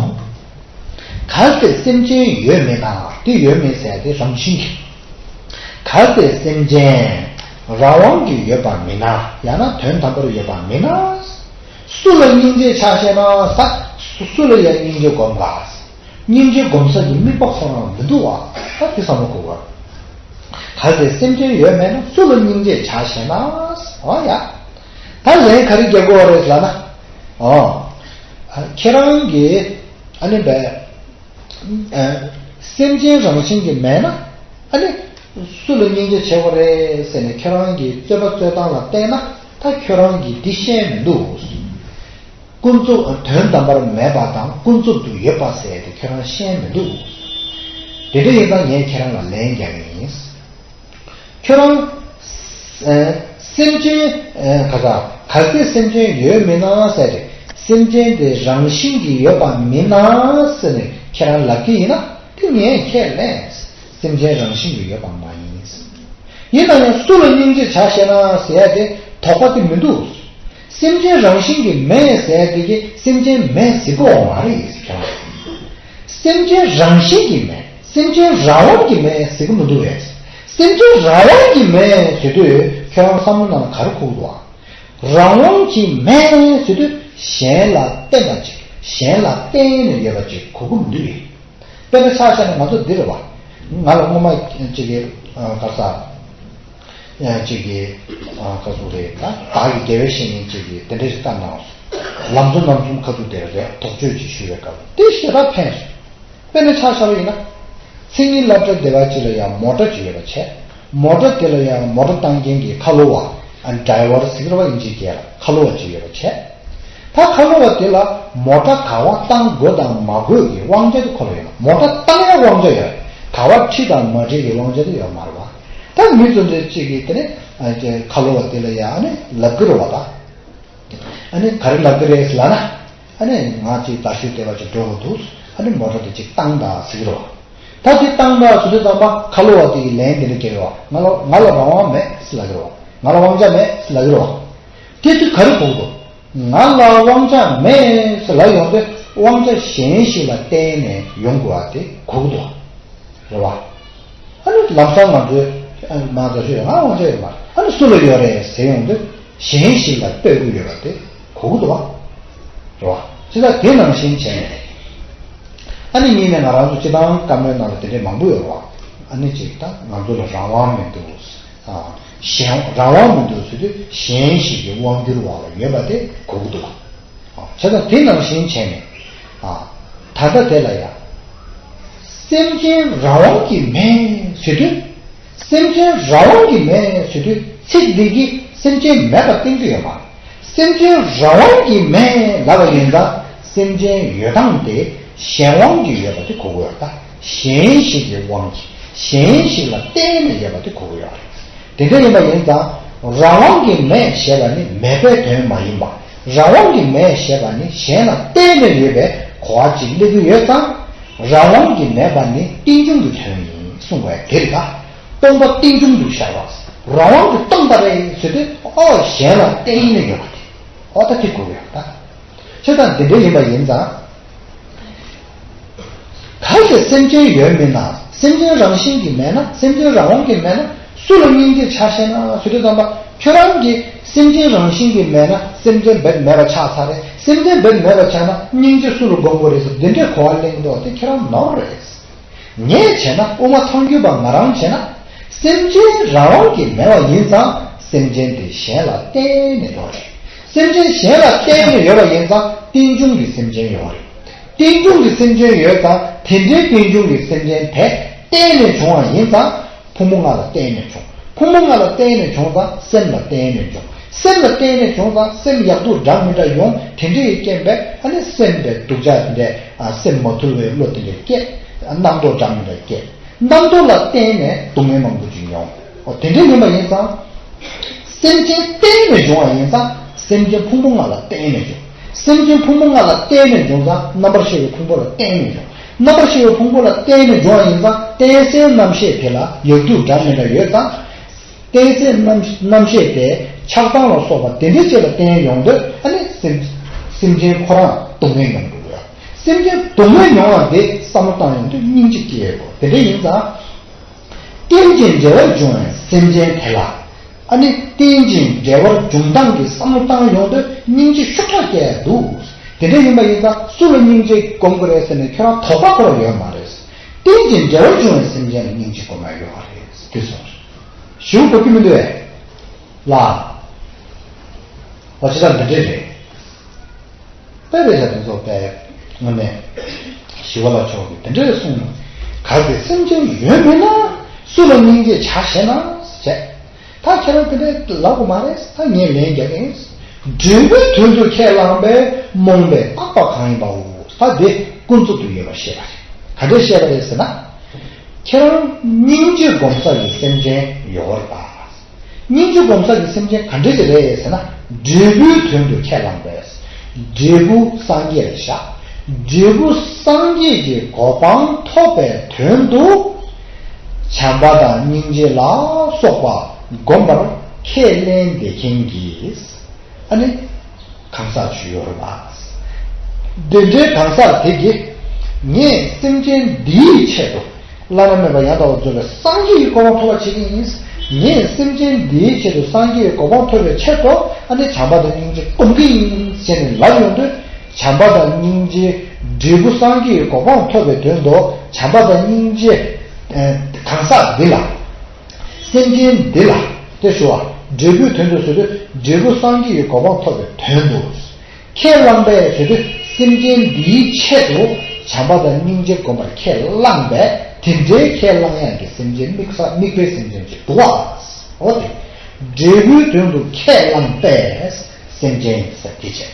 གལ་ཏེ་སེམས་ཅན་ཡོད་མིན་ན། དེ་ཡོད་མེད་ཟེར་དེ་རང་བཞིན་གྱིས། གལ་ཏེ་སེམས་ཅན་རང་དབང་གིས་ཡོད་པ་མིན་ན། ཡང་ན་དོན་དམ་པར་ཡོད་པ་མིན་ན། སུ་ལ་སྙིང་རྗེ་ཆགས་ཤེ་ན་ས། སུ་སུ་ལ་ཡང་སྙིང་རྗེ་སྒོམ་ག། སྙིང་རྗེ་སྒོམ་ས་ཀྱི་དམིགས་པ་ཁོ་རང་མི་འདུག་བ། ད་དེ་བསམ་བློ་འཁོར་བ། གལ་ཏེ་སེམས་ཅན་ཡོད་མེད་ན་སུ་ལ་སྙིང་རྗེ་ཆགས་ཤེ་ན། ཨོ་ཡ། ད་ལན་ག་རེ་རྒྱག་དགོས་རེད་ལབ་ན། ཨོ། ཁྱེད་རང་གིས་ཨ་ནི་བས། ཨ། སེམས་ཅན་རང་བཞིན་གྱིས་མེད་ན། ཨ་ནི་སུ་ལ་སྙིང་རྗེ་བྱེད་དགོས་རེད་ཟེར་ནས་ཁྱོད་རང་གི་རྩོད་པ་རྩོད་སྟངས་ལ་བལྟས་ན། ད་ཁྱོད་རང་གིས་འདི་ཤེས་མི་འདུག། ཀུན་རྫོབ་དོན་དམ་པར་མེད་པ་དང་ཀུན་རྫོབ་ཏུ་ཡོད་པ་ཟེར་དེ་ཁྱོད་རང་ཤེས་མི་འདུག། དེ་འདྲ་ཡིན་ཙང་ངས་ཁྱེད་རང་ལ་ལན་རྒྱག་གི་ཡིན། ཁྱོད་རང་། ཨ། སེམས་ཅན། ཨ། ག་ས། གལ་ཏེ་སེམས་ཅན་ཡོད་མིན་ན་ཟེར་ཏེ། སེམས་ཅན་དེ་རང་བཞིན་གྱིས་ཡོད་པ་མིན་ན་ཟེར་ནས་ཁྱེད་རང་ལབ་ཀྱི་ཡིན་ན། དེ་ངས་ཁས་ལེན། སེམས་ཅན་རང་བཞིན་གྱིས་ཡོད་པ་མ་ཡིན། ཡིན་ན་ཡང་སུ་ལ་སྙིང་རྗེ་བྱ་ཞེ་ན་ཟེར་ཡ་དེ་དོགས་པ་དེ་མི་འདུག། སེམས་ཅན་རང་བཞིན་གྱིས་མེད་ཟེར་ཡ་དེ་གིས་སེམས་ཅན་མེད་ཟེར་གི་ཡོད་མ་རེད་ཟེར་ཁྱེད་རང་། སེམས་ཅན་རང་བཞིན་གྱིས་མེད། སེམས་ཅན་རང་དབང་གིས་མེད་ཟེར་གི་མི་འདུག་བས། སེམས་ཅན་རང་དབང་གིས་མེད་ཟེར་དུས་ཁྱོད་རང་བསམ་བློ་ནང་ལ་ག་རེ་འཁོར་གི་འདུག་བ། རང་དབང་གིས་མེད་ཟེར་དུས་གཞན་ལ་བརྟེན་པ་ཅིག། གཞན་ལ་བརྟེན་ནས་ཡོད་པ་ཅིག་གོ་གི་མི་འདུག་བས། དཔེར་ན་ཆ་བཞག་ན་ང་ཚོ་འདི་རེད་བ། ང་ལ་སྔོན་མ་ཅིག་གིས་ག་ས། ཅིག་གིས་ག་ཚོད་རེད་ད། བདག་གི་དགེ་བའི་བཤེས་གཉེན་ཅིག་གིས་དེ་འདྲ་ཞིག་བཀའ་གནང་སོང་། ལམ་གཙོ་རྣམ་གསུམ་ཁ་ཐུག་དེ་རེད། དོགས་གཅོད་ཅིག་ཞུས་པའི་སྐབས་དེ་ཞེ་དྲག་ཕན་སོང་། དཔེར་ན་ཆ་བཞག་པ་ཡིན་ན། མཚན་ཉིད་སློབ་གྲྭ་སྡེ་བ་གཅིག་ལ་ཡང་མོ་ཊ་ཅིག་ཡོད་པ་བྱས། མོ་ཊ་དེ་ལ་ཡང་མོ་ཊ་བཏང་མཁན་གྱི་ཁ་ལོ་བ། ཨ། ཌ་རའི་ཝར་ཟེར་གྱི་རེད་བ། ཨིན་ཇིའི་སྐད་ལ་ཁ་ལོ་བ་ཅིག་ཡོད་པ་བྱས། ད་ཁ་ལོ་བ་དེ་ལ་མོ་ཊ་ག་བ་བཏང་དགོས་དང་མ་དགོས་ཀྱི་དབང་ཆ་དེ་ཁོ་ལ་ཡོད། མོ་ཊ་བཏང་ཡ་དབང་ཆ་ཡོད། ག་བ་ཁྲིད་དང་མ་ཁྲིད་ཀྱི་དབང་ཆ་དེ་ཡོད་མ་རེད་བ། ད་མི་ཚོ་འདི་གཅིག་གིས་དེ་ནས་ཁ་ལོ་བ་དེ་ལ་ཡ་ཨ་ནི་ལབ་ཀྱི་རེད་བ་ད། ཨ་ནི་ག་རེ་ལབ་ཀྱི་རེད་ལབ་ན། ཨ་ནི་ང་ཅིག་རྡ་ཤོད་སྡེ་བ་ཅིག་འགྲོ་དགོས་འདུག། ཨ་ནི་མོ་ཊ་དེ་ཅིག་བཏང་དང་ཟེར་གྱི་རེད་བ། ད་དེ་བཏང་དང་ཟེར་དུས་ཙམ་པ་ཁ་ལོ་བ་དེ་གིས་ལན་དེ་འདྲ་སྐྱེལ་གྱི་རེད་བ། ང་ལ་ང་ལ་རང་དབང་མེད་ཟེར་ལབ་ཀྱི་རེད་བ། ང་ལ་དབང་ཆ་མེད་ཟེར་ལབ་ཀྱི་རེད་བ། དེ་དུས་ག་རེ་གོ་གི་འདུག། ང་ལ་དབང་ཆ་མེད་ཟེར་ལབ་ཡོང་དུས་དབང་ཆ་གཞན་ཞིག་ལ་བརྟེན་ནས་ཡོང་དགོས་པ་དེ་གོ་གི་འདུག། རེད་བ། ཨ་ནི་ལམ་སང་ང་ཚོས་ཨ་ནི་མ་རྡ་ཤོད་ང་དབང་ཆ་ཡོད་མ་རེད། ཨ་ནི་སུ་ལ་ཡོད་རེད་ཟེར་ཡོང་དུས་གཞན་ཞིག་ལ་ལྟོས་ཀྱི་ཡོད་པ་དེ་གོ་གི་འདུག་བ། རེད་བ། ཅི་ལྟར་དེ་ནང་བཞིན་བྱས་ནས། ཨ་ནི་གཉིས་ནས་ང་རང་ཚོ་སྤྱི་བཏང་བཀའ་མོལ་ནང་ལ་དེ་འདྲས་མང་པོ་ཡོད་རེད་བ། ཨ་ནི་གཅིག་ད་ང་ཚོ་ལ་རང་དབང་མི་འདུག། ཨ། གཞན་རང་དབང་མི་འདུག་ཟེར་དུས་གཞན་ཞིག་གི་དབང་སྒྱུར་འོག་ལ་ཡོད་པ་དེ་གོ་གི་འདུག་བ། བྱས་ཙང་དེ་ནང་བཞིན་བྱས་ནས། ཨ། ད་ལྟ་དེ་ལ་ཡང་། སེམས་ཅན་རང་དབང་གིས་མེད་ཟེར་དུས། སེམས་ཅན་རང་དབང་གིས་མེད་ཟེར་དུས་ཚིག་འདི་གིས་སེམས་ཅན་མེད་པ་བསྟན་གྱི་ཡོད་མ་རེད། སེམས་ཅན་རང་དབང་གིས་མེད་ལབ་པ་ཡིན་ཙང་སེམས་ཅན་ཡོད་སྟངས་དེ་གཞན་དབང་གིས་ཡོད་པ་དེ་གོ་དགོས་ཡོད་ད། གཞན་ཞིག་གི་དབང་གིས་གཞན་ཞིག་ལ་བརྟེན་ནས་ཡོད་པ་དེ་གོ་དགོས་ཡོད་རེད། དེ་འདྲ་ཡིན་པ་ཡིན་ཙང་། རང་དབང་གིས་མེད་ཞེས་པ་ནི་མེད་པའི་དོན་མ་ཡིན་པ། རང་དབང་གིས་མེད་ཞེས་པ་ནི་གཞན་ལ་བརྟེན་ནས་ཡོད་པའི་གོ་བ་ཅིག་སླེབས་ཀྱི་ཡོད་ཙང་། རང་དབང་གིས་མེད་པ་ནི་རྟེན་འབྱུང་གི་དོན་ཡིན་གསུངས་པས་དེ་རེད་ད། སྟོང་པ་རྟེན་འབྱུང་དུ་ཤར་བ། རང་དབང་གིས་སྟོང་པ་རེད་ཟེར་དུས་ཨོ་གཞན་ལ་བརྟེན་ནས་ཡོད་པ་དེ། ཨོ་ད་དེ་གོ་ཡོད་ད། བྱས་ཙང་འདི་འདྲ་ཡིན་པ་ཡིན་ཙང་། གལ་ཏེ་སེམས་ཅན་ཡོད་མིན་ན། སེམས་ཅན་རང་བཞིན་གྱིས་མེད་ན། སེམས་ཅན་རང་དབང་གིས་མེད་ན། སུ་ལ་སྙིང་རྗེ་ཆགས་ཤེ་ན་ཟེར་དུས་ཙམ་པ། ཁྱོད་རང་གིས་སེམས་ཅན་རང་བཞིན་གྱིས་མེད་ན་སེམས་ཅན་རྦད་མེད་པ་ཆགས་ཚར་རེད། སེམས་ཅན་རྦད་མེད་པ་ཆགས་ན་སྙིང་རྗེ་སུ་ལ་སྒོམ་དགོས་རེད་ཟེར་འདི་འདྲའི་གོ་བ་གླེང་མདོག་དེ་ཁྱེད་རང་ནོར་རེད། ངས་བྱས་ན་དབུ་མ་ཐལ་འགྱུར་བ་ང་རང་བྱས་ན། སེམས་ཅན་རང་དབང་གིས་མེད་པ་ཡིན་ཙང་སེམས་ཅན་དེ་གཞན་ལ་བརྟེན་ནས་ཡོད་རེད། སེམས་ཅན་གཞན་ལ་བརྟེན་ནས་ཡོད་པ་ཡིན་ཙང་རྟེན་འབྱུང་གི་སེམས་ཅན་ཡོད་རེད། རྟེན་འབྱུང་གི་སེམས་ཅན་ཡོད་ཙང་དེ་འདྲའི་རྟེན་འབྱུང་གི་སེམས་ཅན་དེ་བརྟེན་ནས་བྱུང་བ་ཡིན་ཙང་། ཕུང་པོ་ལྔ་ལ་བརྟེན་ནས་བྱུང་། ཕུང་པོ་ལྔ་ལ་བརྟེན་ནས་བྱུང་ཙང་སེམས་ལ་བརྟེན་ནས་བྱུང་། སེམས་ལ་བརྟེན་ནས་བྱུང་ཙང་སེམས་ཡག་སྡུག་འདྲ་མི་འདྲ་ཡོང་། དེ་འདྲའི་རྐྱེན་པས་ཨ་ནི་སེམས་པའི་སྡུག་ཅག་དེ་འདྲས། ཨ། སེམས་མ་དུལ་བའི་བློ་དེ་འདྲས་སྐྱེ། རྣམ་རྟོག་འདྲ་མི་འདྲ་སྐྱེ། རྣམ་རྟོག་ལ་བརྟེན་ནས་སྡུག་བསྔལ་མང་པོ་ཅིག་མྱོང་། འོ་དེ་འདྲ་ཡིན་པ་ཡིན་ཙང་། སེམས་ཅན་བརྟེན་ནས་བྱུང་བ་ཡིན་ཙང་སེམས་ཅན་ཕུང་པོ་ལྔ་ལ་བརྟེན་ནས་བྱུང་། སེམས་ཅན་ཕུང་པོ་ལྔ་ལ་བརྟེན་ནས་འབྱུང་ཙང་རྣམ་པར་ཤེས་པའི་ཕུང་པོ་ལ་བརྟེན་ནས་འབྱུང་། རྣམ་པར་ཤེས་པའི་ཕུང་པོ་ལ་བརྟེན་ནས་འབྱུང་བ་ཡིན་ཙང་རྟེན་སེལ་རྣམ་ཤེས་དེ་ལ་ཡག་སྡུག་འདྲ་མི་འདྲ་ཡོད་ཙང་། རྟེན་སེལ་རྣམ་རྣམ་ཤེས་དེ་ཆགས་སྡང་ལ་སོགས་པ་དེ་འདྲའི་ཅིག་ལ་བརྟེན་ཡོང་དུས་ཨ་ནི་སེམས་སེམས་ཅན་ཁོ་རང་སྡུག་བསྔལ་མྱོང་གི་ཡོད། སེམས་ཅན་སྡུག་བསྔལ་མྱོང་བ་དེ་བསམ་བློ་བཏང་ཡོང་དུས་སྙིང་རྗེ་སྐྱེ་དགོས། དེ་འདྲ་ཡིན་ཙང་། རྟེན་ཅིང་འབྲེལ་བར་འབྱུང་བའི་སེམས་ཅན་དེ་ལ། ཨ་ནི་རྟེན་ཅིང་འབྲེལ་བར་འབྱུང་སྟངས་ཀྱི་བསམ་བློ་བཏང་ཡོང་དུས་སྙིང་རྗེ་ཤུགས་དྲག་སྐྱེ་འདུག་དེ་འདྲ་ཡིན་པ་ཡིན་ཙང་སུ་ལ་སྙིང་རྗེ་སྒོམ་དགོས་རེད་ཟེར་ནས་ཁྱོད་རང་དོགས་པ་ཁོ་རང་ཡོད་མ་རེད། རྟེན་ཅིང་འབྲེལ་བར་འབྱུང་བའི་སེམས་ཅན་ལ་སྙིང་རྗེ་སྒོམ་ཡ་ཡོད་རེད་དེ་སོང་། ཞུ་གོ་གི་མི་འདུག་ཨེ། ལ། འོ་ཅི་ལྟར་འདི་འདྲ་རེད། དཔེ་རེད་ཤག་དེ་ཚོ་དཔེ་དངོས་གནས་ཞི་བ་ལྷ་མཆོག་གིས་དེ་འདྲ་གསུངས་ནས། གལ་ཏེ་སེམས་ཅན་ཡོད་མིན་ན། སུ་ལ་སྙིང་རྗེ་བྱ་ཞེ་ན། ཞེས། ད་ཁྱེད་རང་དེ་འདྲ་ལབ་དགོས་མ་རེད། ད་ངས་ལན་རྒྱག་གི་ཡིན། འབྲས་བུའི་དོན་དུ་ཁས་བླངས་པའི་རྨོངས་པས་བཏགས་པ་གང་ཡིན་པའོ། ད་དེ་ཀུན་རྫོབ་ཏུ་ཡོད་པར་བཤད་པ་རེད། ག་འདྲས་བཤད་པ་རེད་ཟེར་ན། ཁྱེད་རང་སྙིང་རྗེ་སྒོམ་ས་ཀྱི་སེམས་ཅན་ཡོད་རེད་པ། སྙིང་རྗེ་སྒོམ་ས་ཀྱི་སེམས་ཅན་ག་འདྲ་ཞིག་རེད་ཟེར་ན། འབྲས་བུའི་དོན་དུ་ཁས་བླངས་པས། འབྲས་བུ་སངས་རྒྱས་ལ་བཞག་འབྲས་བུ་སངས་རྒྱས་ཀྱི་གོ་འཕང་ཐོབ་པའི་དོན་དུ། བྱམས་པ་དང་སྙིང་རྗེ་ལ་སོགས་པ་བསྒོམ་པར་ཁས་ལེན་བདེ་མཁན་གྱིས། ཨ་ནི། གང་ཟག་ཅིག་ཡོད་རེད་པ། དེ་འདྲའི་གང་ཟག་དེ་གིས། ངས་སེམས་ཅན་འདིའི་ཆེད་དུ། བླ་ན་མེད་པ་ཡང་དག་པར་རྫོགས་པའི་སངས་རྒྱས་ཀྱི་གོ་འཕང་ཐོབ་པར་བྱེད་ཀྱི་ཡིན། ངས་སེམས་ཅན་འདིའི་ཆེད་དུ་སངས་རྒྱས་ཀྱི་གོ་འཕང་ཐོབ་པའི་ཆེད་དུ་ཨ་ནི་བྱམས་པ་དང་སྙིང་རྗེ་སྒོམ་གྱི་ཡིན་ཟེར་ནས་ལབ་ཡོང་དུས། བྱམས་པ་དང་སྙིང་རྗེ་འབྲས་བུ་སངས་རྒྱས་ཀྱི་གོ་འཕང་ཐོབ་པའི་དོན་དུ་བྱམས་པ་དང་སྙིང་རྗེ་གང་ཟག་འདི་ལ། སེམས་ཅན་འདི་ལ་དེ་ཞུ་བ་འབྲས་བུའི་དོན་དུ་ཟེར་དུས་འབྲས་བུ་སངས་རྒྱས་ཀྱི་གོ་འཕང་ཐོབ་པའི་དོན་དུ། ཁས་བླངས་པས་ཟེར་དུས་སེམས་ཅན་འདིའི་ཆེད་དུ་བྱམས་པ་དང་སྙིང་རྗེ་སྒོམ་པར་ཁས་བླངས་པས་དེ་འདྲའི་ཁས་བླངས་ཡག་གི་སེམས་ཅན་དམིགས་ས་དམིགས་པའི་སེམས་ཅན་ཅིག་འདུག་བ། འོ་དེ། འབྲས་བུའི་དོན་དུ་ཁས་བླངས་པས་སེམས་ཅན་ཟེར་དེ་བྱས།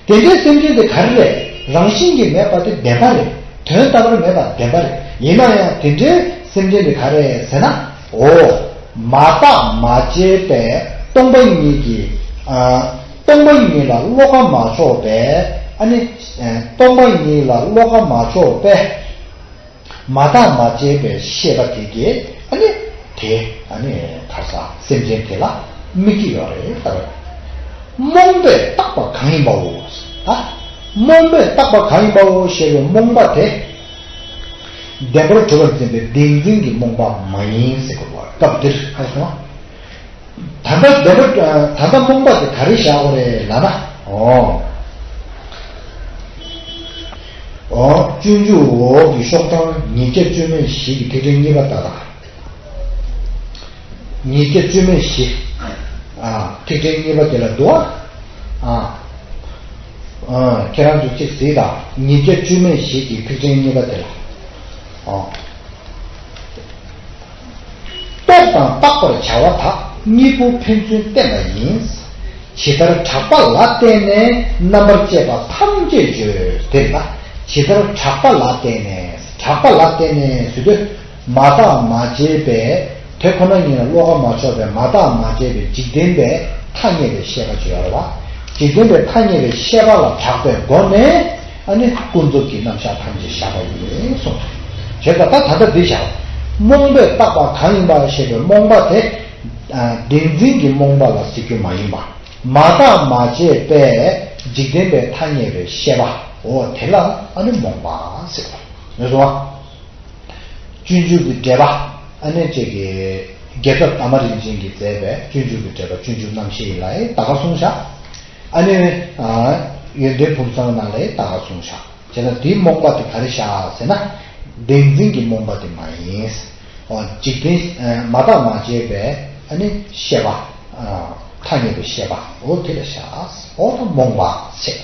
དེ་འདྲའི་སེམས་ཅན་དེ་ག་རེ་རེད། རང་བཞིན་གྱིས་མེད་པ་དེ་བདེན་པ་རེད། དོན་དམ་པར་མེད་པ་བདེན་པ་རེད། ཡིན་ན་ཡང་དེ་འདྲའི་སེམས་ཅན་དེ་ག་རེ་རེད་ཟེར་ན། འོ། མ་བརྟགས་མ་དཔྱད་པས་སྟོང་པ་ཉིད་ཀྱི། ཨ། སྟོང་པ་ཉིད་ལ་བློ་ཁ་མ་ཕྱོགས་པས། ཨ་ནི། སྟོང་པ་ཉིད་ལ་བློ་ཁ་མ་ཕྱོགས་པས། མ་བརྟགས་མ་དཔྱད་པའི་ཤེས་པ་དེ་གིས་ཨ་ནི་དེ་ཨ་ནི་ག་ས་སེམས་ཅན་དེ་ལ་དམིགས་ཀྱི་ཡོད་རེད་ལྟ་བུ། རྨོངས་པས་བཏགས་པ་གང་ཡིན་པའོ། ད་རྨོངས་པས་བཏགས་པ་གང་ཡིན་པའོ་ཞེས་པའི་རྨོངས་པ་དེ། བདེན་པར་གྲུབ་པར་འཛིན་པའི་བདེན་འཛིན་གྱི་རྨོངས་པ་མ་ཡིན་ཟེར་དགོས་པ་སྐབས་འདིར་ཧ་གོ་སོང་ང་། ད་ལྟ་བདེན་པ་ད་ལྟ་རྨོངས་པ་དེ་ག་རེ་བཞག་དགོས་རེད་ལབ་ན། འོ། འོ། སྤྱོད་འཇུག་འོག་གི་ཤོག་གྲངས་ཉིས་བརྒྱ་བཅུ་མེད་བཞི་གི་ཐིག་ཕྲེང་གཉིས་པ་ལྟ་དང་། ཉིས་བརྒྱ་བཅུ་མེད་བཞི། ཨ། ཐིག་ཕྲེང་གཉིས་པ་དེ་ལ་འདུག་ཨ། ཨ། ཨ། ཁྱེད་རང་ཚོ་གཅིག་གཟིགས་དང་། ཉིས་བརྒྱ་བཅུ་མེད་བཞི་གི་ཐིག་ཕྲེང་གཉིས་པ་དེ་ལ། ཨ། རྟོགས་དང་བརྟག་པར་བྱ་བ་དག་གཉིས་པོ་ཕན་ཚུན་བསྟེན་པ་ཡིན། ཇི་ལྟར་གྲགས་པ་ལ་བརྟེན་ནས་རྣམ་པར་དཔྱད་པ་ཐམས་ཅད་བརྗོད་དེ་ལ། ཇི་ལྟར་གྲགས་པ་ལ་བརྟེན་ནས། གྲགས་པ་ལ་བརྟེན་ནས་ཟེར་དུས། མ་བརྟགས་མ་དཔྱད་པས་དེ་ཁོ་ན་ཉིད་ལ་བློ་ཁ་མ་ཕྱོགས་པས་མ་བརྟགས་མ་དཔྱད་པའི་འཇིག་རྟེན་པའི་ཐ་སྙད་པའི་ཤེས་པ་ཅིག་ཡོད་རེད་བ། འཇིག་རྟེན་པའི་ཐ་སྙད་པའི་ཤེས་པ་ལ་གྲགས་པའི་སྒོ་ནས་ཨ་ནི་ཀུན་རྫོབ་ཀྱི་རྣམ་གཞག་ཐམས་ཅད་བཞག་པ་ཡིན་གསུངས། བྱས་ཙང་ད་ད་ལྟ་འདི་བཞག་རྨོངས་པས་བཏགས་པ་གང་ཡིན་པ་ཞེས་པའི་རྨོངས་པ་དེ། བདེན་འཛིན་གྱི་རྨོངས་པ་ལ་ཟེར་རྒྱུ་མ་ཡིན་པ། མ་བརྟགས་མ་དཔྱད་པས་འཇིག་རྟེན་པའི་ཐ་སྙད་པའི་ཤེས་པ། འོ་དེ་ལ་ཨ་ནི་རྨོངས་པ་ཟེར་བ། ངེས་སོང་ཨ། སྤྱོད་འཇུག་གི་འགྲེལ་པ། ཨ་ནི་ཅིག་གི་རྒྱལ་ཚབ་དར་མ་རིན་ཆེན་གྱིས་མཛད་པའི་སྤྱོད་འཇུག་གི་འགྲེལ་པ་སྤྱོད་འཇུག་རྣམ་བཤད་ཡིན་ལ་ད་ག་གསུངས་བཞག་ཨ་ནི། ཨ། ཡོན་ཏན་ཕུན་སུམ་ཚོགས་ནང་ལ་ད་ག་གསུངས་བཞག་བྱས་ན་དེའི་རྨོངས་པ་དེ་ག་རེ་བཞག་ཟེར་ན། བདེན་འཛིན་གྱི་རྨོངས་པ་དེ་མ་ཡིན། འོ་འཇིག་རྟེན་མ་བརྟགས་མ་དཔྱད་པའི་ཨ་ནི་ཤེས་པ། ཐ་སྙད་པའི་ཤེས་པ་འོ་དེ་ལ་བཞག་འོ་ད་རྨོངས་པ་ཟེར།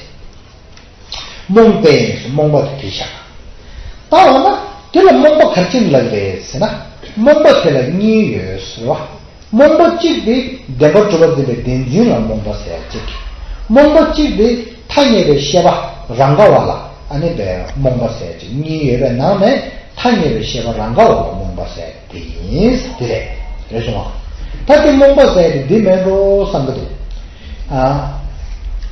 རྨོངས་པས་རྨོངས་པ་དེ་དེ་བཞག་ད་འོ་ན་དེ་ལ་རྨོངས་པ་ག་རེ་བྱས་ནས་ལབ་རེད་ཟེར་ན། རྨོངས་པ་དེ་ལ་གཉིས་ཡོད་ཟེར་བ། རྨོངས་པ་གཅིག་དེ་བདེན་པར་གྲུབ་པར་འཛིན་པའི་བདེན་འཛིན་ལ་རྨོངས་པ་ཟེར་གཅིག་རྨོངས་པ་གཅིག་དེ་ཐ་སྙད་པའི་ཤེས་པ་རང་ག་བ་ལ་ཨ་ནི་བའི་རྨོངས་པ་ཟེར་གཅིག་གཉིས་ཡོད་པའི་ནང་ནས་ཐ་སྙད་པའི་ཤེས་པ་རང་ག་བ་ལ་རྨོངས་པ་ཟེར་དེ་ཡིན་དེ་རེད། རེད་སོང་ང་། ད་དེ་རྨོངས་པ་ཟེར་དེ་འདི་མེད་འགྲོ་བསམ་གི་འདུག་ཨ།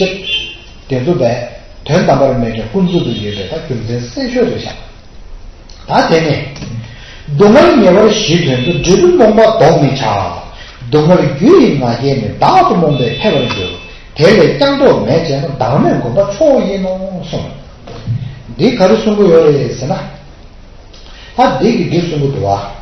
བྱེད། དེ་ཚོ་བས་དོན་དམ་པར་མེད་པའི་ཀུན་རྫོབ་ཏུ་ཡོད་པའི་ད་རྒྱུ་མཚན་གསལ་ཤོས་རེད་ཤག་ད་དེ་ནས། སྡུག་བསྔལ་ཉེ་བར་ཞི་དོན་དུ། འབྲས་བུའི་རྨོངས་པ་ལྡོག་མི་བྱ། སྡུག་བསྔལ་རྒྱུ་ཡི་ང་རྒྱལ་ནི། བདག་ཏུ་རྨོངས་པས་འཕེལ་བར་འགྱུར། དེ་ལས་ཀྱང་ལྡོག་མེད་བྱས་ན། བདག་མེད་སྒོམ་པ་མཆོག་ཡིན་ནོ་གསུངས། འདི་ག་རེ་གསུང་གི་ཡོད་རེད་ཟེར་ན། ད་འདི་གི་འདི་གསུང་གི་འདུག་བ།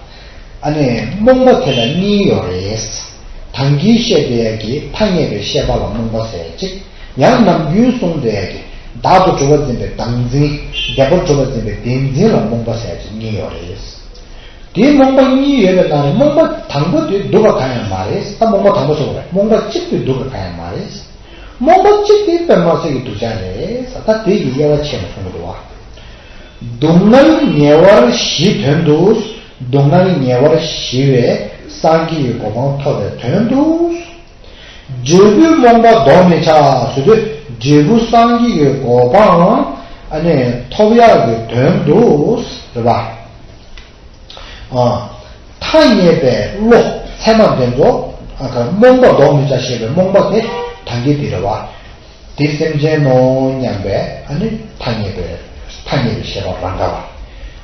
ཨ་ནི་རྨོངས་པ་དེ་ལ་གཉིས་ཡོད་རེད། དང་གིས་བཤད་བསྡད་ཡ་གི་ཐ་སྙད་པའི་བཤད་པ་ལ་རྨོངས་པ་ཟེར་གཅིག་ཡང་ནམ་རྒྱུན་གསུངས་བསྡད་ཡ་གི་བདག་ཏུ་གྲུབ་པ་འཛིན་པའི་བདག་འཛིན། བདེན་པར་གྲུབ་པ་འཛིན་པའི་བདེན་འཛིན་ལ་རྨོངས་པ་ཟེར་གཅིག་གཉིས་ཡོད་རེད། དེའི་རྨོངས་པ་གཉིས་ཡོད་པའི་ནང་ནས་རྨོངས་པ་དང་པོ་དེ་སྡུག་པ་གང་ཡང་མ་རེད། ད་རྨོངས་པ་དང་པོ་ཟེར་བ་རེད། རྨོངས་པ་གཅིག་དེ་སྡུག་པ་གང་ཡང་མ་རེད། རྨོངས་པ་གཅིག་དེ་དཔེ་མ་སྲིད་ཀྱི་སྡུག་ཅག་རེད། ད་དེ་ཡི་དབྱེ་བ་ཕྱེ་ནས་གསུང་གི་འདུག་བ། སྡུག་བསྔལ་ཉེ་བར་ཞི་དོན་དུ། སྡུག་བསྔལ་ཉེ་བར་ཞི་བས་སངས་རྒྱས་ཀྱི་གོ་འཕང་ཐོབ་པའི་དོན་དུ། འབྲས་བུའི་རྨོངས་པ་ལྡོག་མི་བྱ་ཟེར་དུས་འབྲས་བུ་སངས་རྒྱས་ཀྱི་གོ་འཕང་ཨ་ནི་ཐོབ་ཡག་གི་དོན་དུ་རེད་པ། ཨ། ཐ་སྙད་པའི་བློ་ཚད་མ་དེ་ཚོ་ཨ་ཁ་རྨོངས་པ་ལྡོག་མི་བྱ་ཞེས་པའི་རྨོངས་པ་དེ་ད་གིན་དེ་རེད་བ། དེ་སེམས་ཅན་ནོ་སྙམ་པའི་ཨ་ནི་ཐ་སྙད་པའི་ཐ་སྙད་པའི་ཤེས་པ་རང་ག་བ།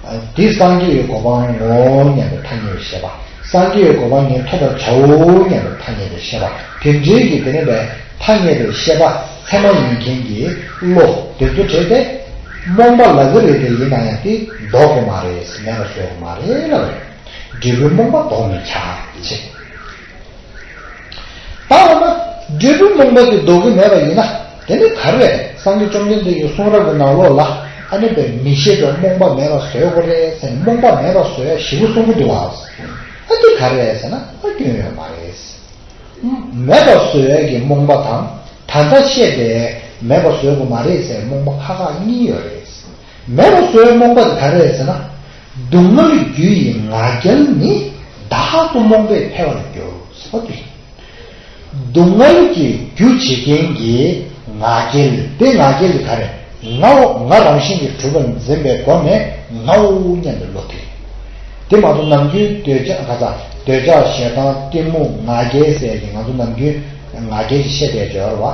ཨ་དེ་སངས་རྒྱས་ཀྱི་གོ་འཕང་ངོ་སྙམ་པའི་ཐ་སྙད་པའི་ཤེས་པ། སངས་རྒྱས་ཀྱི་གོ་འཕང་ངས་ཐོབ་པར་བྱའོ་སྙམ་པའི་ཐ་སྙད་པའི་ཤེས་པ། དེ་འདྲའི་གི་དེ་ནས་པའི་ཐ་སྙད་པའི་ཤེས་པ་ཚད་མ་ཡིན་མཁན་གྱི་བློ་དེ་ཚོ་བྲལ་ཏེ། རྨོངས་པ་ལ་གི་རེད་དེ་ཡིན་ན་ཡང་དེ་ལྡོག་གི་མ་རེད། མེད་པར་བཟོ་གི་མ་རེད་ལབ་རེད། འབྲས་བུའི་རྨོངས་པ་ལྡོག་མི་བྱ་ཞེས། ད་འོ་ན་འབྲས་བུའི་རྨོངས་པ་དེ་ལྡོག་གི་མེད་པ་ཡིན་ན་དེ་ནི་ག་རེ་རེད། སངས་རྒྱས་བཅོམ་ལྡན་འདས་ཀྱི་གསུང་རབ་ཀྱི་ནང་ལོགས་ལ་ཨ་ནི་པའི་མི་ཤེས་པའི་རྨོངས་པ་མེད་པར་བཟོ་དགོས་རེད་ཟེར་ནས་རྨོངས་པ་མེད་པར་བཟོ་ཡ་ཞེ་པོ་གསུང་གི་འདུག་ཨ། ཨ་དེ་ག་རེ་རེད་ཟེར་ན་ཨ་སྐྱོན་ཡོད་མ་རེད། མེད་པར་བཟོ་ཡ་གི་རྨོངས་པ་དང་ད་ལྟ་བཤད་པའི་མེད་པར་བཟོ་དགོས་མ་རེད་ཟེར་རྨོངས་པ་ཁག་ཁག་གཉིས་ཡོད་རེད། མེད་པར་བཟོ་བའི་རྨོངས་པ་དེ་ག་རེ་རེད་ཟེར་ན། སྡུག་བསྔལ་རྒྱུ་ཡི་ང་རྒྱལ་ནི། བདག་ཏུ་རྨོངས་པས་འཕེལ་བར་འགྱུར་ཟེར་བ་དེ། སྡུག་བསྔལ་གྱི་རྒྱུ་བྱེད་མཁན་གྱི་ང་རྒྱལ་དེ་ང་རྒྱལ་དེ་ག་རེ། ངའོ་ང་རང་བཞིན་གྱིས་གྲུབ་པར་འཛིན་པའི་སྒོ་ནས་ངའོ་སྙམ་པའི་བློ་དེ། དེ་མ་གཏོགས་ནམ་རྒྱུན་འདོད་ཆགས་ག་ས་འདོད་ཆགས་ཞེ་སྡང་གཏི་མུག་ང་རྒྱལ་ཟེར་གྱི་ང་ཚོ་ནམ་རྒྱུན་ང་རྒྱལ་གྱི་བཤད་པའི་སྦྱོར་བ།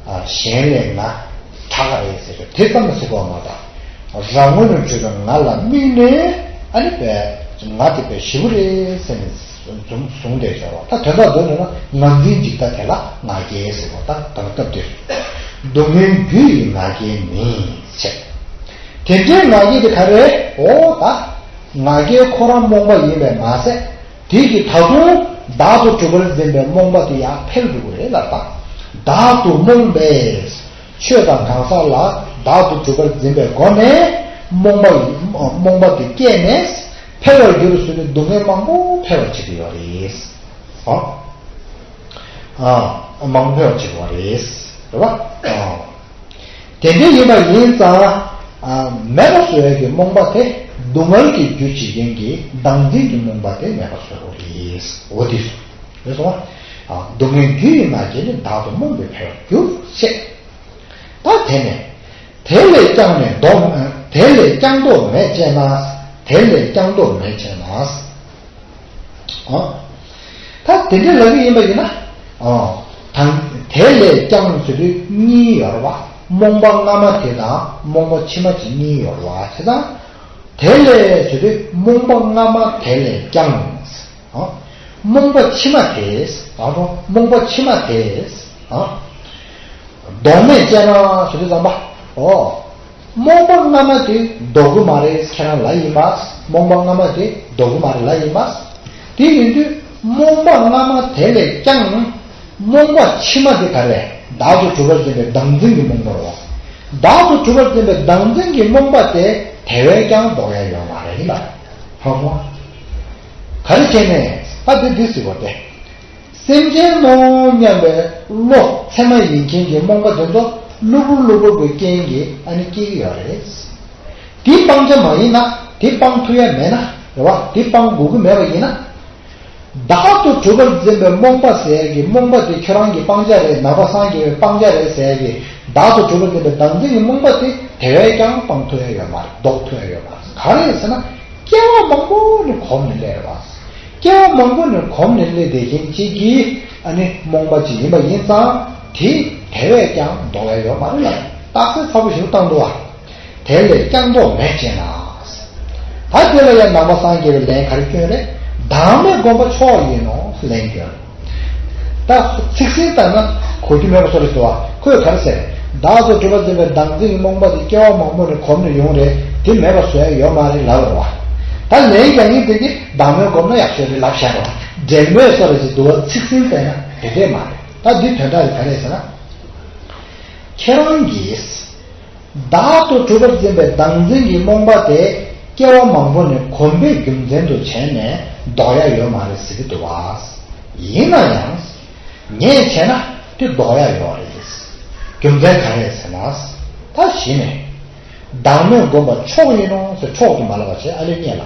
གཞན་ལས་ང་དྲག་ག་རེད་ཟེར་གྱི་དེ་ཙམ་ཟེར་གོ་མ་ད། རང་ངོས་ནས་གྲུབ་པའི་ང་ལ་དམིགས་ནས་ཨ་ནི་པའི་ང་དེ་པའི་ཞེ་པོ་རེད་ཟེར་ནས་བཟུང་བཟུང་བསྡད་ཡོད་རེད་བ། ད་དོན་དག་འདོན་ན་ང་འཛིན་འཇིག་ལྟ་དེ་ལ་ང་རྒྱལ་ཟེར་བ་ད་ད་སྐབས་འདིར་སྡུག་བསྔལ་རྒྱུ་ཡི་ང་རྒྱལ་མིན་བྱས། དེ་འདྲའི་ང་རྒྱལ་དེ་ག་རེད། འོ་ད་ང་རྒྱལ་ཁོ་རང་རྨོངས་པ་ཡིན་པས་མ་ཟད། དེ་གིས་ད་དུང་བདག་ཏུ་གྲུབ་པར་འཛིན་པའི་རྨོངས་པ་དེ་ཡང་འཕེལ་འགྲོ་གི་རེད་ལབ་པ། བདག་ཏུ་རྨོངས་པས། ཆོས་དང་གང་ཟག་ལ་བདག་ཏུ་གྲུབ་པར་འཛིན་པའི་སྒོ་ནས་རྨོངས་པ་ཡི་རྨོངས་པ་དེ་སྐྱེས་ནས་འཕེལ་བར་འགྱུར་ཟེར་ནས་སྡུག་བསྔལ་མང་པོ་འཕེལ་བར་བྱེད་ཀྱི་ཡོད་རེད། ཨ། ཨ། མང་པོ་འཕེལ་བར་བྱེད་ཀྱི་ཡོད་རེད། རེད་བ། ཨ། དེ་འདྲ་ཡིན་པ་ཡིན་ཙང་། ཨ། མེད་པར་བཟོ་ཡས་ཀྱི་རྨོངས་པ་དེ་སྡུག་བསྔལ་གྱི་རྒྱུ་བྱེད་མཁན་གྱི་བདག་འཛིན་གྱི་རྨོངས་པ་དེ་མེད་པར་བཟོ་དགོས་རེད། འོ་དེ་སོང་། རེད་སོང་ཨ། སྡུག་བསྔལ་རྒྱུ་ཡི་ང་རྒྱལ་ནི། བདག་ཏུ་རྨོངས་པས་འཕེལ་བར་འགྱུར་ཞེས། ད་དེ་ནས། དེ་ལས་ཀྱང་ནི་ལྡོག་དེ་ལས་ཀྱང་ལྡོག་མེད་ཅེ་ན། དེ་ལས་ཀྱང་ལྡོག་མེད་ཅེ་ན། ཨོ། ད་དེ་འདྲ་ལབ་ཀྱི་ཡིན་པ་ཡིན་ན། ཨོ། དང་དེ་ལས་ཀྱང་ཟེར་དུས་གཉིས་ཡོད་རེད་བ། རྨོངས་པ་སྔ་མ་དེ་དང་རྨོངས་པ་ཕྱི་མ་གཅིག་གཉིས་ཡོད་རེད་བ། བྱས་ཙང་། དེ་ལས་ཟེར་དུས་རྨོངས་པ་སྔ་མ་དེ་ལས་ཀྱང་། ཨོ། རྨོངས་པ་ཕྱི་མ་དེ། ཨོ། རྨོངས་པ་ཕྱི་མ་དེ། ཨོ། ལྡོག་མེད་ཅེ་ན་ཟེར་དུས་ཙམ་པ། ཨོ། རྨོངས་པ་སྔ་མ་དེ་ལྡོག་གི་མ་རེད་ཁྱེད་རང་ལབ་ཡིན་པ། རྨོངས་པ་སྔ་མ་དེ་ལྡོག་གི་མ་རེད་ལབ་ཡིན་པ། དེ་ཡིན་དུས་རྨོངས་པ་སྔ་མ་དེ་ལས་ཀྱང་རྨོངས་པ་ཕྱི་མ་དེ་ག་རེ། བདག་ཏུ་གྲུབ་པར་འཛིན་པའི་བདག་འཛིན་གྱི་རྨོངས་པ་རེད། བདག་ཏུ་གྲུབ་པར་འཛིན་པའི་བདག་འཛིན་གྱི་རྨོངས་པ་དེ་དེ་བས་ཀྱང་ལྡོག་ཡ་ཡོད་མ་རེད་ལ། ཧ་གོ། ག་རེ་བྱས་ནས་ད་དེ་འདི་ཟེར་བ་སྟེ། སེམས་ཅན་ནོ་སྙམ་པའི་བློ་ཚད་མ་ཡིན་མཁན་གྱི་རྨོངས་པ་དེ་ཚོ་གློ་བུར་གློ་བུར་གྱི་རྐྱེན་གྱིས་ཨ་ནི་སྐྱེ་གི་ཡོད་རེད། དེ་སྤང་བྱ་མ་ཡིན་ན་དེ་སྤང་ཐུབ་ཡ་མེད་ན་རེད་བ། དེ་སྤང་དགོས་ཀྱི་མེད་པ་ཡིན་ན། བདག་ཏུ་གྲུབ་པར་འཛིན་པའི་རྨོངས་པ་ཟེར་ཡ་གི་རྨོངས་པ་དེ་ཁྱོད་རང་གི་སྤང་བྱ་རེད། ནང་པ་སངས་རྒྱས་པའི་སྤང་བྱ་རེད་ཟེར་ཡ་གི་བདག་ཏུ་གྲུབ་པར་འཛིན་པའི་བདག་འཛིན་གྱི་རྨོངས་པ་དེ་དེ་བས་ཀྱང་སྤང་ཐུབ་ཡ་ཡོད་མ་རེད། ལྡོག་ཐུབ་ཡ་ཡོད་མ་རེད། ག་རེ་ཟེར་ན་སྐྱེ་བ་མང་པོ་ནས་གོམས་ནས་སླེབས་རེད་བ། སྐྱེ་བ་མང་པོ་ནས་གོམས་ནས་སླེབས་བསྡད་མཁན་གཅིག་གིས་ཨ་ནི་རྨོངས་པ་ཅིག་ཡིན་པ་ཡིན་ཙང་དེ་དེ་བས་ཀྱང་ལྡོག་ཡ་ཡོད་མ་རེད་ལ། རྟགས་གསལ་ཚ་པོ་ཞིག་བཏང་འདུག་བ། དེ་ལས་ཀྱང་ལྡོག་མེད་ཅེ་ན། ད་དེ་ལ་ཡང་ནང་པ་སངས་རྒྱས་པའི་ལན་ག་རེ་སྐྱོན་རེད། བདག་མེད་སྒོམ་པ་མཆོག་ཡིན་ནོ་ལན་སྐྱོན། ད་ཚིག་ཟིན་ལྟར་ན་གོ་རྒྱུ་མེད་པ་བཟོ་རེད་འདུག་བ། ཁོས་ག་རེ་ཟེར། བདག་ཏུ་གྲུབ་པར་འཛིན་པའི་བདག་འཛིན་གྱི་རྨོངས་པ་དེ་སྐྱེ་བ་མང་པོ་ནས་གོམས་ནས་ཡོང་རེད། དེ་མེད་པ་བཟོ་ཡ་ཡོད་མ་རེད་ལབ་རེད་བ། ད་ལན་རྒྱག་མཁན་དེ་གིས་བདག་མེད་སྒོམ་ན་ཡག་ཤོས་རེད་ལབ་བཞག་རེད་བ། འབྲེལ་མོལ་བཟོ་རེད་ཟེར་འདུག་བ། ཚིག་ཟིན་ལྟར་ན་དེ་འདྲས་མ་རེད། ད་འདི་དོན་དག་དེ་ག་རེད་ཟེར་ན། ཁྱེད་རང་གིས། བདག་ཏུ་གྲུབ་པར་འཛིན་པའི་བདག་འཛིན་གྱི་རྨོངས་པ་དེ་སྐྱེ་བ་མང་པོ་ནས་གོམས་པའི་རྒྱུ་མཚན་དུ་བྱས་ནས་ལྡོག་ཡ་ཡོད་མ་རེད་ཟེར་གྱི་འདུག་བ། ཡིན་ན་ཡང་། ངས་བྱས་ན་དེ་ལྡོག་ཡ་ཡོད་རེད། རྒྱུ་མཚན་ག་རེ་ཟེར་ན། ད་གཞི་ནས། བདག་མེད་སྒོམ་པ་མཆོག་ཡིན་ནོ་ཟེར། མཆོག་ཏུ་མ་ལབ་པ་བྱས་ཨ་ལས་རྙེད་ལ།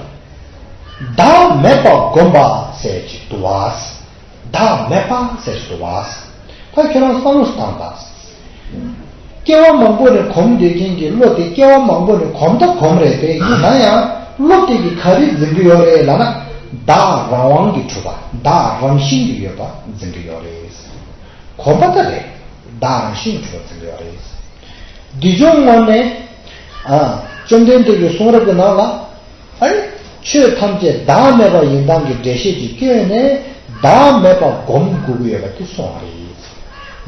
བདག་མེད་པ་སྒོམ་པ་ཟེར་གྱི་འདུག་བ། བདག་མེད་པ་ཟེར་གྱི་འདུག་བ། ད་ཁྱོད་རང་བསམ་བློ་བཏང་དང་། སྐྱེ་བ་མང་པོ་ནས་གོམས་བསྡད་མཁན་གྱི་བློ་དེ་སྐྱེ་བ་མང་པོ་ནས་གོམས་ད་གོམས་རེད་དེ། ཡིན་ན་ཡང་བློ་དེ་གིས་ག་རེ་འཛིན་གྱི་ཡོད་རེད་ལབ་ན། བདག་རང་དབང་གིས་གྲུབ་པ། བདག་རང་བཞིན་གྱིས་ཡོད་པ་འཛིན་གྱི་ཡོད་རེད། གོམས་པ་ད་རེད། བདག་རང་བཞིན་གྱིས་གྲུབ་པ་འཛིན་གྱི་ཡོད་རེད། འདི་ཕྱོགས་ངོས་ནས། ཨ། བཅོམ་ལྡན་འདས་ཀྱི་གསུང་རབ་ཀྱི་ནང་ལ། ཨ་ནི། ཆོས་ཐམས་ཅད་བདག་མེད་པ་ཡིན་སྟངས་ཀྱི་འགྲེལ་བཤད་ཅིག་བསྐྱོན་ནས། བདག་མེད་པ་སྒོམ་དགོས་ཀྱི་ཡོད་པ་དེ་གསུངས་པ་རེད།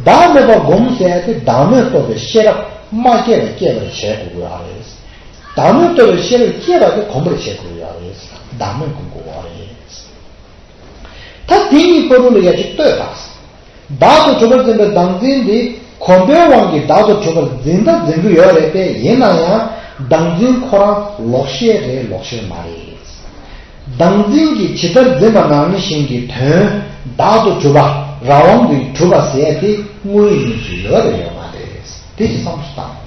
བདག་མེད་པ་སྒོམ་ཟེར་ཡ་དེ་བདག་མེད་རྟོགས་པའི་ཤེས་རབ་མ་སྐྱེས་པ་སྐྱེས་པར་བྱེད་དགོས་ཀྱི་ཡོད་རེད། བདག་མེད་རྟོགས་པའི་ཤེས་རབ་སྐྱེས་པ་དེ་གོམས་པར་བྱེད་དགོས་ཀྱི་ཡོད་རེད། བདག་མེད་སྒོམ་དགོས་ཀྱི་ཡོད་རེད། ད་དེ་གཉིས་བར་དུ་ལ་ཡ་ཅིག་ལྟོས་དང་། བདག་ཏུ་གྲུབ་པར་འཛིན་པའི་བདག་འཛིན་དེ་གོམས་པའི་དབང་གིས་བདག་ཏུ་གྲུབ་པར་འཛིན་ད་འཛིན་གྱི་ཡོད་རེད་པས། ཡིན་ན་ཡང་བདག་འཛིན་ཁོ་རང་ལོག་ཤེས་རེད། ལོག་ཤེས་མ་རེད། བདག་འཛིན་གྱིས་ཇི་ལྟར་འཛིན་པ་ནང་བཞིན་གྱི་དོན་བདག་ཏུ་གྲུབ་པ་རང་དབང་གིས་གྲུབ་པ་ཟེར་ཡ་དེ་དངོས་ཡོད་གནས་ཚུལ་ཡོད་རེད་ཡོད་མ་རེད། དེ་ཅིག་བསམ་བློ་བཏང་།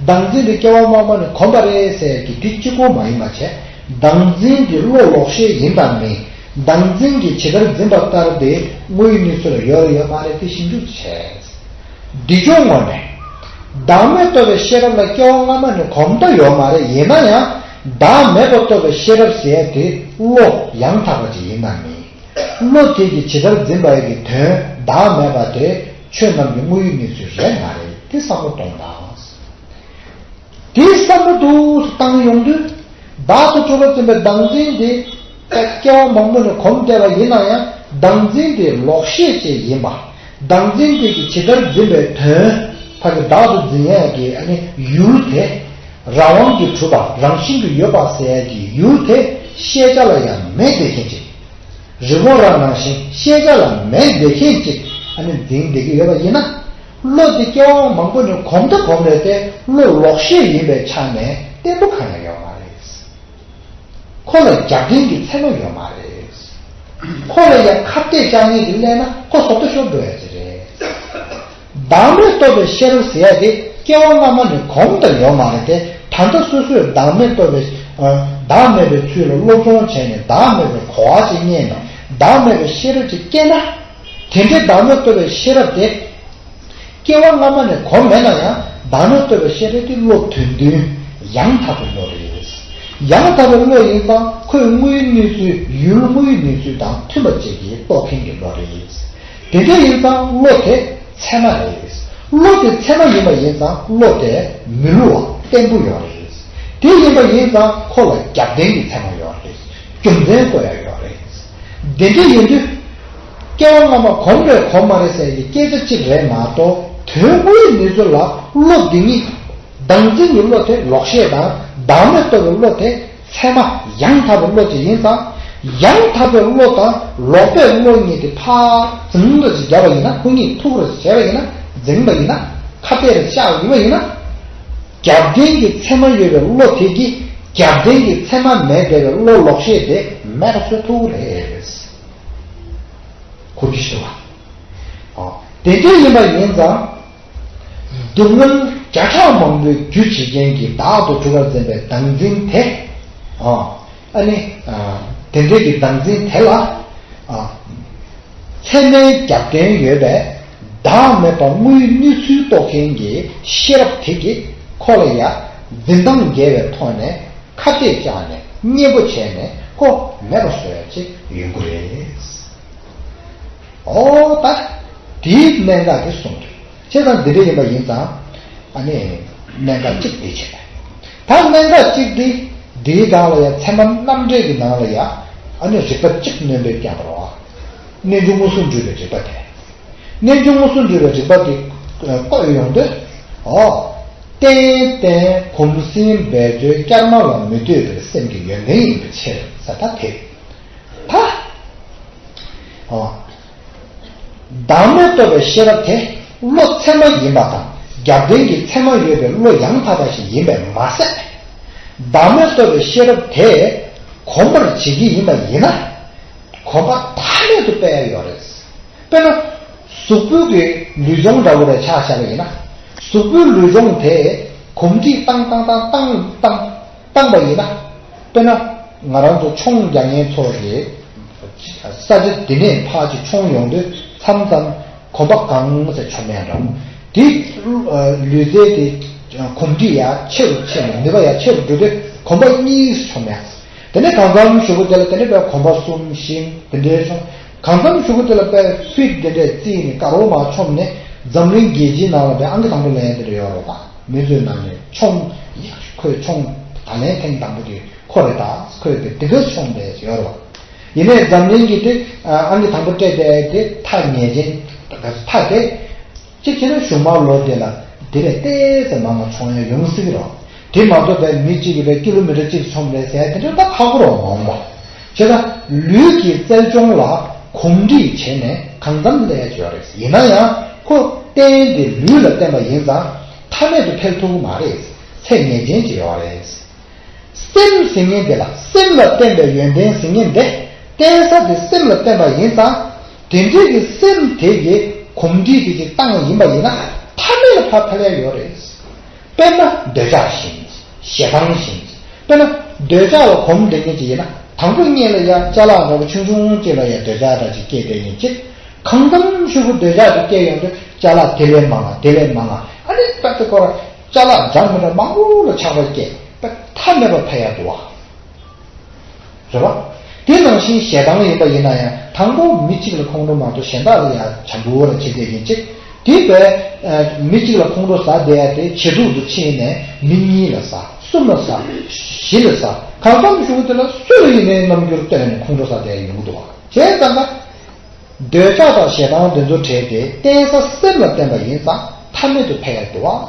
བདག་འཛིན་དེ་སྐྱེ་བ་སྔ་མ་ནས་གོམས་པ་རེད་ཟེར་གྱི་དེ་གཅིག་པོ་མ་ཡིན་པ་བྱས། བདག་འཛིན་དེ་བློ་ལོག་ཤེས་ཡིན་དང་མིན། བདག་འཛིན་གྱིས་ཇི་ལྟར་འཛིན་པ་ལྟར་དེ་དངོས་ཡོད་གནས་ཚུལ་ལ་ཡོད་རེད་ཡོད་མ་རེད་དེ་ཞིབ་འཇུག་བྱས། འདི་ཕྱོགས་ངོས་ནས། བདག་མེད་རྟོགས་པའི་ཤེས་རབ་ལ་སྐྱེ་བ་སྔ་མ་ནས་གོམས་ད་ཡོད་མ་རེད། ཡིན་ན་ཡང་བདག་མེད་པ་རྟོགས་པའི་ཤེས་རབ་ཟེར་དེ་བློ་ཡང་དག་པ་ཅིག་ཡིན་དང་མིན། བློ་དེ་གིས་ཇི་ལྟར་འཛིན་པ་ཡི་གི་དོན་བདག་མེད་པ་དེ་ཆོས་རྣམས་ཀྱི་དངོས་ཡོད་གནས་ཚུལ་རེད་མ་རེད་དེ་བསམ་བློ་གཏོང་དང་། དེ་བསམ་བློ་འདུག་སེ་བཏང་ཡོང་དུས། བདག་ཏུ་གྲུབ་པར་འཛིན་པའི་བདག་འཛིན་དེ། སྐྱེ་བ་མང་པོ་ནས་གོམས་བསྡད་པ་ཡིན་ན་ཡང་བདག་འཛིན་དེ་ལོག་ཤེས་ཅིག་ཡིན་པ། བདག་འཛིན་དེ་གིས་ཇི་ལྟར་འཛིན་པའི་དོན། ཕ་གི་བདག་ཏུ་འཛིན་ཡག་གི་ཨ་ནི་ཡུལ་དེ། རང་དབང་གིས་གྲུབ་པ་རང་བཞིན་གྱིས་ཡོད་པ་ཟེར་ཡག་གི་ཡུལ་དེ་ཤེས་བྱ་ལ་ཡང་མེད་བསྡད་མཁན་ཅིག་རི་བོང་རྭ་ནང་བཞིན་ཤེས་བྱ་ལ་མེད་བསྡད་མཁན་ཅིག་ཨ་ནི་འཛིན་བསྡད་ཀྱི་ཡོད་པ་ཡིན་ན། བློ་དེ་སྐྱེ་བ་མང་པོ་ནས་གོམས་ད་གོམས་རེད་དེ། བློ་ལོག་ཤེས་ཡིན་པའི་ཆ་ནས་བརྟན་པོ་གང་ཡང་ཡོད་མ་རེད། ཁོ་ལ་རྒྱབ་རྟེན་གྱི་མཚན་མ་ཡོད་མ་རེད། ཁོ་ལ་ཡང་ཁ་གཏད་བཅག་མཁན་ཅིག་སླེབས་ན་ཁོ་ཟོག་ཏུ་ཤོར་འགྲོ་ཡ་ཅིག་རེད། བདག་མེད་རྟོགས་པའི་ཤེས་རབ་ཟེར་ཡ་དེ་སྐྱེ་བ་སྔ་མ་ནས་གོམས་ད་ཡོད་མ་རེད་དེ། ད་ལྟ་སོ་སོས་བདག་མེད་རྟོགས་པའི་ཨ། བདག་མེད་པའི་ཚུལ་ལ་སློབ་སྦྱོང་བྱས་ནས་བདག་མེད་པའི་གོ་བ་ཅིག་རྙེད་ནས་བདག་མེད་པའི་ཤེས་རབ་ཅིག་སྐྱེས་ན། དེ་འདྲའི་བདག་མེད་རྟོགས་པའི་ཤེས་རབ་དེ། སྐྱེ་བ་སྔ་མ་ནས་གོམས་མེད་ན་ཡང་བདག་མེད་རྟོགས་པའི་ཤེས་རབ་དེ་བློ་དོན་མཐུན་ཡང་དག་པའི་བློ་རེད། ཡང་དག་པའི་བློ་ཡིན་ཙང་ཁོའི་དངོས་ཡོད་གནས་ཚུལ་ཡུལ་དངོས་ཡོད་གནས་ཚུལ་དང་མཐུན་པ་ཅིག་གིས་རྟོགས་མཁན་གྱི་བློ་རེད། དེ་འདྲ་ཡིན་ཙང་བློ་དེ་ཚད་མ་རེད། བློ་དེ་ཚད་མ་ཡིན་པ་ཡིན་ཙང་བློ་དེ་མི་བསླུ་བ་བརྟན་པོ་ཡོད་རེད། དེ་ཡིན་པ་ཡིན་ཙང་ཁོ་ལ་རྒྱབ་རྟེན་གྱི་ཚད་མ་ཡོད་རེད། རྒྱུ་མཚན་བཀོད་ཡ་ཡོད་རེད། དེ་འདྲ་ཡིན་དུས། སྐྱེ་བ་སྔ་མ་གོམས་རེད་གོམས་མ་རེད་ཟེར་གྱི་སྐད་ཆ་གཅིག་རེད་མ་གཏོགས། དོན་དངོས་ཡོད་གནས་ཚུལ་ལ་བློ་འདི་ཉིད། བདག་འཛིན་གྱི་བློ་དེ་ལོག་ཤེས་དང་བདག་མེད་རྟོགས་པའི་བློ་དེ་ཚད་མ་ཡང་དག་པའི་བློ་ཅིག་ཡིན་ཙང་། ཡང་དག་པའི་བློ་དང་ལོག་པའི་བློ་གཉིས་དེ་ཕར་འཛིང་རེ་ཞིག་བརྒྱབ་པ་ཡིན་ན། ཁོ་གཉིས་ཐུག་རེ་ཞིག་བྱས་པ་ཡིན་ན། འཛིང་པ་ཡིན་ན། ཁ་གཏད་རེ་བཅག་ཡོད་པ་ཡིན་ན། རྒྱབ་རྟེན་གྱི་ཚད་མ་ཡོད་པའི་བློ་དེ་གིས་རྒྱབ་རྟེན་གྱི་ཚད་མ་མེད་བསྡད་པའི་བློ་ལོག་ཤེས་དེ་མེད་པ་བཟོ་ཐུབ་རེད། གོ་རྒྱུ་ཞིག་འདུག་བ། ཨོ། དེ་འདྲ་ཡིན་པ་ཡིན་ཙང་། སྡུག་བསྔལ་བརྒྱ་ཕྲག་མང་པོའི་རྒྱུ་བྱེད་མཁན་གྱི་བདག་ཏུ་གྲུབ་པར་འཛིན་པའི་བདག་འཛིན་དེ། ཨོ། ཨ་ནི། ཨ། དེ་འདྲའི་གི་བདག་འཛིན་དེ་ལ། ཨ། ཚད་མའི་རྒྱབ་རྟེན་ཡོད་པའི་བདག་མེད་པ་དངོས་ཡོད་གནས་ཚུལ་རྟོགས་མཁན་གྱི་ཤེས་རབ་དེ་གིས་ཁོ་ལ་ཡ་འཛིན་སྟངས་འགལ་བའི་ཐོག་ནས་ཁ་གཏད་བཅག་ནས་གཉེན་པོ་བྱས་ནས་ཁོ་མེད་པ་བཟོ་ཡ་ཅིག་ཡོང་གི་རེད། ཨོ་ད། དེའི་གནད་འགག་དེ་གསུངས་འདུག་བྱས་ཙང་འདི་འདྲ་ཡིན་པ་ཡིན་ཙང་། ཨ་ནི། གནད་འགག་གཅིག་དེ་བྱས། ད་གནད་འགག་གཅིག་དེ། འདིའི་སྒང་ལ་ཡང་ཚད་མ་རྣམ་འགྲེལ་གྱི་ནང་ལ་ཡང་། ཨ་ནི་རིགས་པ་གཅིག་སྣོན་པའི་རྐྱང་པ་རེད་བ། རྣལ་འབྱོར་མངོན་སུམ་འདྲེས་པའི་རིགས་པ་དེ། རྣལ་འབྱོར་མངོན་སུམ་འདྲེས་པའི་རིགས་པ་དེ་བཀོད་ཡོང་དུས། ཨོ། རྟེན་བརྟེན་གོམས་ཟིན་འབད་རྩོལ་བསྐྱར་མ་ལ་མི་ལྟོས་པའི་སེམས་ཀྱི་ཡོན་ཏན་ཡིན་པའི་ཕྱིར་ཟེར་ད་དེ། ད། ཨོ། བདག་མེད་རྟོགས་པའི་ཤེས་རབ་དེ་བློ་ཚད་མ་ཡིན་པ་དང་རྒྱབ་རྟེན་གྱི་ཚད་མ་ཡོད་པའི་བློ་ཡང་དག་པ་ཞིག་ཡིན་པས་མ་ཟད། བདག་མེད་རྟོགས་པའི་ཤེས་རབ་དེ་གོམས་པར་བྱེད་ཀྱི་ཡིན་པ་ཡིན་ན། གོམས་པ་མཐའ་མེད་དུ་སྤེལ་ཡ་ཡོད་རེད། དཔེར་ན། གཟུགས་པོའི་གི་ལུས་སྦྱོང་འདྲ་བོ་རེ་ཆ་བཞག་པ་ཡིན་ན། གཟུགས་པོའི་ལུས་སྦྱོང་དེ་གོམས་འདྲིས་བཏང་བཏང་བཏང་བཏང་བཏང་བཏང་པ་ཡིན་ན། དཔེར་ན། ང་རང་ཚོ་མཆོང་རྒྱག་མཁན་ཚོ་གིས་ས་ཆ་འདི་ནས་ཕར་ཅིག་མཆོང་ཡོང་དུས་མཚམས་མཚམས་ གོམས་པ་གང་ཟེར་ཆོམ་ཡ་འདྲ། དེ་ལུས་རྩལ་དེ་གོམས་འདྲིས་ཡ་ཆེ་རུ་ཆེ་ནས་ནུས་པ་ཡ་ཆེ་རུ་འགྲོ་དུས་གོམས་པ་གཉིས་ཆོམ་ཡ། དེ་ནས་གང་འཚམ་གཞུག་གུ་དེ་ལ་དེ་ནས་པའི་གོམས་པ་གསུམ་བཞི་དེ་འདྲའི་ཆོམ། གང་འཚམ་གཞུག་གུ་དེ་ལ་པའི་ཚུལ་དེ་འདྲའི་རྩིས་ནས་དཀར་པོ་མ་ཆོམ་ནས་འཛམ་གླིང་རྒྱལ་སྤྱིའི་ནང་ལ་པའི་ཨང་ཀི་དང་པོ་ལེན་ཡ་དེ་འདྲ་ཡོད་རེད་པ། མི་ཚོའི་ནང་ནས་ཆོམ་ཡ་ཁོས་ཆོམ་ད་ལན་ཐེངས་དང་པོ་དེ་ཁོ་རེད་ད་ཁོས་དེ་དེ་ག་ཆོམ་པས་ཡོད་རེད་པ། ཡིན་ནའི་འཛམ་གླིང་གི་དེ་ཨང་ཀི་དང་པོ་སྤྲད་དེ་དེ་ཐག་ཉེ་ཅན་ཐག་དེ། གཅིག་བྱས་ན་གཞུག་མ་ལོ་དེ་ལ་དེ་ལས་ཏོག་ཙམ་མང་བ་ཆོམ་ཡ་ཡོང་སྲིད་ཀྱི་རེད། དེ་མ་གཏོགས་པའི་མི་གཅིག་གིས་པའི་ཀི་ལོ་མི་ཊར་གཅིག་ཆོམ་རེད་ཟེར་དེ་འདྲ་ད་ཁག་པོ་རེད་མ་འོངས་པ། བྱས་ཙང་ལུས་ཀྱི་རྩལ་སྦྱོང་ལ་གོམས་འདྲིས་བྱས་ནས་གང་འཚམ་སླེབས་ཡ་ཡོད་རེད། ཡིན་ན་ཡང་ཁོ་རྟེན་དེ་ལུས་ལ་བརྟེན་པ་ཡིན་ཙང་མཐའ་མེད་དུ་འཕེལ་ཐུབ་ཀྱི་མ་རེད། ཚད་ངེས་ཅན་ཅིག་ཡོད་རེད། སེམས་ཟེར་མཁན་དེ་ལ་སེམས་ལ་བརྟེན་པའི་ཡོན་ཏན་ཟེར་མཁན་དེ་བརྟེན་ས་དེ་སེམས་ལ་བརྟེན་པ་ཡིན་ཙང་། དེ་འདྲའི་གི་སེམས་དེ་གི་གོམས་འདྲིས་དེ་ཅིག་བཏང་ཡིན་པ་ཡིན་ན་མཐའ་མེད་ལ་ཕར་འཕེལ་ཡ་ཡོད་རེད། དཔེར་ན་འདོད་ཆགས་བཞིན། ཞེ་སྡང་བཞིན། དཔེར་ན་འདོད་ཆགས་ལ་གོམས་འདྲིས་མཁན་ཅིག་ཡིན་ན་དང་པོ་སྔོན་ལ་ཡ་ཅ་ལག་འདྲ་པོ་ཆུང་ཆུང་ཅིག་ལ་ཡ་འདོད་ཆགས་འདྲ་ཅིག་སྐྱེས་བསྡད་ཡིན་ཅིག་གང་འཚམ་གཞུག་གུ་འདོད་ཆགས་དེ་སྐྱེ་ཡོང་དུས་ཅ་ལག་དེ་ལས་མང་ང་དེ་ལས་མང་ང་ཨ་ནི་ད་དེ་ཁོ་ར་ཅ་ལག་འདྲ་མི་འདྲ་མང་པོ་ལ་ཆགས་པ་སྐྱེ་དཔེ་མཐའ་མེད་པ་འཕེལ་ཡ་འདུག་བ། རེད་བ། དེ་ནང་བཞིན་ཞེ་སྡང་ཡིན་པ་ཡིན་ན་ཡང་དང་པོ་མི་གཅིག་ལ་ཁོང་ཁྲོ་མ་གཏོགས་གཞན་དག་ལ་ཡང་བྱམས་པོ་ལ་བྱེད་བསྡད་ཡིན་ཅིག་དེ་བས་མི་གཅིག་ལ་ཁོང་ཁྲོ་ཟ་བསྡད་ཡ་དེ་ཇེ་སྡུག་ཏུ་ཕྱིན་ནས་མི་གཉིས་ལ་ཟ་གསུམ་ལ་ཟ་བཞི་ལ་ཟ་གང་འཚམ་ཞུ་གི་དེ་ལ་སུ་ལ་ཡིན་ནའི་རྣམ་འགྱུར་སྟོན་ནས་ཁོང་ཁྲོ་ཟ་བསྡད་ཡ་ཡོང་གི་འདུག་བ། བྱས་ཙང་ན། འདོད་ཆགས་དང་ཞེ་སྡང་དེ་ཚོ་བྲལ་ཏེ་བརྟེན་ས་སེམས་ལ་བརྟེན་པ་ཡིན་ཙང་མཐའ་མེད་དུ་འཕེལ་ཡ་འདུག་བ།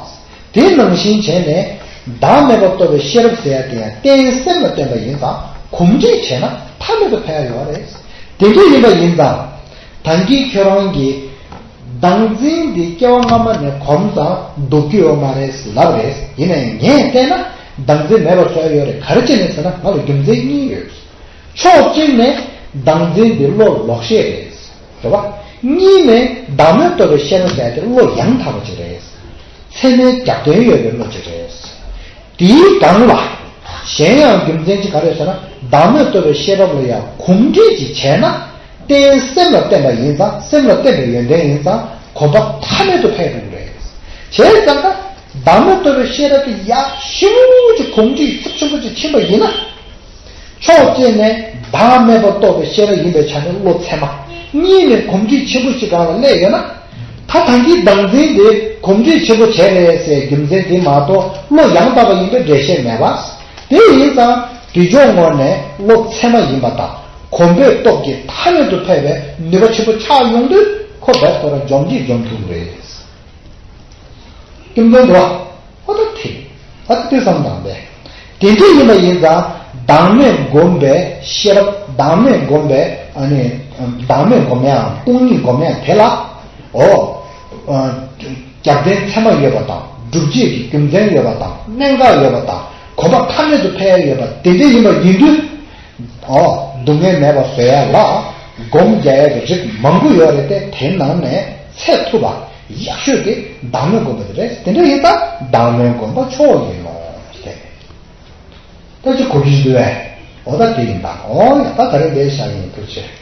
དེ་ནང་བཞིན་བྱས་ནས་བདག་མེད་པ་རྟོགས་པའི་ཤེས་རབ་ཟེར་ཡ་དེ་ཡང་རྟེན་སེམས་ལ་བརྟེན་པ་ཡིན་ཙང་གོམས་འདྲིས་བྱས་ན་མཐའ་མེད་དུ་འཕེལ་ཡ་ཡོད་རེད། དེ་འདྲ་ཡིན་པ་ཡིན་ཙང་། ད་གིན་ཁྱོད་རང་གིས་བདག་འཛིན་འདི་སྐྱེ་བ་སྔ་མ་ནས་གོམས་ཙང་ལྡོག་རྒྱུ་ཡོད་མ་རེད་ལབ་རེད། ཡིན་ནའི་ངས་བལྟས་ན་བདག་འཛིན་མེད་པར་བཟོ་ཡ་ཡོད་རེད། ག་རེ་བྱས་ནས་ཟེར་ན་ང་ལ་རྒྱུ་མཚན་གཉིས་ཡོད། ཕྱོགས་གཅིག་ནས་བདག་འཛིན་འདི་བློ་ལོག་ཤེས་རེད། རེད་བ། གཉིས་ནས་བདག་མེད་རྟོགས་པའི་ཤེས་རབ་ཟེར་ཡ་དེ་བློ་ཡང་དག་པ་ཅིག་རེད། ཚད་མའི་རྒྱབ་རྟེན་ཡོད་པའི་བློ་ཅིག་རེད། དེའི་སྒང་ལ། གཞན་ཡང་རྒྱུ་མཚན་ཅིག་ག་རེ་ཟེར་ན་བདག་མེད་རྟོགས་པའི་ཤེས་རབ་ལ་ཡང་གོམས་འདྲིས་ཅིག་བྱས་ན། རྟེན་སེམས་ལ་བརྟེན་པ་ཡིན་ཙང་སེམས་ལ་བརྟེན་པའི་ཡོན་ཏན་ཡིན་ཙང་གོམས་པ་མཐའ་མེད་དུ་འཕེལ་འགྲོ་གི་རེད། བྱས་ཙང་ཀ་བདག་མེད་རྟོགས་པའི་ཤེས་རབ་དེ་ཡག་ཤོས་ཅིག་གོམས་འདྲིས་ཚབས་ཆེན་པོ་ཅིག་ཕྱིན་པ་ཡིན་ན། ཕྱོགས་གཅིག་ནས་བདག་མེད་པར་རྟོགས་པའི་ཤེས་རབ་ཡིན་པའི་ཆ་ནས་བློ་ཚད་མ། གཉིས་ནས་གོམས་འདྲིས་ཆེན་པོ་ཞིག་སྒང་ལ་སླེབས་ཡོད་ན། ད་ད་གིན་བདག་འཛིན་དེ་གོམས་འདྲིས་ཆེན་པོ་བྱས་རེད་ཟེར་རྒྱུ་མཚན་དེ་མ་གཏོགས་བློ་ཡང་དག་པ་ཡིན་པའི་འགྲེལ་བཤད་མེད་པ། དེ་ཡིན་ཙང་དེ་ཕྱོགས་ངོས་ནས་བློ་ཚད་མ་ཡིན་པ་དང་གོམས་པའི་སྟོབས་ཀྱིས་མཐའ་མེད་དུ་འཕེལ་བའི་ནུས་པ་ཆེན་པོ་ཆགས་ཡོང་དུས་ཁོ་བས་ཁོ་རང་འཇོམས་ཀྱིས་འཇོམས་ཐུབ་རེད། སྐྱོན་མེད་འགྲོ། ཨོ་ད་དེ། ཨ་ད་དེ་བསམ་དང་པས། དེ་འདྲ་ཡིན་པ་ཡིན་ཙང་བདག་མེད་སྒོམ་པའི་ཤེས་རབ་བདག་མེད་སྒོམ་པའི་ཨ་ནི་བདག་མེད་སྒོམ་ཡང་སྟོང་ཉིད་སྒོམ་ཡང་དེ་ལ། ཨོ། རྒྱབ་རྟེན་ཚད་མ་ཡོད་པ་དང་སྒྲུབ་བྱེད་ཀྱི་རྒྱུ་མཚན་ཡོད་པ་དང་གནད་འགག་ཡོད་པ་དང་གོམས་པ་མཐའ་མེད་དུ་འཕེལ་ཡ་ཡོད་པ་དེ་འདྲ་ཡིན་པ་ཡིན་དུས། ཨོ། སྡུག་བསྔལ་མེད་པ་བཟོ་ཡ་ལ་སྒོམ་རྒྱག་ཡ་གི་རིགས་མང་པོ་ཡོད་རེད་དེ་དེ་ནང་ནས་ཚད་ཐུབ་པ་ཡག་ཤོས་དེ་བདག་མེད་སྒོམ་པ་དེ་རེད། དེ་འདྲ་ཡིན་ཙང་བདག་མེད་སྒོམ་པ་མཆོག་ཡིན་ནོ་ཞེས། ད་ཅི་གོ་རྒྱུ་ཞིག་འདུག་བས། ཨོ་ད་དེ་ཡིན་ད། ཨོ་ཡ་ད་ད་རེས་འདིར་བཞག་ཡིན། ཐུགས་རྗེ་ཆེ།